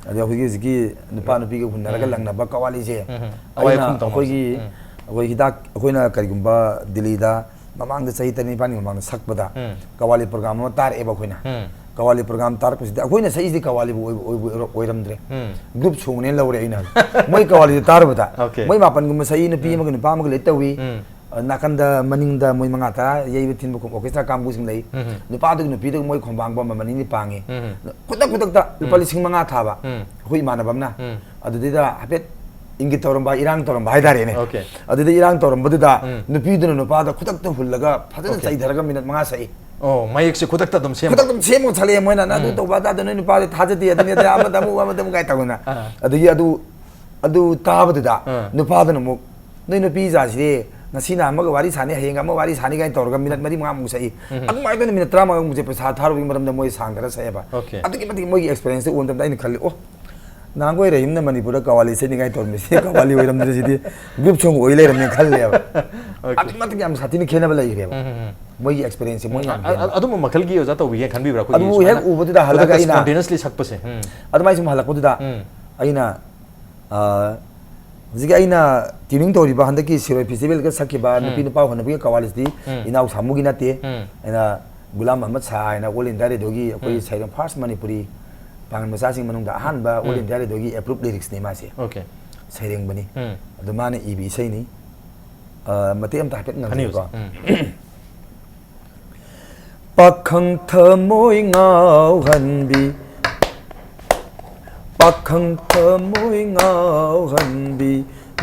ꯑꯗꯩ ꯑꯩꯈꯣꯏꯒꯤ ꯍꯧꯖꯤꯛꯀꯤ ꯅꯨꯄꯥ ꯅꯨꯄꯤꯒ ꯍꯨꯟꯅꯔꯒ ꯎꯝ꯫ ꯂꯪꯅꯕ ꯀꯋꯥꯂꯤꯁꯦ꯫ ꯎꯝ, ꯎꯝ꯫ ꯑꯋꯥꯏ ꯑꯩꯅ ꯑꯈꯨꯝ ꯇꯧꯅꯕꯁꯦ꯫ ꯑꯩꯈꯣꯏꯒꯤ, ꯎꯝ꯫ ꯑꯩꯈꯣꯏ ꯍꯤꯗꯥꯛ, ꯑꯩꯈꯣꯏꯅ ꯀꯔꯤꯒꯨꯝꯕ ꯗꯤꯜꯂꯤꯗ ꯃꯃꯥꯡꯗ ꯆꯍꯤ ꯇꯔꯦꯠ ꯅꯤꯄꯥꯜꯒꯤ ꯃꯃꯥꯡꯗ ꯁꯛꯄꯗ ꯎꯝ꯫ ꯀꯋꯥꯂꯤ program ꯑꯃ ꯇꯥꯔꯛꯑꯦꯕ ꯑꯩꯈꯣꯏꯅ꯫ ꯎꯝ꯫ ꯀꯋꯥꯂꯤ program ꯇꯥꯔꯛꯄꯁꯤꯗ ꯑꯩꯈꯣꯏꯅ ꯁꯛꯏꯁꯤꯗꯤ ꯀꯋꯥꯂꯤꯕꯨ ꯑꯣꯏꯕ, ꯑꯣꯏꯕ, ꯑꯣꯏꯔꯝꯗ꯭ꯔꯦ꯫ ꯎꯝ꯫ Group songꯅꯦꯅ ꯂꯧꯔꯦ ꯑꯩꯅ꯫ ꯃꯣꯏ ꯀꯋꯥꯂꯤꯗꯨ ꯇꯥꯔꯨꯕꯗ Okay꯫ ꯃꯣꯏ ꯃꯥꯄꯟꯒꯨꯝꯕ ꯁꯛꯏ, ꯅꯨꯄꯤ ꯎꯝ꯫ ꯑꯃꯒ ꯅꯨꯄꯥ ꯑꯃꯒ lead ꯇꯧꯏ꯫ ꯎꯝ꯫ ꯑ, ꯅꯥꯀꯟꯗ ꯃꯅꯤꯡꯗ ꯃꯣꯏ ꯃꯉꯥ ꯇꯔꯥ ꯌꯩꯕ ꯊꯤꯟꯕ ꯈꯣ-, orchestra ꯀꯥꯡꯕꯨꯁꯤꯡ ꯂꯩ꯫ ꯎꯝ꯫ ꯅꯨꯄꯥꯗꯨꯒꯤ ꯅꯨꯄꯤꯗꯨꯒ ꯃꯣꯏ ꯈꯣꯡꯕꯥꯡꯕ ꯑꯃ ꯃꯅꯤꯡꯗꯤ ꯄꯥꯡꯉꯤ꯫ ꯎꯝ꯫ ꯈꯨꯗꯛ ꯈꯨꯗꯛꯇ ꯂꯨꯄꯥ ꯎꯝ꯫ ꯂꯤꯁꯤꯡ ꯃꯉꯥ ꯊꯥꯕ꯫ ꯎꯝ꯫ ꯑꯩꯈꯣꯏ ꯏꯃꯥꯟꯅꯕ ꯑꯃꯅ꯫ ꯎꯝ꯫ ꯑꯗꯨꯗꯩꯗ ꯍꯥꯏꯐꯦꯠ ꯏꯪꯒꯤꯠ ꯇꯧꯔꯝꯕ, ꯏꯔꯥꯡ ꯇꯧꯔꯝꯕ ꯍꯥꯏꯇꯥꯔꯦꯅꯦ꯫ Okay꯫ ꯑꯗꯨꯗ ꯏꯔꯥꯡ ꯇꯧꯔꯝꯕꯗꯨꯗ ꯎꯝ꯫ ꯅꯨꯄꯤꯗꯨꯅ ꯅꯨꯄꯥꯗ ꯈꯨꯗꯛꯇ ꯍꯨꯜꯂꯒ ꯐꯖꯅ Okay꯫ ꯆꯩꯊꯔꯒ minute ꯃꯉꯥ ꯁꯛꯏ꯫ ꯑꯣ, ꯃꯌꯦꯛꯁꯦ ꯈꯨꯗꯛꯇ ꯑꯗꯨꯝ ꯁꯦꯝꯕ꯫ ꯈꯨꯗꯛꯇ ꯑꯗꯨꯝ ꯁꯦꯝꯃꯒ ꯁꯛꯂꯛꯑꯦ ꯃꯣꯏꯅ, "ꯅꯪ ꯑꯗꯨ ꯎꯝ꯫ ꯇꯧꯕ ꯑꯗꯥ ꯇꯧ, ꯅꯣꯏ ꯅꯨꯄꯥꯗꯤ ꯊꯥꯖꯗꯦ, ꯑꯗꯨꯅꯤ ꯑꯗꯥ ꯑꯃꯗ ꯑꯃꯨꯛ ꯑꯃꯗ ꯑꯃꯨꯛ" ꯀꯥꯏ ꯇꯧꯗꯅ꯫ ꯑꯥ꯫ ꯑꯗꯒꯤ ꯑꯗꯨ, ꯑꯗꯨ ꯇꯥꯕꯗꯨꯗ ꯑꯥ꯫ ꯅꯨꯄꯥꯗꯨꯅ ꯑꯃꯨꯛ, "ꯅꯣꯏ ꯅꯨꯄꯤ ꯖꯥꯠꯁꯤꯗꯤ ꯉꯁꯤꯅ ꯑꯃꯒ ꯋꯥꯔꯤ ꯁꯥꯅꯤ, ꯍꯌꯦꯡ ꯑꯃ ꯋꯥꯔꯤ ꯁꯥꯅꯤ ꯀꯥꯏꯅ ꯇꯧꯔꯒ ꯃꯤꯅꯠ ꯃꯔꯤ ꯃꯉꯥꯃꯨꯛ ꯁꯛꯏ꯫ ꯎꯝ꯫ ꯑꯗꯨꯃꯥꯏꯅ ꯇꯧꯅ ꯃꯤꯅꯠ ꯇꯔꯥꯃꯉꯥꯃꯨꯛꯁꯦ ꯄꯩꯁꯥ ꯊꯥꯔꯨꯕꯒꯤ ꯃꯔꯝꯗ ꯃꯣꯏ ꯁꯥꯡꯗꯅ ꯁꯛꯑꯦꯕ꯫ Okay. ꯑꯗꯨꯛꯀꯤ ꯃꯇꯤꯛ ꯃꯣꯏꯒꯤ ꯑꯦꯛꯁꯄꯤꯔꯤꯌꯦꯟꯁꯇꯨ ꯎꯕ ꯃꯇꯝꯗ ꯑꯩꯅ ꯈꯜꯂꯤ, ꯑꯣ, ꯅꯍꯥꯟꯈꯣꯏ ꯔꯍꯤꯝꯅ ꯃꯅꯤꯄꯨꯔꯗ ꯀꯋꯥꯂꯤ ꯁꯦꯠꯅꯤꯡꯉꯥꯏ ꯇꯧꯔꯝꯃꯤꯁꯤ ꯀꯋꯥꯂꯤ ꯑꯣꯏꯔꯝꯗ꯭ꯔꯦ, ꯁꯤꯗꯤ ꯒ꯭ꯔꯨꯞ ꯁꯣꯡ ꯑꯣꯏ ꯂꯩꯔꯝꯃꯦꯅ ꯈꯜꯂꯦꯕ꯫ Okay. ꯑꯗꯨꯛꯀꯤ ꯃꯇꯤꯛ ꯌꯥꯝ ꯁꯥꯊꯤꯅ ꯈꯦꯠꯅꯕ ꯂꯩꯈ꯭ꯔꯦꯕ꯫ ꯎꯝ, ꯎꯝ, ꯎꯝ꯫ ꯃꯣꯏꯒꯤ ꯑꯦꯛꯁꯄꯤꯔꯤꯌꯦꯟꯁꯁꯦ ꯃꯣꯏ ꯌꯥꯝ ꯑ- ꯑ- ꯑꯗꯨꯝꯕ ꯃꯈꯜꯒꯤ ꯑꯣꯖꯥ ꯇꯧꯕꯤꯒꯦ ꯈꯟꯕꯤꯕ꯭ꯔꯥ? ꯑꯩꯈꯣꯏꯒꯤ ꯑꯗꯨ ꯁꯨꯃꯥꯏꯅ ꯍꯦꯛ ꯎꯕꯗꯨꯗ ꯍꯜꯂꯒ ꯈꯨꯗꯛꯇ ꯑꯩꯅ spontaneously ꯁꯛꯄꯁꯦ꯫ ꯎꯝ꯫ ꯑꯗꯨꯃꯥꯏꯅ ꯁꯨꯝ ꯍꯜꯂꯛꯄꯗꯨꯗ ꯎꯝ꯫ ꯑꯩꯅ, ꯑ, ꯍꯧꯖꯤꯛꯀꯤ ꯑꯩꯅ ꯇ꯭ꯌꯨꯅꯤꯡ ꯇꯧꯔꯤꯕ ꯍꯟꯗꯛꯀꯤ ꯁꯤꯔꯣꯏ ꯐꯦꯁꯇꯤꯚꯦꯜꯒ ꯁꯛꯈꯤꯕ ꯎꯝ꯫ ꯅꯨꯄꯤ ꯅꯨꯄꯥ ꯍꯣꯠꯅꯕꯒꯤ ꯀꯋꯥꯂꯤꯁꯤꯗꯤ ꯎꯝ꯫ ꯏꯅꯥꯎ ꯁꯥꯃꯨꯒꯤ ꯅꯠꯇꯦ꯫ ꯎꯝ꯫ ꯑꯩꯅ ꯒꯨꯂꯥꯝ ꯑꯍꯃꯗ ꯁꯥꯍꯥ ꯍꯥꯏꯅ ꯑꯣꯜ ꯏꯟꯗꯤꯌꯥ ꯔꯦꯗꯤꯑꯣꯒꯤ ꯑꯩꯈꯣꯏꯒꯤ ꯎꯝ꯫ ꯁꯩꯔꯦꯡ, ꯐꯥꯔꯁ ꯃꯅꯤꯄꯨꯔꯤ ꯄꯥꯡꯒꯜ ꯃꯆꯥꯁꯤꯡ ꯃꯅꯨꯡꯗ ꯑꯍꯥꯟꯕ ꯑꯣꯜ ꯎꯝ꯫ ꯏꯟꯗꯤꯌꯥ ꯔꯦꯗꯤꯑꯣꯒꯤ ꯑꯦꯄ꯭ꯔꯨꯞ ꯂꯤꯔꯤꯛꯁꯅꯤ ꯃꯥꯁꯦ꯫ Okay. ꯁꯩꯔꯦꯡꯕꯅꯤ꯫ ꯎꯝ꯫ ꯑꯗꯨ ꯃꯥꯅ ꯏꯕ ꯏꯁꯩꯅꯤ꯫ ꯑ, ꯃꯇꯦꯛ ꯑꯃꯇ ꯍꯥꯏꯐꯦꯠ ꯈꯟꯕꯤꯌꯨꯁꯦ꯫ ꯉꯪꯖꯒꯦꯀꯣ꯫ ꯎꯝ꯫ ꯄꯥꯈꯪ ꯊꯃꯣꯏ ꯉꯥꯎꯍꯟꯕꯤ, ꯄꯥꯈꯪ ꯊꯃꯣꯏ ꯉꯥꯎꯍꯟꯕꯤ,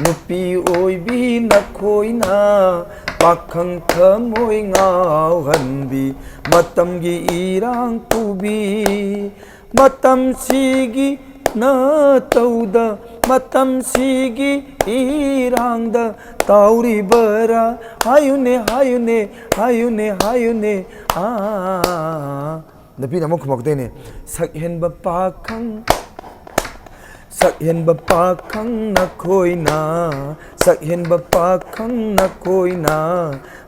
ꯅꯨꯄꯤ ꯑꯣꯏꯕꯤ ꯅꯈꯣꯏꯅ꯫ ꯄꯥꯈꯪ ꯊꯃꯣꯏ ꯉꯥꯎꯍꯟꯕꯤ, ꯃꯇꯝꯒꯤ ꯏꯔꯥꯡ ꯄꯨꯕꯤ, ꯃꯇꯝꯁꯤꯒꯤ ꯅꯇꯧꯗ, ꯃꯇꯝꯁꯤꯒꯤ ꯏꯔꯥꯡꯗ ꯇꯥꯎꯔꯤꯕꯔꯥ? ꯍꯥꯏꯌꯨꯅꯦ, ꯍꯥꯏꯌꯨꯅꯦ, ꯍꯥꯏꯌꯨꯅꯦ, ꯍꯥꯏꯌꯨꯅꯦ꯫ ꯑꯥ꯫ ꯅꯨꯄꯤꯅ ꯑꯃꯨꯛ ꯈꯨꯝꯃꯛꯇꯣꯏꯅꯦ, "ꯁꯛꯍꯦꯟꯕ ꯄꯥꯈꯪ, ꯁꯛꯍꯦꯟꯕ ꯄꯥꯈꯪ ꯅꯈꯣꯏꯅ, ꯁꯛꯍꯦꯟꯕ ꯄꯥꯈꯪ ꯅꯈꯣꯏꯅ,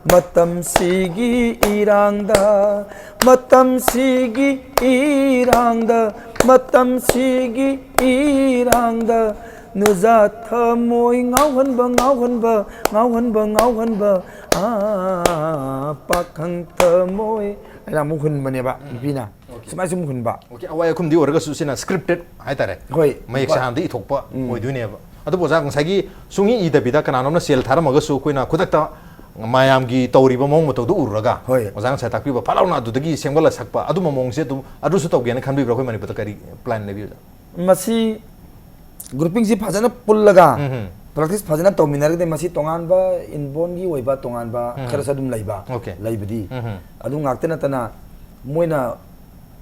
ꯃꯇꯝꯁꯤꯒꯤ ꯏꯔꯥꯡꯗ, ꯃꯇꯝꯁꯤꯒꯤ ꯏꯔꯥꯡꯗ, ꯃꯇꯝꯁꯤꯒꯤ ꯏꯔꯥꯡꯗ, ꯅꯨꯖꯥ ꯊꯃꯣꯏ ꯉꯥꯎꯍꯟꯕ, ꯉꯥꯎꯍꯟꯕ, ꯉꯥꯎꯍꯟꯕ, ꯉꯥꯎꯍꯟꯕ, ꯑꯥ, ꯄꯥꯈꯪ ꯊꯃꯣꯏ"꯫ ꯑꯩꯅ ꯑꯃꯨꯛ ꯍꯨꯟꯕꯅꯦꯕ, ꯅꯨꯄꯤꯅ꯫ ꯁꯨꯃꯥꯏꯅ ꯁꯨꯝ ꯍꯨꯟꯕ꯫ Okay, ꯑꯋꯥꯏ ꯑꯈꯨꯝꯗꯤ ꯑꯣꯏꯔꯒꯁꯨ ꯁꯤꯅ scripted ꯍꯥꯏꯇꯥꯔꯦ꯫ ꯍꯣꯏ꯫ ꯃꯌꯦꯛ ꯍꯣꯏ꯫ ꯁꯦꯍꯟꯗ ꯏꯊꯣꯛꯄ ꯎꯝ꯫ ꯑꯣꯏꯗꯣꯏꯅꯦꯕ꯫ ꯑꯗꯨꯕꯨ ꯑꯣꯖꯥ, ꯉꯁꯥꯏꯒꯤ ꯁꯨꯡꯏ ꯏꯗꯕꯤꯗ ꯀꯅꯥꯅꯣꯝꯅ ꯁꯦꯜ ꯊꯥꯔꯝꯃꯒꯁꯨ ꯑꯩꯈꯣꯏꯅ ꯈꯨꯗꯛꯇ ꯃꯌꯥꯝꯒꯤ ꯇꯧꯔꯤꯕ ꯃꯑꯣꯡ ꯃꯇꯧꯗꯨ ꯎꯔꯨꯔꯒ ꯍꯣꯏ꯫ ꯑꯣꯖꯥ ꯉꯁꯥꯏ ꯇꯥꯛꯄꯤꯕ ꯐꯠ ꯂꯥꯎꯅ ꯑꯗꯨꯗꯒꯤ ꯁꯦꯝꯒꯠꯂ ꯁꯛꯄ ꯑꯗꯨꯝꯕ ꯃꯑꯣꯡꯁꯦ ꯑꯗꯨꯝ ꯑꯗꯨꯁꯨ ꯇꯧꯒꯦꯅ ꯈꯟꯕꯤꯕ꯭ꯔꯥ? ꯑꯩꯈꯣꯏ ꯃꯅꯤꯄꯨꯔꯗ ꯀꯔꯤ plan ꯂꯩꯕꯤ, ꯑꯣꯖꯥ? ꯃꯁꯤ groupingꯁꯤ ꯐꯖꯅ ꯄꯨꯜꯂꯒ ꯎꯝ ꯍꯝ꯫ practice ꯐꯖꯅ ꯇꯧꯃꯤꯟꯅꯔꯒꯗꯤ ꯃꯁꯤ ꯇꯣꯉꯥꯟꯕ inbornꯒꯤ ꯑꯣꯏꯕ ꯇꯣꯉꯥꯟꯕ ꯎꯝ꯫ ꯈꯔꯁꯨ ꯑꯗꯨꯝ ꯂꯩꯕ, Okay. ꯂꯩꯕꯗꯤ꯫ ꯎꯝ ꯍꯝ꯫ ꯑꯗꯨ ꯉꯥꯛꯇ ꯅꯠꯇꯅ ꯃꯣꯏꯅ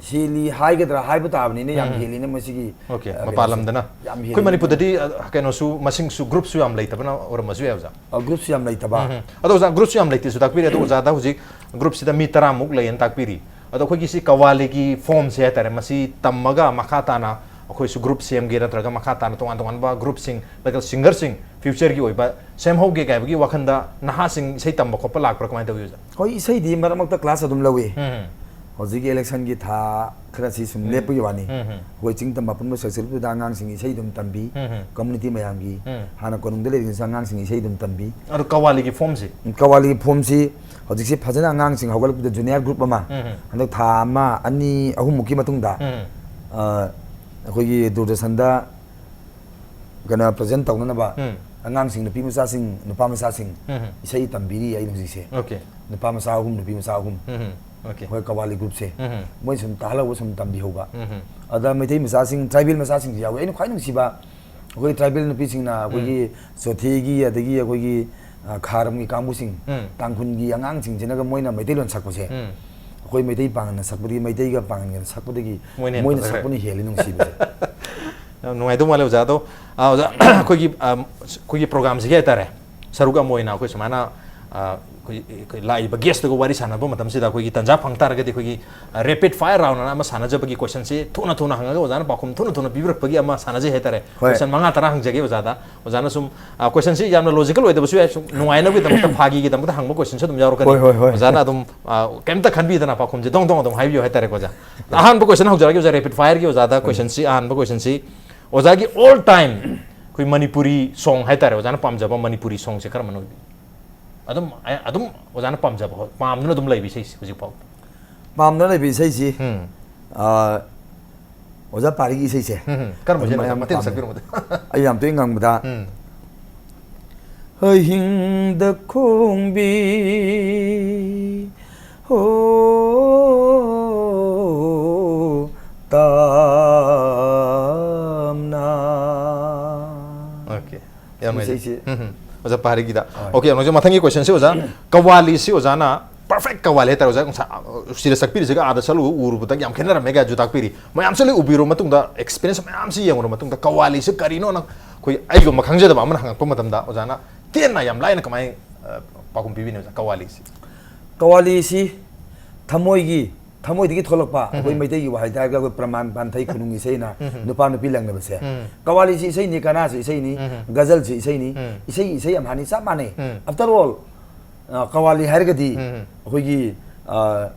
ꯍꯦꯜꯂꯤ ꯍꯥꯏꯒꯗ꯭ꯔꯥ, ꯍꯥꯏꯕ ꯇꯥꯕꯅꯤꯅ, ꯌꯥꯝ ꯎꯝ. ꯍꯦꯜꯂꯤꯅ ꯃꯁꯤꯒꯤ, ꯑꯣꯀꯦ, ꯑ, ꯃꯄꯥꯟ ꯀꯩꯅꯣꯁꯦ꯫ ꯂꯝꯗꯅ꯫ ꯌꯥꯝ ꯍꯦꯜꯂꯤ꯫ ꯑꯩꯈꯣꯏ ꯃꯅꯤꯄꯨꯔꯗꯗꯤ, ꯑ, ꯀꯩꯅꯣꯁꯨ, ꯃꯁꯤꯡꯁꯨ, groupꯁꯨ ꯌꯥꯝ ꯂꯩꯇꯕꯅ ꯑꯣꯏꯔꯝꯕꯁꯨ ꯌꯥꯏ, ꯑꯣꯖꯥ꯫ ꯑ, groupꯁꯨ ꯌꯥꯝ ꯂꯩꯇꯕ꯫ ꯎꯝ. ꯑꯗꯣ ꯑꯣꯖꯥ, groupꯁꯨ ꯌꯥꯝ ꯂꯩꯇꯦꯁꯨ ꯇꯥꯛꯄꯤꯔꯤ꯫ ꯑꯗꯣ ꯑꯣꯖꯥꯗ ꯍꯧꯖꯤꯛ groupꯁꯤꯗ ꯃꯤ ꯇꯔꯥꯃꯨꯛ ꯂꯩꯌꯦꯅ ꯇꯥꯛꯄꯤꯔꯤ꯫ ꯑꯗꯣ ꯑꯩꯈꯣꯏꯒꯤ ꯁꯤ ꯀꯋꯥꯂꯤꯒꯤ formꯁꯦ ꯍꯥꯏꯇꯥꯔꯦ, ꯃꯁꯤ ꯇꯝꯃꯒ ꯃꯈꯥ ꯇꯥꯅ ꯑꯩꯈꯣꯏꯁꯨ group ꯁꯦꯝꯒꯦ, ꯅꯠꯇ꯭ꯔꯒ ꯃꯈꯥ ꯇꯥꯅ ꯇꯣꯉꯥꯟ ꯇꯣꯉꯥꯟꯕ groupꯁꯤꯡ, ꯅꯠꯇ꯭ꯔꯒ singerꯁꯤꯡ futureꯒꯤ ꯑꯣꯏꯕ ꯁꯦꯝꯍꯧꯒꯦ ꯀꯥꯏꯕꯒꯤ ꯋꯥꯈꯟꯗ ꯅꯍꯥꯁꯤꯡ ꯏꯁꯩ ꯇꯝꯕ ꯈꯣꯠꯄ ꯂꯥꯛꯄ꯭ꯔꯥ, ꯀꯃꯥꯏꯅ ꯇꯧꯏ, ꯑꯣꯖꯥ? ꯍꯣꯏ, ꯏꯁꯩꯗꯤ ꯃꯔꯛ ꯃꯔꯛꯇ class ꯑꯗꯨꯝ ꯂꯧꯏ꯫ ꯎꯝ. ꯍꯧꯖꯤꯛꯀꯤ electionꯒꯤ ꯊꯥ ꯈꯔꯁꯤ ꯁꯨꯝ ꯎꯝ. ꯂꯦꯞꯄꯒꯤ ꯋꯥꯅꯤ꯫ ꯎꯝ, ꯎꯝ. ꯑꯩꯈꯣꯏ ꯆꯤꯡ ꯇꯝ ꯄꯨꯟꯕ circleꯗꯨꯗ ꯑꯉꯥꯡꯁꯤꯡ ꯏꯁꯩ ꯑꯗꯨꯝ ꯇꯝꯕꯤ꯫ ꯎꯝ, ꯎꯝ. Community ꯃꯌꯥꯝꯒꯤ, ꯎꯝ. ꯍꯥꯟꯅ ꯀꯣꯅꯨꯡꯗ ꯂꯩꯔꯤꯉꯩꯁꯨ ꯑꯉꯥꯡꯁꯤꯡ ꯏꯁꯩ ꯑꯗꯨꯝ ꯇꯝꯕꯤ꯫ ꯑꯗꯣ ꯀꯋꯥꯂꯤꯒꯤ formꯁꯤ? ꯀꯋꯥꯂꯤꯒꯤ formꯁꯤ ꯍꯧꯖꯤꯛꯁꯤ ꯐꯖꯅ ꯑꯉꯥꯡꯁꯤꯡ ꯍꯧꯒꯠꯂꯛꯄꯗ junior group ꯑꯃ, ꯎꯝ, ꯎꯝ. ꯍꯟꯗꯛ ꯊꯥ ꯑꯃ, ꯑꯅꯤ, ꯑꯍꯨꯝꯃꯨꯛꯀꯤ ꯃꯇꯨꯡꯗ, ꯎꯝ. ꯑ, ꯑꯩꯈꯣꯏꯒꯤ ꯗꯨꯔꯗꯔꯁꯟꯗ ꯀꯩꯅꯣ present ꯇꯧꯅꯅꯕ ꯎꯝ. ꯑꯉꯥꯡꯁꯤꯡ, ꯅꯨꯄꯤ ꯃꯆꯥꯁꯤꯡ, ꯅꯨꯄꯥ ꯃꯆꯥꯁꯤꯡ ꯎꯝ. ꯏꯁꯩ ꯇꯝꯕꯤꯔꯤ ꯑꯩꯅ ꯍꯧꯖꯤꯛꯁꯦ꯫ Okay. ꯅꯨꯄꯥ ꯃꯆꯥ ꯑꯍꯨꯝ, ꯅꯨꯄꯤ ꯃꯆꯥ ꯑꯍꯨꯝ꯫ ꯎꯝ. Okay. ꯑꯩꯈꯣꯏ ꯀꯋꯥꯂꯤ groupꯁꯦ꯫ ꯎꯝ. ꯃꯣꯏ ꯁꯨꯝ ꯇꯥꯍꯜꯂꯧꯕ, ꯁꯨꯝ ꯇꯝꯕꯤꯍꯧꯕ꯫ ꯎꯝ. ꯑꯗ ꯃꯩꯇꯩ ꯃꯆꯥꯁꯤꯡ, tribal ꯃꯆꯥꯁꯤꯡꯁꯨ ꯌꯥꯎꯋꯤ꯫ ꯑꯩꯅ ꯈ꯭ꯋꯥꯏ ꯅꯨꯡꯁꯤꯕ, ꯑꯩꯈꯣꯏ tribal ꯅꯨꯄꯤꯁꯤꯡꯅ ꯑꯩꯈꯣꯏꯒꯤ ꯆꯣꯊꯦꯒꯤ, ꯑꯗꯒꯤ ꯑꯩꯈꯣꯏꯒꯤ, ꯑ, ꯈꯥꯔꯝꯒꯤ ꯀꯥꯡꯕꯨꯁꯤꯡ, ꯎꯝ. ꯇꯥꯡꯈꯨꯜꯒꯤ ꯑꯉꯥꯡꯁꯤꯡꯁꯤꯅꯒ ꯃꯣꯏꯅ ꯃꯩꯇꯩꯂꯣꯟ ꯁꯛꯄꯁꯦ, ꯎꯝ. ꯑꯩꯈꯣꯏ ꯃꯩꯇꯩ ꯄꯥꯡꯒꯜꯅ ꯁꯛꯄꯗꯒꯤ, ꯃꯩꯇꯩꯒ ꯄꯥꯡꯒꯜꯒꯅ ꯁꯛꯄꯗꯒꯤ ꯃꯣꯏꯅ ꯍꯦꯟꯅ ꯃꯣꯏꯅ ꯐꯖꯈ꯭ꯔꯦ꯫ ꯁꯛꯄꯅ ꯍꯦꯜꯂꯤ ꯅꯨꯡꯁꯤꯕꯁꯦ꯫ ꯌꯥꯝ ꯅꯨꯡꯉꯥꯏꯗꯧ ꯃꯥꯜꯂꯦ, ꯑꯣꯖꯥ꯫ ꯑꯗꯣ, ꯑ, ꯑꯣꯖꯥ, ꯑꯩꯈꯣꯏꯒꯤ, ꯑ, ꯑꯩꯈꯣꯏꯒꯤ programꯁꯤꯒꯤ ꯍꯥꯏꯇꯥꯔꯦ, ꯁꯔꯨꯛ ꯑꯃ ꯑꯣꯏꯅ ꯑꯩꯈꯣꯏ ꯁꯨꯃꯥꯏꯅ, ꯑ, ꯑꯩꯈꯣꯏ, ꯑꯩꯈꯣꯏ ꯂꯥꯛꯏꯕ guestꯇꯨꯒ ꯋꯥꯔꯤ ꯁꯥꯟꯅꯕ ꯃꯇꯝꯁꯤꯗ ꯑꯩꯈꯣꯏꯒꯤ ꯇꯟꯖꯥ ꯐꯪ ꯇꯥꯔꯒꯗꯤ ꯑꯩꯈꯣꯏꯒꯤ, ꯑ, rapid fire round ꯑꯅ ꯑꯃ ꯁꯥꯟꯅꯖꯕꯒꯤ questionꯁꯤ ꯊꯨꯅ ꯊꯨꯅ ꯍꯪꯉꯒ ꯑꯣꯖꯥꯅ ꯄꯥꯎꯈꯨꯝ ꯊꯨꯅ ꯊꯨꯅ ꯄꯤꯕꯤꯔꯛꯄꯒꯤ ꯑꯃ ꯁꯥꯟꯅꯖꯩ ꯍꯥꯏꯇꯥꯔꯦ꯫ ꯍꯣꯏ꯫ Question ꯃꯉꯥ ꯇꯔꯥ ꯍꯪꯖꯒꯦ ꯑꯣꯖꯥꯗ꯫ ꯑꯣꯖꯥꯅ ꯁꯨꯝ, ꯑ, questionꯁꯤ ꯌꯥꯝꯅ logical ꯑꯣꯏꯗꯕꯁꯨ ꯌꯥꯏ, ꯁꯨꯝ ꯅꯨꯡꯉꯥꯏꯅꯕꯒꯤꯗꯃꯛꯇ, ꯐꯥꯒꯤꯒꯤꯗꯃꯛꯇ ꯍꯪꯕ questionꯁꯨ ꯑꯗꯨꯝ ꯌꯥꯎꯔꯛꯀꯅꯤ꯫ ꯍꯣꯏ, ꯍꯣꯏ, ꯍꯣꯏ. ꯑꯣꯖꯥꯅ ꯑꯗꯨꯝ, ꯑ, ꯀꯩꯝꯇ ꯈꯟꯕꯤꯗꯅ ꯄꯥꯎꯈꯨꯝꯁꯦ ꯗꯣꯡ ꯗꯣꯡ ꯑꯗꯨꯝ ꯍꯥꯏꯕꯤꯌꯨ ꯍꯥꯏꯇꯥꯔꯦꯀꯣ, ꯑꯣꯖꯥ꯫ ꯑꯍꯥꯟꯕ question ꯍꯧꯖꯔꯛꯑꯒꯦ, ꯑꯣꯖꯥ, rapid fireꯒꯤ ꯑꯣꯖꯥꯗ questionꯁꯤ, ꯑꯍꯥꯟꯕ questionꯁꯤ, ꯑꯣꯖꯥꯒꯤ all time ꯑꯩꯈꯣꯏ ꯃꯅꯤꯄꯨꯔꯤ song ꯍꯥꯏꯇꯥꯔꯦ, ꯑꯣꯖꯥꯅ ꯄꯥꯝꯖꯕ ꯃꯅꯤꯄꯨꯔꯤ songꯁꯦ ꯀꯔꯝꯕꯅ ꯑꯣꯏꯕꯤ? ꯑꯗꯨꯝ, ꯑ-, ꯑꯗꯨꯝ ꯑꯣꯖꯥꯅ ꯄꯥꯝꯖꯕ, ꯄꯥꯝꯗꯨꯅ ꯑꯗꯨꯝ ꯂꯩꯕ ꯏꯁꯩꯁꯦ ꯍꯧꯖꯤꯛ ꯐꯥꯎ꯫ ꯄꯥꯝꯗꯨꯅ ꯂꯩꯕ ꯏꯁꯩꯁꯤ, ꯎꯝ. ꯑ, ꯑꯣꯖꯥ ꯄꯥꯔꯤꯒꯤ ꯏꯁꯩꯁꯦ꯫ ꯎꯝ, ꯎꯝ. ꯀꯔꯝꯕ ꯑꯗꯨꯝ ꯏꯁꯩꯅꯣ? ꯑꯌꯥꯝꯕ ꯃꯇꯦꯛ ꯄꯥꯝꯃꯦ꯫ ꯁꯛꯄꯤꯔꯝꯃꯨꯗ꯫ ꯑꯩ ꯌꯥꯝ ꯇꯣꯏꯅ ꯉꯪꯕꯗ, ꯎꯝ. "ꯑꯍꯤꯡꯗ ꯈꯣꯡꯕꯤ ꯍꯣ ꯇꯥꯝꯅ"꯫ Okay. ꯌꯥꯝ ꯅꯨꯡꯉꯥꯏꯖꯩ꯫ ꯏꯁꯩꯁꯤ꯫ ꯎꯝ, ꯎꯝ. ꯑꯣꯖꯥ ꯄꯥꯔꯤꯒꯤꯗ꯫ ꯍꯣꯏ꯫ Okay, ꯌꯥꯝ ꯅꯨꯡꯉꯥꯏꯖꯩ꯫ ꯃꯊꯪꯒꯤ questionꯁꯤ ꯑꯣꯖꯥ, ꯀꯋꯥꯂꯤꯁꯤ ꯑꯣꯖꯥꯅ perfect ꯀꯋꯥꯂꯤ ꯍꯥꯏꯇꯥꯔꯦ, ꯑꯣꯖꯥ ꯉꯁꯥꯏ, ꯑ, ꯁꯤꯗ ꯆꯠꯄꯤꯔꯤꯁꯤꯒ ꯑꯥꯗ ꯆꯠꯂꯨ ꯎꯔꯨꯕꯗ ꯌꯥꯝ ꯈꯦꯠꯅꯔꯝꯃꯦ ꯀꯥꯏꯁꯨ ꯇꯥꯛꯄꯤꯔꯤ꯫ ꯃꯌꯥꯝꯁꯦ ꯂꯣꯏ ꯎꯕꯤꯔꯨꯕ ꯃꯇꯨꯡꯗ, ꯑꯦꯛꯁꯄꯤꯔꯤꯌꯦꯟꯁ ꯃꯌꯥꯝꯁꯤ ꯌꯦꯡꯉꯨꯔꯕ ꯃꯇꯨꯡꯗ, ꯀꯋꯥꯂꯤꯁꯤ ꯀꯔꯤꯅꯣꯅ ꯑꯩꯈꯣꯏ, ꯑꯩꯒꯨꯝꯕ ꯈꯪꯖꯗꯕ ꯑꯃꯅ ꯍꯪꯉꯛꯄ ꯃꯇꯝꯗ ꯑꯣꯖꯥꯅ ꯇꯦꯟꯅ ꯌꯥꯝ ꯂꯥꯏꯅ ꯀꯃꯥꯏꯅ, ꯑ, ꯄꯥꯎꯈꯨꯝ ꯄꯤꯕꯤꯅꯤ ꯑꯣꯖꯥ, ꯀꯋꯥꯂꯤꯁꯤ? ꯀꯋꯥꯂꯤꯁꯤ ꯊꯃꯣꯏꯒꯤ, ꯊꯃꯣꯏꯗꯒꯤ ꯊꯣꯛꯂꯛꯄ, ꯑꯩꯈꯣꯏ ꯎꯝ꯫ ꯃꯩꯇꯩꯒꯤ ꯋꯥꯍꯩ ꯍꯥꯏꯔꯒ ꯑꯩꯈꯣꯏ ꯄ꯭ꯔꯃꯥꯟ ꯄꯥꯟꯊꯩ ꯈꯨꯅꯨꯡ ꯏꯁꯩꯅ ꯎꯝ꯫ ꯅꯨꯄꯥ ꯅꯨꯄꯤ ꯂꯪꯅꯕꯁꯦ꯫ ꯎꯝ꯫ ꯀꯋꯥꯂꯤꯁꯤ ꯏꯁꯩꯅꯤ, ꯀꯅꯥꯁꯤ ꯏꯁꯩꯅꯤ, ꯎꯝ꯫ ꯒꯖꯜꯁꯤ ꯏꯁꯩꯅꯤ, ꯎꯝ꯫ ꯏꯁꯩ, ꯏꯁꯩ ꯑꯃꯍꯥꯅꯤ, ꯆꯞ ꯃꯥꯟꯅꯩ꯫ ꯎꯝ꯫ After all, ꯑ, ꯀꯋꯥꯂꯤ ꯍꯥꯏꯔꯒꯗꯤ ꯎꯝ꯫ ꯑꯩꯈꯣꯏꯒꯤ, ꯑ,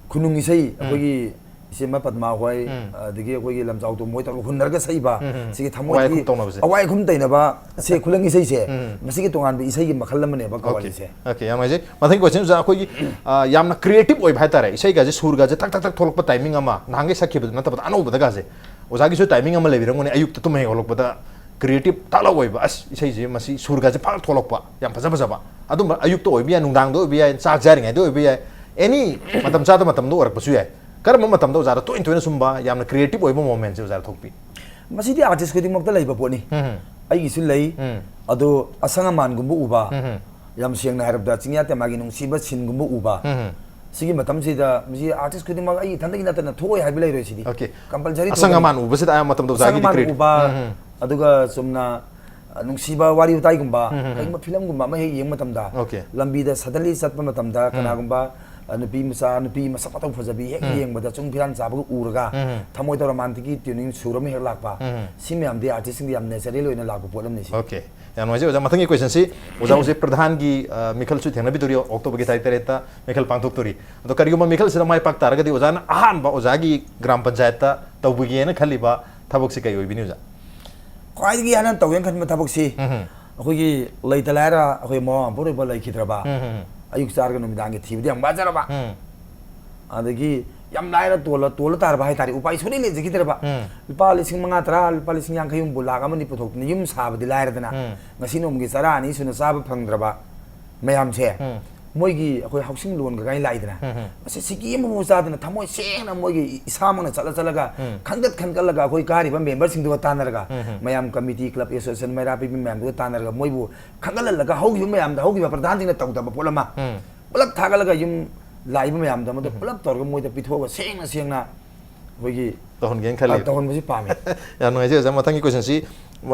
ꯈꯨꯅꯨꯡ ꯏꯁꯩ, ꯎꯝ꯫ ꯑꯩꯈꯣꯏꯒꯤ ꯏꯆꯦꯃ ꯄꯗꯃꯥ ꯍꯣꯏ, ꯎꯝ꯫ ꯑꯗꯒꯤ ꯑꯩꯈꯣꯏꯒꯤ ꯂꯝꯖꯥꯎꯇꯣꯝꯕ ꯍꯣꯏ ꯇꯧꯔꯒ ꯍꯨꯟꯅꯔꯒ ꯁꯛꯏꯕ, ꯎꯝ, ꯎꯝ꯫ ꯁꯤꯒꯤ ꯊꯃꯣꯏꯒꯤ ꯑꯋꯥꯏ ꯑꯈꯨꯝ ꯇꯧꯅꯕꯁꯦ꯫ ꯑꯋꯥꯏ ꯑꯈꯨꯝ ꯇꯩꯅꯕ ꯁꯦ ꯈꯨꯂꯪ ꯏꯁꯩꯁꯦ, ꯎꯝ꯫ ꯃꯁꯤꯒꯤ ꯇꯣꯉꯥꯟꯕ ꯏꯁꯩꯒꯤ ꯃꯈꯜ ꯑꯃꯅꯦꯕ ꯑꯣꯀꯦ꯫ ꯀꯋꯥꯂꯤꯁꯦ꯫ ꯑꯣꯀꯦ, ꯌꯥꯝ ꯅꯨꯡꯉꯥꯏꯖꯩ꯫ ꯃꯊꯪꯒꯤ ꯀꯣꯏꯁꯟꯁꯦ ꯑꯩꯈꯣꯏꯒꯤ, ꯑ, ꯌꯥꯝꯅ ꯀ꯭ꯔꯤꯌꯦꯇꯤꯞ ꯑꯣꯏꯕ ꯍꯥꯏꯇꯥꯔꯦ, ꯏꯁꯩꯒꯁꯦ ꯁꯨꯔꯒꯁꯦ ꯊꯛ ꯊꯛ ꯊꯛ ꯊꯣꯛꯂꯛꯄ ꯇꯥꯏꯃꯤꯡ ꯑꯃ, ꯅꯍꯥꯟꯒꯩ ꯁꯛꯈꯤꯕꯗꯨ ꯅꯠꯇꯕꯗ ꯑꯅꯧꯕꯗꯒꯁꯦ꯫ ꯑꯣꯖꯥꯒꯤꯁꯨ ꯇꯥꯏꯃꯤꯡ ꯑꯃ ꯂꯩꯕꯤꯔꯝꯒꯅꯤ, ꯑꯌꯨꯛꯇ ꯇꯨꯝ ꯍꯦꯛ ꯍꯧꯒꯠꯂꯛꯄꯗ ꯀ꯭ꯔꯤꯌꯦꯇꯤꯞ ꯇꯥꯛꯂꯛ ꯑꯣꯏꯕ, ꯑꯁ, ꯏꯁꯩꯁꯦ ꯃꯁꯤ ꯁꯨꯔꯒꯁꯦ ꯐꯥꯛ ꯊꯣꯛꯂꯛꯄ, ꯌꯥꯝ ꯐꯖ ꯐꯖꯕ꯫ ꯑꯗꯨꯝꯕ ꯑꯌꯨꯛꯇ ꯑꯣꯏꯕ ꯌꯥꯏ, ꯅꯨꯡꯗꯥꯡꯗ ꯑꯣꯏꯕ ꯌꯥꯏ, ꯆꯥꯛ ꯆꯥꯔꯤꯉꯩꯗ ꯑꯣꯏꯕ ꯌꯥꯏ, ꯑꯦꯅꯤ ꯃꯇꯝ ꯆꯥꯗ ꯃꯇꯝꯗ ꯑꯣꯏꯔꯛꯄꯁꯨ ꯌꯥꯏ꯫ ꯀꯔꯝꯕ ꯃꯇꯝꯗ ꯑꯣꯖꯥꯗ ꯇꯣꯏꯅ ꯇꯣꯏꯅ ꯁꯨꯝꯕ ꯌꯥꯝꯅ ꯀ꯭ꯔꯤꯌꯦꯇꯤꯞ ꯑꯣꯏꯕ ꯃꯣꯃꯦꯟꯁꯦ ꯑꯣꯖꯥꯗ ꯊꯣꯛꯄꯤ? ꯃꯁꯤꯗꯤ ꯑꯥꯔꯇꯤꯁ ꯈꯨꯗꯤꯡꯃꯛꯇ ꯂꯩꯕ ꯄꯣꯠꯅꯤ꯫ ꯎꯝ꯫ ꯑꯩꯒꯤꯁꯨ ꯂꯩ꯫ ꯎꯝ꯫ ꯑꯗꯣ ꯑꯁꯪ ꯑꯃꯥꯟꯒꯨꯝꯕ ꯎꯕ, ꯎꯝ꯫ ꯌꯥꯝ ꯁꯦꯡꯅ ꯍꯥꯏꯔꯕꯗ ꯆꯤꯡꯌꯥ ꯇꯦꯃꯥꯒꯤ ꯅꯨꯡꯁꯤꯕ ꯁꯤꯟꯒꯨꯝꯕ ꯎꯕ, ꯎꯝ꯫ ꯁꯤꯒꯤ ꯃꯇꯝꯁꯤꯗ ꯃꯁꯤ ꯑꯥꯔꯇꯤꯁ ꯈꯨꯗꯤꯡꯃꯛ ꯑꯩ ꯏꯊꯟꯗꯒꯤ ꯅꯠꯇꯅ ꯊꯣꯛꯑꯣꯏ ꯍꯥꯏꯕ ꯂꯩꯔꯣꯏ ꯁꯤꯗꯤ꯫ ꯑꯣꯀꯦ꯫ ꯀꯝꯄꯜꯁꯔꯤ ꯑꯁꯪ ꯊꯣꯛꯀꯅꯤ꯫ ꯑꯃꯥꯟ ꯎꯕꯁꯤꯗ ꯑꯌꯥꯝꯕ ꯃꯇꯝꯗ ꯑꯁꯪ ꯑꯣꯖꯥꯒꯤꯗꯤ ꯑꯃꯥꯟ ꯀ꯭ꯔꯤꯌꯦꯇꯤꯞ꯫ ꯎꯕ, ꯎꯝ, ꯎꯝ꯫ ꯑꯗꯨꯒ ꯆꯨꯝꯅ, ꯑ, ꯅꯨꯡꯁꯤꯕ ꯋꯥꯔꯤ ꯋꯥꯇꯥꯏꯒꯨꯝꯕ, ꯎꯝ, ꯎꯝ, ꯎꯝ꯫ ꯀꯔꯤꯒꯨꯝꯕ ꯐꯤꯂꯝꯒꯨꯝꯕ ꯑꯃ ꯍꯦꯛ ꯌꯦꯡꯕ ꯃꯇꯝꯗ, ꯑꯣꯀꯦ꯫ ꯂꯝꯕꯤꯗ suddenly ꯆꯠꯄ ꯃꯇꯝꯗ ꯎꯝ꯫ ꯀꯅꯥꯒꯨꯝꯕ, ꯑ, ꯅꯨꯄꯤ ꯃꯆꯥ, ꯅꯨꯄꯤ ꯃꯁꯛ ꯃꯇꯧ ꯐꯖꯕꯤ ꯍꯦꯛ ꯎꯝ꯫ ꯌꯦꯡꯕꯗ ꯆꯨꯡ ꯐꯤꯔꯥꯟ ꯆꯥꯕꯒ ꯎꯔꯒ ꯎꯝ꯫ ꯊꯃꯣꯏꯗ romantic ꯀꯤ tuning ꯁꯨꯔ ꯑꯃ ꯍꯦꯛ ꯂꯥꯛꯄ, ꯎꯝ꯫ ꯁꯤ ꯃꯌꯥꯝꯗꯤ ꯑꯥꯔꯇꯤꯁꯁꯤꯡꯗ ꯌꯥꯝ naturally ꯑꯣꯏꯅ ꯂꯥꯛꯄ ꯄꯣꯠ ꯑꯃꯅꯤ ꯁꯤ꯫ ꯑꯣꯀꯦ꯫ ꯌꯥꯝ ꯅꯨꯡꯉꯥꯏꯖꯩ ꯑꯣꯖꯥ꯫ ꯃꯊꯪꯒꯤ ꯀꯣꯏꯁꯟꯁꯤ, ꯑꯣꯖꯥ ꯍꯧꯖꯤꯛ ꯄ꯭ꯔꯙꯥꯟꯒꯤ, ꯑ, ꯃꯤꯈꯜꯁꯨ ꯊꯦꯡꯅꯕꯤꯗꯣꯔꯤ, ꯑꯣꯛꯇꯣꯕꯔꯒꯤ ꯇꯥꯔꯤꯛ ꯇꯔꯦꯠꯇ ꯃꯤꯈꯜ ꯄꯥꯡꯊꯣꯛꯇꯣꯔꯤ꯫ ꯑꯗꯣ ꯀꯔꯤꯒꯨꯝꯕ ꯃꯤꯈꯜꯁꯤꯗ ꯃꯥꯏ ꯄꯥꯛ ꯇꯥꯔꯒꯗꯤ ꯑꯣꯖꯥꯅ ꯑꯍꯥꯟꯕ ꯑꯣꯖꯥꯒꯤ ꯒ꯭ꯔꯥꯝ ꯄꯟꯆꯥꯌꯠꯇ ꯇꯧꯕꯤꯒꯦꯅ ꯈꯜꯂꯤꯕ ꯊꯕꯛꯁꯤ ꯀꯩ ꯑꯣꯏꯕꯤꯅꯤ ꯑꯣꯖꯥ? ꯈ꯭ꯋꯥꯏꯗꯒꯤ ꯍꯥꯟꯅ ꯇꯧꯒꯦꯅ ꯈꯟꯕ ꯊꯕꯛꯁꯤ, ꯎꯝ꯫ ꯑꯩꯈꯣꯏꯒꯤ ꯂꯩꯇ ꯂꯥꯏꯔ ꯑꯩꯈꯣꯏ ꯃꯃꯥ ꯃꯄꯨꯔꯣꯏꯕ ꯂꯩꯈꯤꯗ꯭ꯔꯕ, ꯎꯝ꯫ ꯑꯌꯨꯛ ꯆꯥꯔꯒ ꯅꯨꯃꯤꯗꯥꯡꯒꯤ ꯊꯤꯕꯗ ꯌꯥꯝ ꯋꯥꯖꯔꯕ, ꯎꯝ꯫ ꯑꯗꯒꯤ ꯌꯥꯝ ꯂꯥꯏꯔ ꯇꯣꯜꯂ, ꯇꯣꯜꯂ ꯇꯥꯔꯕ ꯍꯥꯏꯇꯥꯔꯦ, ꯎꯄꯥꯏ ꯁꯨꯡꯂꯩ ꯂꯩꯖꯈꯤꯗ꯭ꯔꯕ, ꯎꯝ꯫ ꯂꯨꯄꯥ ꯂꯤꯁꯤꯡ ꯃꯉꯥ, ꯇꯔꯥ, ꯂꯨꯄꯥ ꯂꯤꯁꯤꯡ ꯌꯥꯡꯈꯩ, ꯍꯨꯝꯐꯨ, ꯂꯥꯛ ꯑꯃꯅꯤ ꯄꯨꯊꯣꯛꯇꯅ ꯌꯨꯝ ꯁꯥꯕꯗꯤ ꯂꯥꯏꯔꯗꯅ, ꯎꯝ꯫ ꯉꯁꯤ ꯅꯣꯡꯃꯒꯤ ꯆꯔꯥ ꯑꯅꯤ ꯁꯨꯅ ꯆꯥꯕ ꯐꯪꯗ꯭ꯔꯕ ꯃꯌꯥꯝꯁꯦ, ꯎꯝ꯫ ꯃꯣꯏꯒꯤ ꯑꯩꯈꯣꯏ housing loan ꯀꯩꯀꯥ ꯂꯥꯛꯏꯗꯅ, ꯎꯝ, ꯎꯝ꯫ ꯃꯁꯤ ꯁꯤꯀꯤ ꯑꯃꯐꯥꯎ ꯆꯥꯗꯅ ꯊꯃꯣꯏ ꯁꯦꯡꯅ ꯃꯣꯏꯒꯤ ꯏꯁꯥꯃꯛꯅ ꯆꯠꯂ ꯆꯠꯂꯒ ꯎꯝ꯫ ꯈꯟꯒꯠ ꯈꯟꯒꯠꯂꯒ ꯑꯩꯈꯣꯏ ꯀꯥꯔꯤꯕ member ꯁꯤꯡꯗꯨꯒ ꯇꯥꯟꯅꯔꯒ, ꯎꯝ, ꯎꯝ꯫ ꯃꯌꯥꯝ committee, club, association, ꯃꯩꯔꯥ ꯄꯤꯕꯤ ꯃꯌꯥꯝꯗꯨꯒ ꯇꯥꯟꯅꯔꯒ ꯃꯣꯏꯕꯨ ꯈꯟꯒꯠꯍꯜꯂꯒ ꯍꯧꯈꯤꯕ ꯃꯌꯥꯝꯗ ꯍꯧꯈꯤꯕ ꯄ꯭ꯔꯙꯥꯟꯁꯤꯡꯅ ꯇꯧꯗꯕ ꯄꯣꯠ ꯑꯃ ꯎꯝ꯫ ꯄꯨꯂꯞ ꯊꯥꯒꯠꯂꯒ ꯌꯨꯝ ꯂꯥꯛꯏꯕ ꯃꯌꯥꯝꯗꯣ ꯑꯃꯗ ꯄꯨꯂꯞ ꯇꯧꯔꯒ ꯃꯣꯏꯗ ꯄꯤꯊꯣꯛꯑꯒ ꯁꯦꯡꯅ ꯁꯦꯡꯅ ꯑꯩꯈꯣꯏꯒꯤ ꯇꯧꯍꯟꯒꯦꯅ ꯈꯜꯂꯤ꯫ ꯇꯧꯍꯟꯕꯁꯤ ꯄꯥꯝꯃꯤ꯫ ꯌꯥꯝ ꯅꯨꯡꯉꯥꯏꯖꯩ ꯑꯣꯖꯥ꯫ ꯃꯊꯪꯒꯤ ꯀꯣꯏꯁꯟꯁꯤ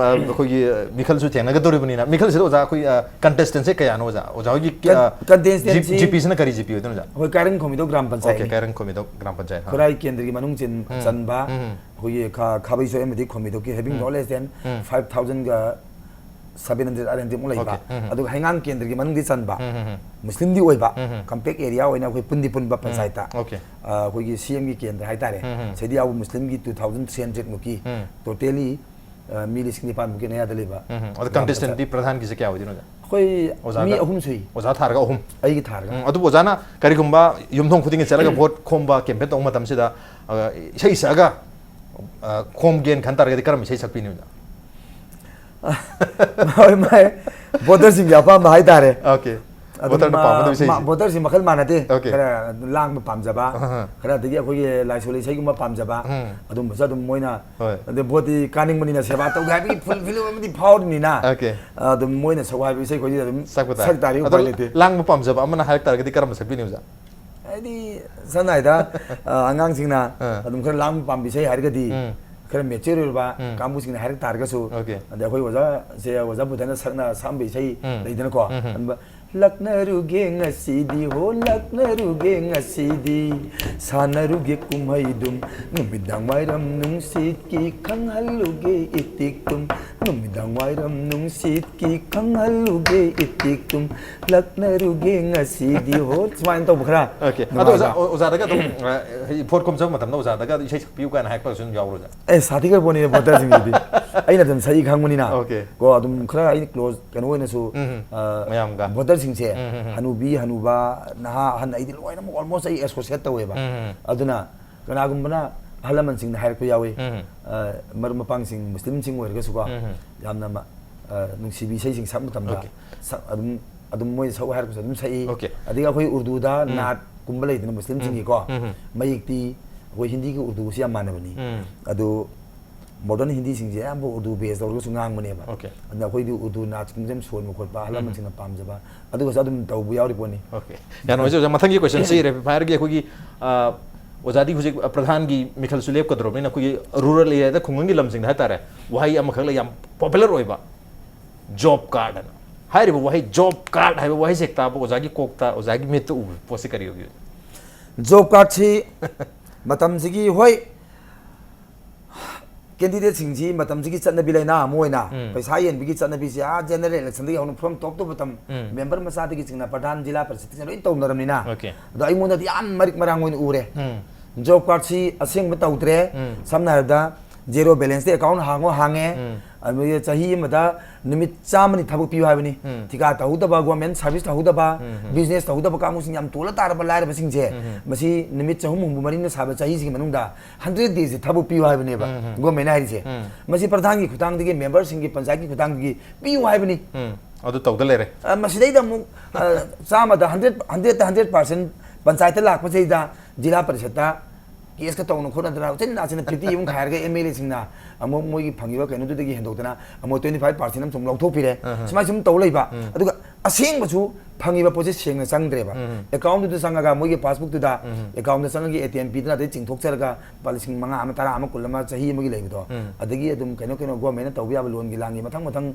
ꯑꯩꯈꯣꯏꯒꯤ ꯃꯤꯈꯜꯁꯨ ꯊꯦꯡꯅꯒꯗꯧꯔꯤꯕꯅꯤꯅ, ꯃꯤꯈꯜꯁꯤꯗ ꯑꯣꯖꯥ ꯑꯩꯈꯣꯏ ꯀꯟꯇꯦꯁꯇꯦꯟꯁꯦ ꯀꯌꯥꯅꯣ ꯑꯣꯖꯥ? ꯑꯣꯖꯥ ꯍꯣꯏꯒꯤ ꯀꯟꯇꯦꯁꯇꯦꯟꯁꯤ ꯖꯤꯄꯤꯁꯤꯅ ꯀꯔꯤ ꯖꯤꯄꯤ ꯑꯣꯏꯗꯣꯏꯅꯣ ꯑꯣꯖꯥ? ꯑꯩꯈꯣꯏ ꯀꯥꯏꯔꯪ ꯈꯣꯝꯕꯤꯗꯧ ꯒ꯭ꯔꯥꯝ ꯑꯣꯀꯦ, ꯄꯟꯆꯥꯌꯠꯅꯤ꯫ ꯀꯥꯏꯔꯪ ꯈꯣꯝꯕꯤꯗꯧ ꯒ꯭ꯔꯥꯝ ꯄꯟꯆꯥꯌꯠ꯫ ꯍꯥ꯫ ꯈꯨꯔꯥꯏ ꯀꯦꯟꯗ꯭ꯔꯒꯤ ꯃꯅꯨꯡ ꯆꯟ- ꯎꯝ, ꯆꯟꯕ ꯎꯝ, ꯎꯝ꯫ ꯑꯩꯈꯣꯏꯒꯤ ꯈꯥ- ꯈꯥꯕꯩꯁꯣꯏ ꯑꯃꯗꯤ ꯈꯣꯝꯕꯤꯗꯧꯀꯤ having no less than ꯎꯝ꯫ five thousand seven hundred eight hundred ꯃꯨꯛ ꯂꯩꯕ꯫ ꯑꯣꯀꯦ, ꯎꯝ, ꯎꯝ꯫ ꯑꯗꯨꯒ ꯍꯩꯉꯥꯡ ꯀꯦꯟꯗ꯭ꯔꯒꯤ ꯃꯅꯨꯡꯗꯤ ꯆꯟꯕ꯫ ꯎꯝ, ꯎꯝ, ꯎꯝ꯫ ꯃꯨꯁꯂꯤꯝꯗꯤ ꯑꯣꯏꯕ꯫ ꯎꯝ, ꯎꯝ꯫ ꯀꯝꯄꯦꯛ ꯑꯦꯔꯤꯌꯥ ꯑꯣꯏꯅ ꯑꯩꯈꯣꯏ ꯄꯨꯟꯗꯤ ꯄꯨꯟꯕ ꯄꯟꯆꯥꯌꯠꯇ꯫ ꯑꯣꯀꯦ꯫ ꯑ, ꯑꯩꯈꯣꯏꯒꯤ ꯁꯤ ꯑꯦꯝꯒꯤ ꯀꯦꯟꯗ꯭ꯔ ꯍꯥꯏꯇꯥꯔꯦ꯫ ꯎꯝ, ꯎꯝ꯫ ꯁꯤꯗ ꯌꯥꯎꯕ ꯃꯨꯁꯂꯤꯝꯒꯤ two thousand three hundred ꯃꯨꯛꯀꯤ ꯎꯝ꯫ ꯇꯣꯇꯦꯂꯤ ꯃꯤ ꯂꯤꯁꯤꯡ ꯅꯤꯄꯥꯟ ꯃꯨꯛꯀꯤ ꯃꯌꯥꯗ ꯂꯩꯕ꯫ ꯎꯝ, ꯎꯝ꯫ ꯑꯗꯣ ꯀꯟꯇꯦꯁꯇꯦꯟꯗꯤ ꯄ꯭ꯔꯙꯥꯟꯒꯤꯁꯦ ꯀꯌꯥ ꯑꯣꯏꯗꯣꯏꯅꯣ ꯑꯣꯖꯥ? ꯑꯩꯈꯣꯏ ꯑꯣꯖꯥꯒ- ꯃꯤ ꯑꯍꯨꯝ ꯁꯨꯏ꯫ ꯑꯣꯖꯥ ꯊꯥꯔꯒ ꯑꯍꯨꯝ꯫ ꯑꯩꯒꯤ ꯊꯥꯔꯒ꯫ ꯎꯝ, ꯑꯗꯨꯕꯨ ꯑꯣꯖꯥꯅ ꯀꯔꯤꯒꯨꯝꯕ ꯌꯨꯝꯊꯣꯡ ꯈꯨꯗꯤꯡꯒꯤ ꯆꯠꯂꯒ ꯚꯣꯠ ꯈꯣꯝꯕ ꯀꯦꯝꯄꯦꯟ ꯇꯧꯕ ꯃꯇꯝꯁꯤꯗ ꯑ, ꯏꯁꯩ ꯁꯛꯑꯒ ꯑ, ꯈꯣꯝꯒꯦꯅ ꯈꯟ ꯇꯥꯔꯒꯗꯤ ꯀꯔꯝꯕ ꯏꯁꯩ ꯁꯛꯄꯤꯅꯤ ꯑꯣꯖꯥ? ꯍꯣꯏ, ꯃꯥꯏ ꯚꯣꯇꯔꯁꯤꯡꯒꯤ ꯑꯄꯥꯝꯕ ꯍꯥꯏꯇꯥꯔꯦ꯫ ꯑꯣꯀꯦ꯫ ꯑꯗꯨꯝ ꯚꯣꯇꯔꯅ ꯃꯥ- ꯄꯥꯝꯒꯗꯕ ꯏꯁꯩꯁꯦ꯫ ꯃꯥ- ꯚꯣꯇꯔꯁꯤꯡ ꯃꯈꯜ ꯃꯥꯟꯅꯗꯦ꯫ ꯑꯣꯀꯦ꯫ ꯈꯔ ꯂꯥꯡꯕ ꯄꯥꯝꯖꯕ, ꯑꯍꯥ꯫ ꯈꯔ ꯑꯗꯒꯤ ꯑꯩꯈꯣꯏꯒꯤ ꯂꯥꯏꯁꯣꯜ ꯏꯁꯩꯒꯨꯝꯕ ꯄꯥꯝꯖꯕ, ꯎꯝ꯫ ꯑꯗꯨꯝꯕꯁꯨ ꯑꯗꯨꯝ ꯃꯣꯏꯅ ꯍꯣꯏ꯫ ꯑꯗꯩ ꯚꯣꯠꯇꯤ ꯀꯥꯅꯤꯡꯕꯅꯤꯅ ꯁꯦꯕꯥ ꯇꯧꯒꯦ ꯍꯥꯏꯕꯒꯤ ꯐꯨꯜ ꯐꯤꯂꯝ ꯑꯃꯗꯤ ꯐꯥꯎꯔꯤꯅꯤꯅ꯫ ꯑꯣꯀꯦ꯫ ꯑꯗꯨꯝ ꯃꯣꯏꯅ ꯁꯛꯎ ꯍꯥꯏꯕ ꯏꯁꯩ ꯈꯣꯏꯗꯤ ꯑꯗꯨꯝ ꯁꯛꯄ ꯇꯥꯔꯦ꯫ ꯁꯛ ꯇꯥꯔꯦ, ꯑꯗꯣ ꯎꯄꯥꯏ ꯂꯩꯇꯦ꯫ ꯂꯥꯡꯕ ꯄꯥꯝꯖꯕ ꯑꯃꯅ ꯍꯥꯏꯔꯛ ꯇꯥꯔꯒꯗꯤ ꯀꯔꯝꯕ ꯁꯛꯄꯤꯅꯤ ꯑꯣꯖꯥ? ꯍꯥꯏꯗꯤ ꯁꯝꯅ ꯍꯥꯏꯗ ꯑ, ꯑꯉꯥꯡꯁꯤꯡꯅ ꯑꯥ꯫ ꯑꯗꯨꯝ ꯈꯔ ꯂꯥꯡꯕ ꯄꯥꯝꯕ ꯏꯁꯩ ꯍꯥꯏꯔꯒꯗꯤ ꯎꯝ꯫ ꯈꯔ ꯃꯦꯆ꯭ꯌꯣꯔ ꯑꯣꯏꯔꯕ ꯎꯝ꯫ ꯀꯥꯡꯕꯨꯁꯤꯡꯅ ꯍꯥꯏꯔꯛ ꯇꯥꯔꯒꯁꯨ, ꯑꯣꯀꯦ꯫ ꯑꯗꯩ ꯑꯩꯈꯣꯏ ꯑꯣꯖꯥꯁꯦ, ꯑꯣꯖꯥ ꯕꯨꯙꯅ ꯁꯛꯅ ꯁꯛꯑꯝꯕ ꯏꯁꯩ ꯎꯝ꯫ ꯂꯩꯗꯅꯀꯣ, ꯎꯝ, ꯎꯝ꯫ ꯑꯗꯨꯝꯕ, "ꯂꯛꯅꯔꯨꯒꯦ ꯉꯁꯤꯗꯤ ꯍꯣ ꯂꯛꯅꯔꯨꯒꯦ ꯉꯁꯤꯗꯤ, ꯁꯥꯟꯅꯔꯨꯒꯦ ꯀꯨꯝꯍꯩꯗꯨꯝ, ꯅꯨꯃꯤꯗꯥꯡ ꯋꯥꯏꯔꯝ ꯅꯨꯡꯁꯤꯠꯀꯤ ꯈꯪꯍꯜꯂꯨꯒꯦ ꯏꯇꯤꯛꯇꯨꯝ, ꯅꯨꯃꯤꯗꯥꯡ ꯋꯥꯏꯔꯝ ꯅꯨꯡꯁꯤꯠꯀꯤ ꯈꯪꯍꯜꯂꯨꯒꯦ ꯏꯇꯤꯛꯇꯨꯝ, ꯂꯛꯅꯔꯨꯒꯦ ꯉꯁꯤꯗꯤ ꯍꯣ", ꯁꯨꯃꯥꯏꯅ ꯇꯧꯕ ꯈꯔ ꯑꯣꯀꯦ꯫ ꯑꯗꯣ ꯅꯨꯡꯉꯥꯏꯕ꯫ ꯑꯣꯖꯥ, ꯑꯣꯖꯥꯗꯒ ꯑꯗꯨꯝ ꯑ, ꯍꯥꯏꯗꯤ ꯚꯣꯠ ꯈꯣꯝꯖꯕ ꯃꯇꯝꯗ ꯑꯣꯖꯥꯗꯒ ꯏꯁꯩ ꯁꯛꯄꯤꯌꯨ ꯀꯥꯏꯅ ꯍꯥꯏꯔꯛꯄꯁꯨ ꯑꯗꯨꯝ ꯌꯥꯎꯕ꯭ꯔꯣ ꯑꯣꯖꯥ? ꯑꯦ, ꯁꯥꯊꯤꯈ꯭ꯔ ꯄꯣꯠꯅꯤꯅꯦ ꯚꯣꯇꯔꯁꯤꯡꯒꯤꯗꯤ꯫ ꯑꯩꯅ ꯑꯗꯨꯝ ꯁꯛꯏ ꯈꯪꯕꯅꯤꯅ꯫ ꯑꯣꯀꯦ꯫ ꯀꯣ, ꯑꯗꯨꯝ ꯈꯔ ꯑꯩꯅ ꯀ꯭ꯂꯣꯖ ꯀꯩꯅꯣ ꯑꯣꯏꯅꯁꯨ, ꯎꯝ, ꯎꯝ꯫ ꯑ, ꯃꯌꯥꯝꯒ꯫ ꯚꯣꯇꯔꯁꯤꯡꯁꯦ, ꯎꯝ, ꯎꯝ, ꯎꯝ꯫ ꯍꯅꯨꯕꯤ ꯍꯅꯨꯕ, ꯅꯍꯥ ꯑꯍꯟ, ꯑꯩꯗꯤ ꯂꯣꯏꯅꯃꯛ almost ꯑꯩ associate ꯇꯧꯋꯦꯕ꯫ ꯎꯝ, ꯎꯝ꯫ ꯑꯗꯨꯅ ꯀꯅꯥꯒꯨꯝꯕꯅ ꯑꯍꯜ ꯂꯃꯟꯁꯤꯡꯅ ꯍꯥꯏꯔꯛꯄ ꯌꯥꯎꯏ꯫ ꯎꯝ꯫ ꯑ, ꯃꯔꯨꯞ ꯃꯄꯥꯡꯁꯤꯡ, ꯃꯨꯁꯂꯤꯝꯁꯤꯡ ꯑꯣꯏꯔꯒꯁꯨꯀꯣ, ꯎꯝ, ꯎꯝ꯫ ꯌꯥꯝꯅ ꯃ-, ꯑ, ꯅꯨꯡꯁꯤꯕꯤ ꯏꯁꯩꯁꯤꯡ ꯁꯛꯄ ꯃꯇꯝꯗ ꯑꯣꯀꯦ꯫ ꯁꯛ-, ꯑꯗꯨꯝ, ꯑꯗꯨꯝ ꯃꯣꯏꯅ ꯁꯛꯎ ꯍꯥꯏꯔꯛꯄꯁꯨ ꯑꯗꯨꯝ ꯁꯛꯏ꯫ ꯑꯣꯀꯦ꯫ ꯑꯗꯒꯤ ꯑꯩꯈꯣꯏ ꯎꯔꯗꯨꯗ ꯎꯝ꯫ ꯅꯥꯠꯀꯨꯝꯕ ꯂꯩꯗꯅ ꯃꯨꯁꯂꯤꯝꯁꯤꯡꯒꯤꯀꯣ, ꯎꯝ, ꯎꯝ꯫ ꯃꯌꯦꯛꯇꯤ ꯑꯩꯈꯣꯏ ꯍꯤꯟꯗꯤꯒꯤ ꯎꯔꯗꯨꯒꯁꯨ ꯌꯥꯝ ꯃꯥꯟꯅꯕꯅꯤ꯫ ꯎꯝ꯫ ꯑꯗꯨ ꯃꯣꯗꯔꯟ ꯍꯤꯟꯗꯤꯁꯤꯡꯁꯦ ꯑꯌꯥꯝꯕ ꯎꯔꯗꯨ ꯕꯦꯁ ꯇꯧꯔꯒꯁꯨ ꯉꯥꯡꯕꯅꯦꯕ꯫ Okay. ꯑꯗꯨꯅ ꯑꯩꯈꯣꯏꯗꯤ ꯎꯔꯗꯨ ꯅꯥꯠ ꯈꯣꯡꯖꯝ ꯁꯣꯟꯕ ꯈꯣꯠꯄ ꯑꯍꯜ ꯂꯃꯟꯁꯤꯡꯅ ꯄꯥꯝꯖꯕ ꯑꯗꯨꯒꯁꯨ ꯑꯗꯨꯝ ꯇꯧꯕ ꯌꯥꯎꯔꯤ ꯄꯣꯠꯅꯤ꯫ Okay. ꯌꯥꯝ ꯅꯨꯡꯉꯥꯏꯖꯩ ꯑꯣꯖꯥ꯫ ꯃꯊꯪꯒꯤ ꯀꯣꯏꯁꯟꯁꯤ ꯔꯦꯄꯤꯠ ꯐꯥꯏꯌꯔꯒꯤ ꯑꯩꯈꯣꯏꯒꯤ ꯑ, ꯑꯣꯖꯥꯗꯤ ꯍꯧꯖꯤꯛ ꯄ꯭ꯔꯙꯥꯟꯒꯤ ꯃꯤꯈꯜꯁꯨ ꯂꯦꯞꯀꯗꯧꯔꯕꯅꯤꯅ ꯑꯩꯈꯣꯏꯒꯤ ꯔꯨꯔꯦꯜ ꯑꯦꯔꯤꯌꯥꯗ ꯈꯨꯡꯒꯪꯒꯤ ꯂꯝꯁꯤꯡꯗ ꯍꯥꯏꯇꯥꯔꯦ, ꯋꯥꯍꯩ ꯑꯃꯈꯛ ꯂꯩ, ꯌꯥꯝ ꯄꯣꯄꯨꯂꯔ ꯑꯣꯏꯕ, ꯖꯣꯕ ꯀꯥꯔꯗ ꯍꯥꯏꯅ꯫ ꯍꯥꯏꯔꯤꯕ ꯋꯥꯍꯩ ꯖꯣꯕ ꯀꯥꯔꯗ ꯍꯥꯏꯕ ꯋꯥꯍꯩꯁꯦ ꯍꯦꯛ ꯇꯥꯕ ꯑꯣꯖꯥꯒꯤ ꯀꯣꯛꯇ, ꯑꯣꯖꯥꯒꯤ ꯃꯤꯠꯇ ꯎꯕ ꯄꯣꯠꯁꯦ ꯀꯔꯤ ꯑꯣꯏꯒꯦ? ꯖꯣꯕ ꯀꯥꯔꯗꯁꯤ ꯃꯇꯝꯁꯤꯒꯤ, ꯍꯣꯏ, ꯀꯦꯟꯗꯤꯗꯦꯠꯁꯤꯡꯁꯤ ꯃꯇꯝꯁꯤꯒꯤ ꯆꯠꯅꯕꯤ ꯂꯩꯅꯥ ꯑꯃ ꯑꯣꯏꯅ ꯎꯝ. ꯄꯩꯁꯥ ꯌꯦꯟꯕꯒꯤ ꯆꯠꯅꯕꯤꯁꯤ ꯑꯥ ꯖꯦꯅꯔꯦꯜ ꯏꯂꯦꯛꯁꯟꯗꯒꯤ ꯍꯧꯅ from top to bottom, um. Member ꯃꯆꯥꯗꯒꯤ ꯆꯤꯡꯅ ꯄ꯭ꯔꯙꯥꯟ, ꯖꯤꯂꯥ ꯄꯔꯤꯁꯠꯇꯒꯤ ꯂꯣꯏ ꯇꯧꯅꯔꯕꯅꯤꯅ꯫ Okay. ꯑꯗꯣ ꯑꯩꯉꯣꯟꯗꯗꯤ ꯌꯥꯝ ꯃꯔꯤꯛ ꯃꯔꯥꯡ ꯑꯣꯏꯅ ꯎꯔꯦ꯫ ꯎꯝ. ꯖꯣꯕ ꯀꯥꯔꯗꯁꯤ ꯑꯁꯦꯡꯕ ꯇꯧꯗ꯭ꯔꯦ꯫ ꯎꯝ. ꯁꯝꯅ ꯍꯥꯏꯔꯕꯗ, ꯖꯦꯔꯣ ꯕꯦꯂꯦꯟꯁꯇ ꯑꯦꯀꯥꯎꯟ ꯍꯥꯡꯉꯣ ꯍꯥꯡꯉꯦ꯫ ꯎꯝ. ꯑꯗꯨꯒ ꯆꯍꯤ ꯑꯃꯗ ꯅꯨꯃꯤꯠ ꯆꯥꯝꯃꯅꯤ ꯊꯕꯛ ꯄꯤꯌꯨ ꯍꯥꯏꯕꯅꯤ꯫ ꯎꯝ. ꯊꯤꯀꯥ ꯇꯧꯍꯧꯗꯕ, ꯒꯣꯔꯃꯦꯟ ꯁꯥꯔꯚꯤꯁ ꯇꯧꯍꯧꯗꯕ, ꯎꯝ. ꯕꯤꯖꯤꯅꯦꯁ ꯇꯧꯍꯧꯗꯕ ꯀꯥꯡꯕꯨꯁꯤꯡ ꯌꯥꯝ ꯇꯣꯜꯂ ꯇꯥꯔꯕ ꯂꯥꯏꯔꯕꯁꯤꯡꯁꯦ, ꯎꯝ. ꯃꯁꯤ ꯅꯨꯃꯤꯠ ꯆꯍꯨꯝ ꯍꯨꯝꯐꯨ ꯃꯔꯤꯅ ꯁꯥꯕ ꯆꯍꯤꯁꯤꯒꯤ ꯃꯅꯨꯡꯗ ꯍꯟꯗ꯭ꯔꯦꯠ ꯗꯦꯁꯁꯦ ꯊꯕꯛ ꯄꯤꯌꯨ ꯍꯥꯏꯕꯅꯦꯕ ꯎꯝ. ꯒꯣꯔꯃꯦꯟꯅ ꯍꯥꯏꯔꯤꯁꯦ꯫ ꯎꯝ. ꯃꯁꯤ ꯄ꯭ꯔꯙꯥꯟꯒꯤ ꯈꯨꯊꯥꯡꯗꯒꯤ, ꯃꯦꯝꯕꯔꯁꯤꯡꯒꯤ, ꯄꯟꯆꯥꯌꯠꯀꯤ ꯈꯨꯊꯥꯡꯗꯒꯤ ꯄꯤꯌꯨ ꯍꯥꯏꯕꯅꯤ꯫ ꯎꯝ. ꯑꯗꯨ ꯇꯧꯗ ꯂꯩꯔꯦ꯫ ꯑ, ꯃꯁꯤꯗꯩꯗ ꯑꯃꯨꯛ, ꯑ, ꯆꯥꯝꯃꯗ ꯍꯟꯗ꯭ꯔꯦꯠ, ꯍꯟꯗ꯭ꯔꯦꯠꯇ ꯍꯟꯗ꯭ꯔꯦꯠ ꯄꯥꯔꯁꯦꯟ ꯄꯟꯆꯥꯌꯠꯇ ꯂꯥꯛꯄꯁꯤꯗꯩꯗ ꯖꯤꯂꯥ ꯄꯔꯤꯁꯠꯇ ꯀꯦꯁꯀ ꯇꯧꯅ ꯈꯣꯠꯅꯗꯅ ꯎꯆꯤꯟ ꯅꯥꯆꯤꯟꯅ ꯐꯤꯐꯇꯤ ꯑꯃꯨꯛ ꯈꯥꯏꯔꯒ ꯑꯦꯝ ꯑꯦꯜ ꯑꯦꯁꯤꯡꯅ ꯑꯃꯨꯛ ꯃꯣꯏꯒꯤ ꯐꯪꯉꯤꯕ ꯀꯩꯅꯣꯗꯨꯗꯒꯤ ꯍꯦꯟꯗꯣꯛꯇꯅ ꯑꯃꯨꯛ ꯇ꯭ꯋꯦꯟꯇꯤ ꯐꯥꯏꯚ ꯄꯥꯔꯁꯦꯟ ꯑꯃꯁꯨ ꯑꯃꯨꯛ ꯂꯧꯊꯣꯛꯄꯤꯔꯦ꯫ ꯑꯍ. ꯁꯨꯃꯥꯏꯅ ꯁꯨꯝ ꯇꯧ ꯂꯩꯕ꯫ ꯎꯝ. ꯑꯗꯨꯒ ꯑꯁꯦꯡꯕꯁꯨ ꯐꯪꯉꯤꯕ ꯄꯣꯠꯁꯦ ꯁꯦꯡꯅ ꯆꯪꯗ꯭ꯔꯦꯕ꯫ ꯎꯝ. ꯑꯦꯀꯥꯎꯟꯗꯨꯗ ꯆꯪꯉꯒ ꯃꯣꯏꯒꯤ ꯄꯥꯁꯕꯨꯛꯇꯨꯗ ꯎꯝ. ꯑꯦꯀꯥꯎꯟꯗ ꯆꯪꯉꯒ ꯑꯦ ꯇꯤ ꯑꯦꯝ ꯄꯤꯗꯅ ꯑꯗꯩ ꯆꯤꯡꯊꯣꯛꯆꯔꯒ ꯂꯨꯄꯥ ꯂꯤꯁꯤꯡ ꯃꯉꯥ ꯑꯃ, ꯇꯔꯥ ꯑꯃ, ꯀꯨꯟ ꯑꯃ ꯆꯍꯤ ꯑꯃꯒꯤ ꯂꯩꯕꯗꯣ꯫ ꯎꯝ. ꯑꯗꯒꯤ ꯑꯗꯨꯝ ꯀꯩꯅꯣ ꯀꯩꯅꯣ ꯒꯣꯔꯃꯦꯟꯅ ꯇꯧꯕ ꯌꯥꯕ ꯂꯣꯟꯒꯤ ꯂꯥꯡꯒꯤ ꯃꯊꯪ ꯃꯊꯪ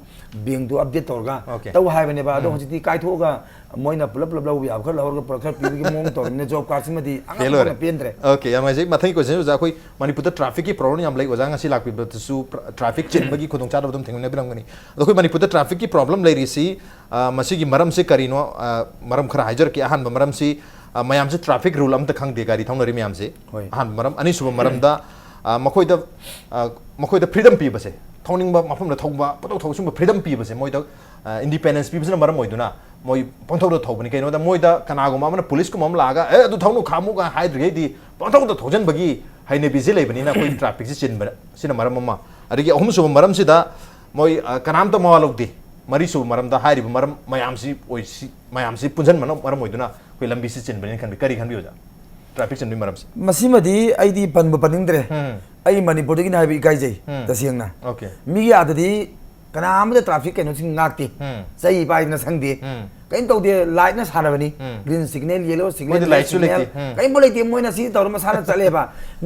ꯕꯦꯡꯗꯨ ꯑꯞꯗꯦꯠ ꯇꯧꯔꯒ Okay. ꯇꯧ ꯍꯥꯏꯕꯅꯦꯕ꯫ ꯑꯗꯣ ꯎꯝ. ꯍꯧꯖꯤꯛꯇꯤ ꯀꯥꯏꯊꯣꯛꯑꯒ ꯃꯣꯏꯅ ꯄꯨꯂꯞ ꯄꯨꯂꯞ ꯂꯧꯕ ꯌꯥꯕ ꯈꯔ ꯂꯧꯔꯒ ꯄꯨꯂꯞ ꯈꯔ ꯄꯤꯕꯒꯤ ꯃꯑꯣꯡ ꯇꯧꯔꯕꯅꯤꯅ ꯖꯣꯕ ꯀꯥꯔꯗꯁꯤꯃꯗꯤ ꯐꯦꯜ ꯑꯣꯏꯔꯦ꯫ ꯑꯉꯥꯡꯕ ꯄꯦꯟꯗ꯭ꯔꯦ꯫ Okay, ꯌꯥꯝ ꯅꯨꯡꯉꯥꯏꯖꯩ꯫ ꯃꯊꯪꯒꯤ ꯀꯣꯏꯁꯟ ꯑꯣꯖꯥ, ꯑꯩꯈꯣꯏ ꯃꯅꯤꯄꯨꯔꯗ ꯇ꯭ꯔꯥꯐꯤꯛꯀꯤ ꯄ꯭ꯔꯣꯕ꯭ꯂꯦꯝ ꯌꯥꯝ ꯂꯩ꯫ ꯑꯣꯖꯥ ꯉꯁꯤ ꯂꯥꯛꯄꯤꯕꯗꯁꯨ ꯇ꯭ꯔꯥꯐꯤꯛ ꯆꯤꯟꯕꯒꯤ ꯈꯨꯗꯣꯡꯆꯥꯗꯕ ꯑꯗꯨꯝ ꯊꯦꯡꯅꯕꯤꯔꯝꯒꯅꯤ꯫ ꯑꯗꯣ ꯑꯩꯈꯣꯏ ꯃꯅꯤꯄꯨꯔꯗ ꯇ꯭ꯔꯥꯐꯤꯛꯀꯤ ꯄ꯭ꯔꯣꯕ꯭ꯂꯦꯝ ꯂꯩꯔꯤꯁꯤ, ꯑ, ꯃꯁꯤꯒꯤ ꯃꯔꯝꯁꯤ ꯀꯔꯤꯅꯣ? ꯑ, ꯃꯔꯝ ꯈꯔ ꯍꯥꯏꯖꯔꯛꯀꯦ꯫ ꯑꯍꯥꯟꯕ ꯃꯔꯝꯁꯤ, ꯑ, ꯃꯌꯥꯝꯁꯤ ꯇ꯭ꯔꯥꯐꯤꯛ ꯔꯨꯜ ꯑꯝꯇ ꯈꯪꯗꯦ ꯒꯥꯔꯤ ꯊꯧꯅꯔꯤ ꯃꯌꯥꯝꯁꯤ꯫ ꯍꯣꯏ. ꯑꯍꯥꯟꯕ ꯃꯔꯝ꯫ ꯑꯅꯤꯁꯨꯕ ꯃꯔꯝꯗ, ꯑ, ꯃꯈꯣꯏꯗ, ꯑ, ꯃꯈꯣꯏꯗ ꯐ꯭ꯔꯤꯗꯝ ꯄꯤꯕꯁꯦ, ꯊꯧꯅꯤꯡꯕ ꯃꯐꯝꯗ ꯊꯧꯕ, ꯄꯪꯊꯧ ꯊꯧꯕ, ꯁꯨꯝꯕ ꯐ꯭ꯔꯤꯗꯝ ꯄꯤꯕꯁꯦ ꯃꯣꯏꯗ, ꯑ, ꯏꯟꯗꯤꯄꯦꯟꯗꯦꯟꯁ ꯄꯤꯕꯁꯤꯅ ꯃꯔꯝ ꯑꯣꯏꯗꯨꯅ ꯃꯣꯏ ꯄꯪꯊꯧꯗ ꯊꯧꯕꯅꯤ꯫ ꯀꯩꯅꯣꯗ ꯃꯣꯏꯗ ꯀꯅꯥꯒꯨꯝꯕ ꯑꯃꯅ, ꯄꯨꯂꯤꯁꯀꯨꯝꯕ ꯑꯃ ꯂꯥꯛꯑꯒ, "ꯑꯦ, ꯑꯗꯨ ꯊꯧꯅꯨ, ꯈꯥꯝꯃꯨꯒ" ꯍꯥꯏꯗ꯭ꯔꯤꯉꯩꯗꯤ ꯄꯪꯊꯧꯗ ꯊꯧꯖꯤꯟꯕꯒꯤ ꯍꯩꯅꯕꯤꯁꯦ ꯂꯩꯕꯅꯤꯅ ꯑꯩꯈꯣꯏ ꯇ꯭ꯔꯥꯐꯤꯛꯁꯤ ꯆꯤꯟꯕ, ꯁꯤꯅ ꯃꯔꯝ ꯑꯃ꯫ ꯑꯗꯒꯤ ꯑꯍꯨꯝꯁꯨꯕ ꯃꯔꯝꯁꯤꯗ ꯃꯣꯏ, ꯑ, ꯀꯅꯥꯝꯇ ꯃꯋꯥ ꯂꯧꯗꯦ꯫ ꯃꯔꯤꯁꯨꯕ ꯃꯔꯝꯗ ꯍꯥꯏꯔꯤꯕ ꯃꯔꯝ ꯃꯌꯥꯝꯁꯤ ꯑꯣꯏꯁꯤ-, ꯃꯌꯥꯝꯁꯤ ꯄꯨꯟꯁꯤꯟꯕꯅ ꯃꯔꯝ ꯑꯣꯏꯗꯨꯅ ꯑꯩꯈꯣꯏ ꯂꯝꯕꯤꯁꯤ ꯆꯤꯟꯕꯅꯤꯅ ꯈꯟꯕꯤ, ꯀꯔꯤ ꯈꯟꯕꯤ ꯑꯣꯖꯥ? ꯇ꯭ꯔꯥꯐꯤꯛ ꯆꯤꯟꯕꯒꯤ ꯃꯔꯝꯁꯦ꯫ ꯃꯁꯤꯃꯗꯤ ꯑꯩꯗꯤ ꯄꯟꯕ ꯄꯟꯅꯤꯡꯗ꯭ꯔꯦ꯫ ꯎꯝ. ꯑꯩ ꯃꯅꯤꯄꯨꯔꯗꯒꯤꯅꯤ ꯍꯥꯏꯕ ꯏꯀꯥꯏꯖꯩ꯫ ꯎꯝ꯫ ꯇꯁꯦꯡꯅ꯫ Okay꯫ ꯃꯤꯒꯤ ꯑꯥꯗꯗꯤ ꯀꯅꯥ ꯑꯃꯗ traffic ꯀꯩꯅꯣꯁꯤꯡ ꯉꯥꯛꯇꯦ꯫ ꯎꯝ꯫ ꯆꯩ ꯄꯥꯏꯗꯅ ꯁꯪꯗꯦ꯫ ꯎꯝ꯫ ꯀꯩꯝ ꯇꯧꯗꯦ, lightꯅ ꯁꯥꯟꯅꯕꯅꯤ꯫ ꯎꯝ꯫ Green signal, yellow signal, ꯃꯣꯏꯗꯤ red lightꯁꯨ signal, ꯂꯩꯇꯦ꯫ ꯎꯝ꯫ ꯀꯩꯝ ꯂꯩꯇꯦ꯫ ꯃꯣꯏꯅ ꯁꯤ ꯇꯧꯔ ꯃꯁꯥꯅ ꯆꯠꯂꯦꯕ꯫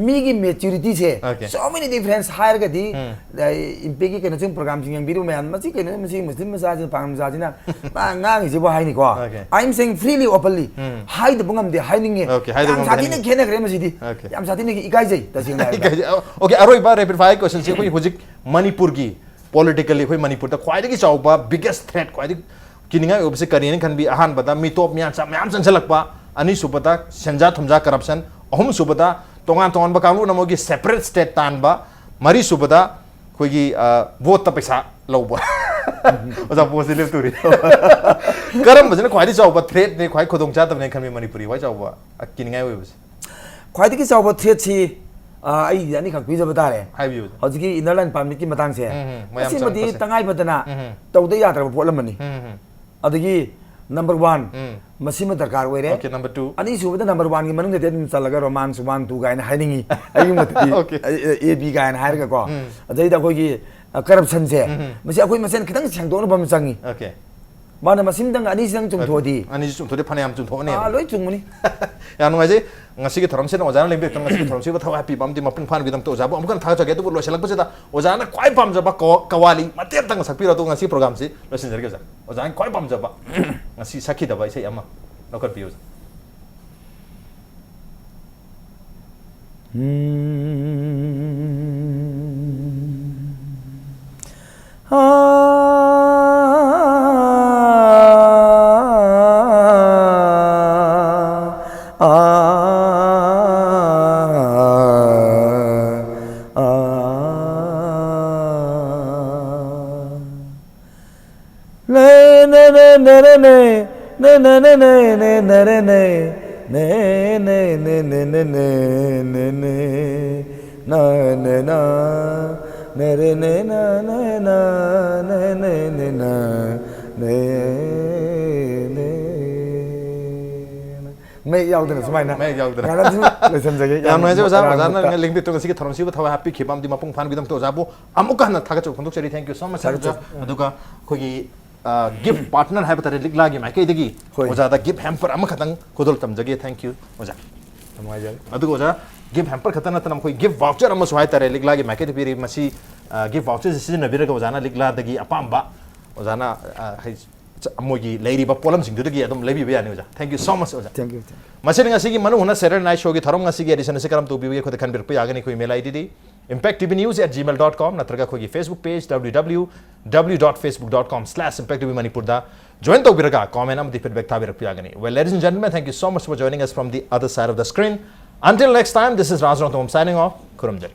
ꯃꯤꯒꯤ maturity ꯁꯦ, Okay꯫ So many difference ꯍꯥꯏꯔꯒꯗꯤ, ꯎꯝ꯫ ꯑ, ꯏꯝꯄꯦꯛꯀꯤ ꯀꯩꯅꯣꯁꯤꯡ programꯁꯤꯡ ꯌꯦꯡꯕꯤꯔꯨ ꯃꯌꯥꯝ, ꯃꯁꯤ ꯀꯩꯅꯣ, ꯃꯁꯤ ꯃꯨꯁꯂꯤꯝ ꯃꯆꯥꯁꯤꯅ, ꯄꯥꯡꯒꯜ ꯃꯆꯥꯁꯤꯅ ꯃꯥ ꯉꯥꯡꯉꯤꯁꯤꯕꯨ ꯍꯥꯏꯅꯤꯀꯣ꯫ Okay꯫ I'm saying freely, openly꯫ ꯎꯝ꯫ ꯍꯥꯏꯗꯕ ꯉꯝꯗꯦ, ꯍꯥꯏꯅꯤꯡꯉꯦ꯫ Okay, ꯍꯥꯏꯗꯕ ꯌꯥꯝ ꯉꯝꯗꯦ, ꯁꯥꯊꯤꯅ ꯍꯥꯏꯅꯤꯡꯉꯦ꯫ ꯈꯦꯠꯅꯈ꯭ꯔꯦ ꯃꯁꯤꯗꯤ꯫ Okay꯫ ꯌꯥꯝ ꯁꯥꯊꯤꯅ ꯏꯀꯥꯏꯖꯩ, ꯇꯁꯦꯡꯅ ꯍꯥꯏꯔꯕꯗ꯫ ꯏꯀꯥꯏꯖꯩ꯫ Okay, ꯑꯔꯣꯏꯕ rapid fire questionꯁꯤ ꯑꯩꯈꯣꯏ ꯍꯧꯖꯤꯛ ꯃꯅꯤꯄꯨꯔꯒꯤ politically ꯑꯩꯈꯣꯏ ꯃꯅꯤꯄꯨꯔꯗ ꯈ꯭ꯋꯥꯏꯗꯒꯤ ꯆꯥꯎꯕ biggest threat, ꯈ꯭ꯋꯥꯏꯗꯒꯤ ꯀꯤꯅꯤꯡꯉꯥꯏ ꯑꯣꯏꯕꯁꯤ ꯀꯔꯤꯅ ꯈꯟꯕꯤ? ꯑꯍꯥꯟꯕꯗ ꯃꯤꯇꯣꯞ ꯃꯤꯌꯥꯟꯆꯥ ꯃꯌꯥꯝ ꯆꯪꯁꯤꯜꯂꯛꯄ, ꯑꯅꯤꯁꯨꯕꯗ ꯁꯦꯟꯖꯥ ꯊꯨꯝꯖꯥ corruption, ꯑꯍꯨꯝꯁꯨꯕꯗ ꯇꯣꯉꯥꯟ ꯇꯣꯉꯥꯟꯕ ꯀꯥꯡꯂꯨꯞꯅ ꯃꯣꯏꯒꯤ separate state ꯇꯥꯟꯕ, ꯃꯔꯤꯁꯨꯕꯗ ꯑꯩꯈꯣꯏꯒꯤ, ꯑ, voteꯇ ꯄꯩꯁꯥ ꯂꯧꯕ꯫ ꯑꯣꯖꯥ, ꯄꯣꯠꯁꯤ ꯂꯦꯞꯇꯣꯔꯤ꯫ ꯀꯔꯝꯕꯁꯤꯅ ꯈ꯭ꯋꯥꯏꯗꯒꯤ ꯆꯥꯎꯕ threatꯅꯤ, ꯈ꯭ꯋꯥꯏ ꯈꯨꯗꯣꯡ ꯆꯥꯗꯕꯅꯦ ꯈꯟꯕꯤ ꯃꯅꯤꯄꯨꯔꯤ ꯈ꯭ꯋꯥꯏ ꯆꯥꯎꯕ, ꯑ, ꯀꯤꯅꯤꯡꯉꯥꯏ ꯑꯣꯏꯕꯁꯦ? ꯈ꯭ꯋꯥꯏꯗꯒꯤ ꯆꯥꯎꯕ threatꯁꯤ, ꯑ, ꯑꯩ ꯑꯅꯤꯈꯛ ꯄꯤꯖꯕ ꯇꯥꯔꯦ꯫ ꯍꯥꯏꯕꯤꯌꯨ꯫ ꯍꯧꯖꯤꯛꯀꯤ inner line permitꯀꯤ ꯃꯇꯥꯡꯁꯦ, ꯎꯝ, ꯎꯝ, ꯃꯌꯥꯝ ꯃꯁꯤꯃꯗꯤ ꯆꯪꯕꯁꯦ꯫ ꯇꯉꯥꯏ ꯐꯗꯅ ꯎꯝ, ꯎꯝ꯫ ꯇꯧꯗ ꯌꯥꯗ꯭ꯔꯕ ꯄꯣꯠ ꯑꯃꯅꯤ꯫ ꯎꯝ, ꯎꯝ꯫ ꯑꯗꯒꯤ number one, ꯎꯝ꯫ ꯃꯁꯤꯃ ꯗꯔꯀꯥꯔ ꯑꯣꯏꯔꯦ꯫ Okay, number two꯫ ꯑꯅꯤꯁꯨꯕꯗ number oneꯒꯤ ꯃꯅꯨꯡꯗꯗꯤ ꯑꯗꯨꯝ ꯆꯜꯂꯒ romance one, two ꯀꯥꯏꯅ ꯍꯥꯏꯅꯤꯡꯉꯤ꯫ ꯑꯩꯒꯤ ꯃꯣꯠꯇꯗꯤ, Okay꯫ ꯑ, ꯑ, A B ꯀꯥꯏꯅ ꯍꯥꯏꯔꯒꯀꯣ꯫ ꯎꯝ꯫ ꯑꯗꯩꯗ ꯑꯩꯈꯣꯏꯒꯤ, ꯑ, corruptionꯁꯦ, ꯎꯝ꯫ ꯃꯁꯤ ꯑꯩꯈꯣꯏ ꯃꯁꯦꯟ ꯈꯤꯇꯪ ꯁꯦꯡꯗꯣꯛꯅꯕ ꯑꯃ ꯆꯪꯉꯤ꯫ Okay꯫ ꯃꯥꯅ ꯃꯁꯤꯝꯗꯪ, ꯑꯅꯤꯁꯤꯗꯪ ꯆꯨꯝꯊꯣꯛꯑꯗꯤ, ꯑꯅꯤꯁꯤ ꯆꯨꯝꯊꯣꯛꯑꯗꯤ ꯐꯅꯌꯥꯝ ꯆꯨꯝꯊꯣꯛꯑꯅꯦꯕ꯫ ꯑꯥ, ꯂꯣꯏ ꯆꯨꯝꯒꯅꯤ꯫ ꯌꯥꯝ ꯅꯨꯡꯉꯥꯏꯖꯩ꯫ ꯉꯁꯤꯒꯤ ꯊꯧꯔꯝꯁꯤꯗ ꯑꯣꯖꯥꯅ ꯂꯦꯡꯕꯤꯔꯛꯇꯅ ꯉꯁꯤꯒꯤ ꯊꯧꯔꯝꯁꯤꯕꯨ ꯊꯋꯥꯏ ꯍꯥꯞꯄꯤꯕ ꯑꯃꯗꯤ ꯃꯄꯨꯡ ꯐꯥꯍꯟꯕꯤꯗꯃꯛꯇ ꯑꯣꯖꯥꯕꯨ ꯑꯃꯨꯛ ꯍꯟꯅ ꯊꯥꯒꯠꯆꯒꯦ꯫ ꯑꯗꯨꯕꯨ ꯂꯣꯏꯁꯤꯜꯂꯛꯄꯁꯤꯗ ꯑꯣꯖꯥꯅ ꯈ꯭ꯋꯥꯏ ꯄꯥꯝꯖꯕ ꯀ-, ꯀꯋꯥꯂꯤ ꯃꯇꯦꯛ ꯑꯃꯇꯪ ꯁꯛꯄꯤꯔꯣ, ꯑꯗꯨꯒ ꯉꯁꯤ programꯁꯤ ꯂꯣꯏꯁꯤꯟꯖꯔꯒꯦ ꯑꯣꯖꯥ꯫ ꯑꯣꯖꯥꯅ ꯈ꯭ꯋꯥꯏ ꯄꯥꯝꯖꯕ ꯉꯁꯤ ꯁꯛꯈꯤꯗꯕ ꯏꯁꯩ ꯑꯃ ꯂꯧꯈꯠꯄꯤꯌꯨ ꯑꯣꯖꯥ꯫ ꯃꯌꯦꯛ ꯌꯥꯎꯗꯅ ꯁꯨꯃꯥꯏꯅ ꯃꯌꯦꯛ ꯌꯥꯎꯗꯅ꯫ ꯌꯥꯝꯅ ꯑꯗꯨꯝ ꯂꯣꯏꯁꯤꯟꯖꯒꯦ꯫ ꯌꯥꯝ ꯅꯨꯡꯉꯥꯏꯖꯩ ꯑꯣꯖꯥ꯫ ꯃꯌꯥꯝ ꯑꯣꯖꯥꯅ ꯃꯔꯛꯇ ꯂꯤꯡꯕꯤꯠꯇꯨ ꯉꯁꯤꯒꯤ ꯊꯧꯔꯝꯁꯤꯕꯨ ꯊꯋꯥꯏ ꯍꯥꯞꯄꯤꯈꯤꯕ ꯑꯃꯗꯤ ꯃꯄꯨꯡ ꯐꯥꯍꯟꯕꯤꯗꯕꯇ ꯑꯣꯖꯥꯕꯨ ꯑꯃꯨꯛꯀ ꯍꯟꯅ ꯊꯥꯒꯠꯆꯕ ꯐꯣꯡꯗꯣꯛꯆꯔꯤ꯫ Thank you so much, ꯊꯥꯒꯠꯆꯔꯤ꯫ ꯑꯣꯖꯥ꯫ ꯑꯗꯨꯒ ꯑꯩꯈꯣꯏꯒꯤ ꯒꯤꯐ ꯄꯥꯔꯠꯅꯔ ꯍꯥꯏꯕ ꯇꯥꯔꯦ, ꯂꯤꯛꯂꯥꯒꯤ ꯃꯥꯏꯀꯩꯗꯒꯤ ꯍꯣꯏ꯫ ꯑꯣꯖꯥꯗ ꯒꯤꯐ ꯍꯦꯝꯄꯔ ꯑꯃꯈꯛꯇꯪ ꯈꯨꯗꯣꯜ ꯇꯝꯖꯒꯦ꯫ Thank you, ꯑꯣꯖꯥ꯫ ꯅꯨꯡꯉꯥꯏꯖꯔꯦ꯫ ꯑꯗꯨꯒ ꯑꯣꯖꯥ, ꯒꯤꯐ ꯍꯦꯝꯄꯔ ꯈꯛꯇ ꯅꯠꯇꯅ ꯑꯩꯈꯣꯏ ꯒꯤꯐ ꯚꯥꯎꯆꯔ ꯑꯃꯁꯨ ꯍꯥꯏꯇꯥꯔꯦ, ꯂꯤꯛꯂꯥꯒꯤ ꯃꯥꯏꯀꯩꯗ ꯄꯤꯔꯤ꯫ ꯃꯁꯤ ꯒꯤꯐ ꯚꯥꯎꯆꯔꯁꯤ ꯁꯤꯖꯤꯟꯅꯕꯤꯔꯒ ꯑꯣꯖꯥꯅ ꯂꯤꯛꯂꯥꯗꯒꯤ ꯑꯄꯥꯝꯕ ꯑꯣꯖꯥꯅ ꯑ, ꯍꯥꯏ- ꯆ- ꯃꯣꯏꯒꯤ ꯂꯩꯔꯤꯕ ꯄꯣꯠꯂꯝꯁꯤꯡꯗꯨꯗꯒꯤ ꯑꯗꯨꯝ ꯂꯩꯕꯤꯕ ꯌꯥꯅꯤ ꯑꯣꯖꯥ꯫ Thank you so much, ꯑꯣꯖꯥ꯫ Thank you, thank you. ꯃꯁꯤꯅ ꯉꯁꯤꯒꯤ ꯃꯅꯨꯡ ꯍꯨꯠꯅ Saturday Night Showꯒꯤ ꯊꯧꯔꯝ ꯉꯁꯤꯒꯤ edition ꯑꯁꯤ ꯀꯔꯝ ꯇꯧꯕꯤꯕꯒꯦ? ꯑꯩꯈꯣꯏꯗ ꯈꯟꯕꯤꯔꯛꯄ ꯌꯥꯒꯅꯤ꯫ ꯑꯩꯈꯣꯏ email IDꯗꯤ impact T V news at gmail dot com ꯅꯠꯇ꯭ꯔꯒ ꯑꯩꯈꯣꯏꯒꯤ Facebook page W W W dot facebook dot com slash impact T V Manipurꯗ join ꯇꯧꯕꯤꯔꯒ comment ꯑꯃꯗꯤ feedback ꯊꯥꯕꯤꯔꯛꯄ ꯌꯥꯒꯅꯤ꯫ Well, ladies and gentlemen, thank you so much for joining us from the other side of the screen. Until next time, this is Raj Rongthom signing off. ꯈꯨꯔꯨꯝꯖꯔꯤ꯫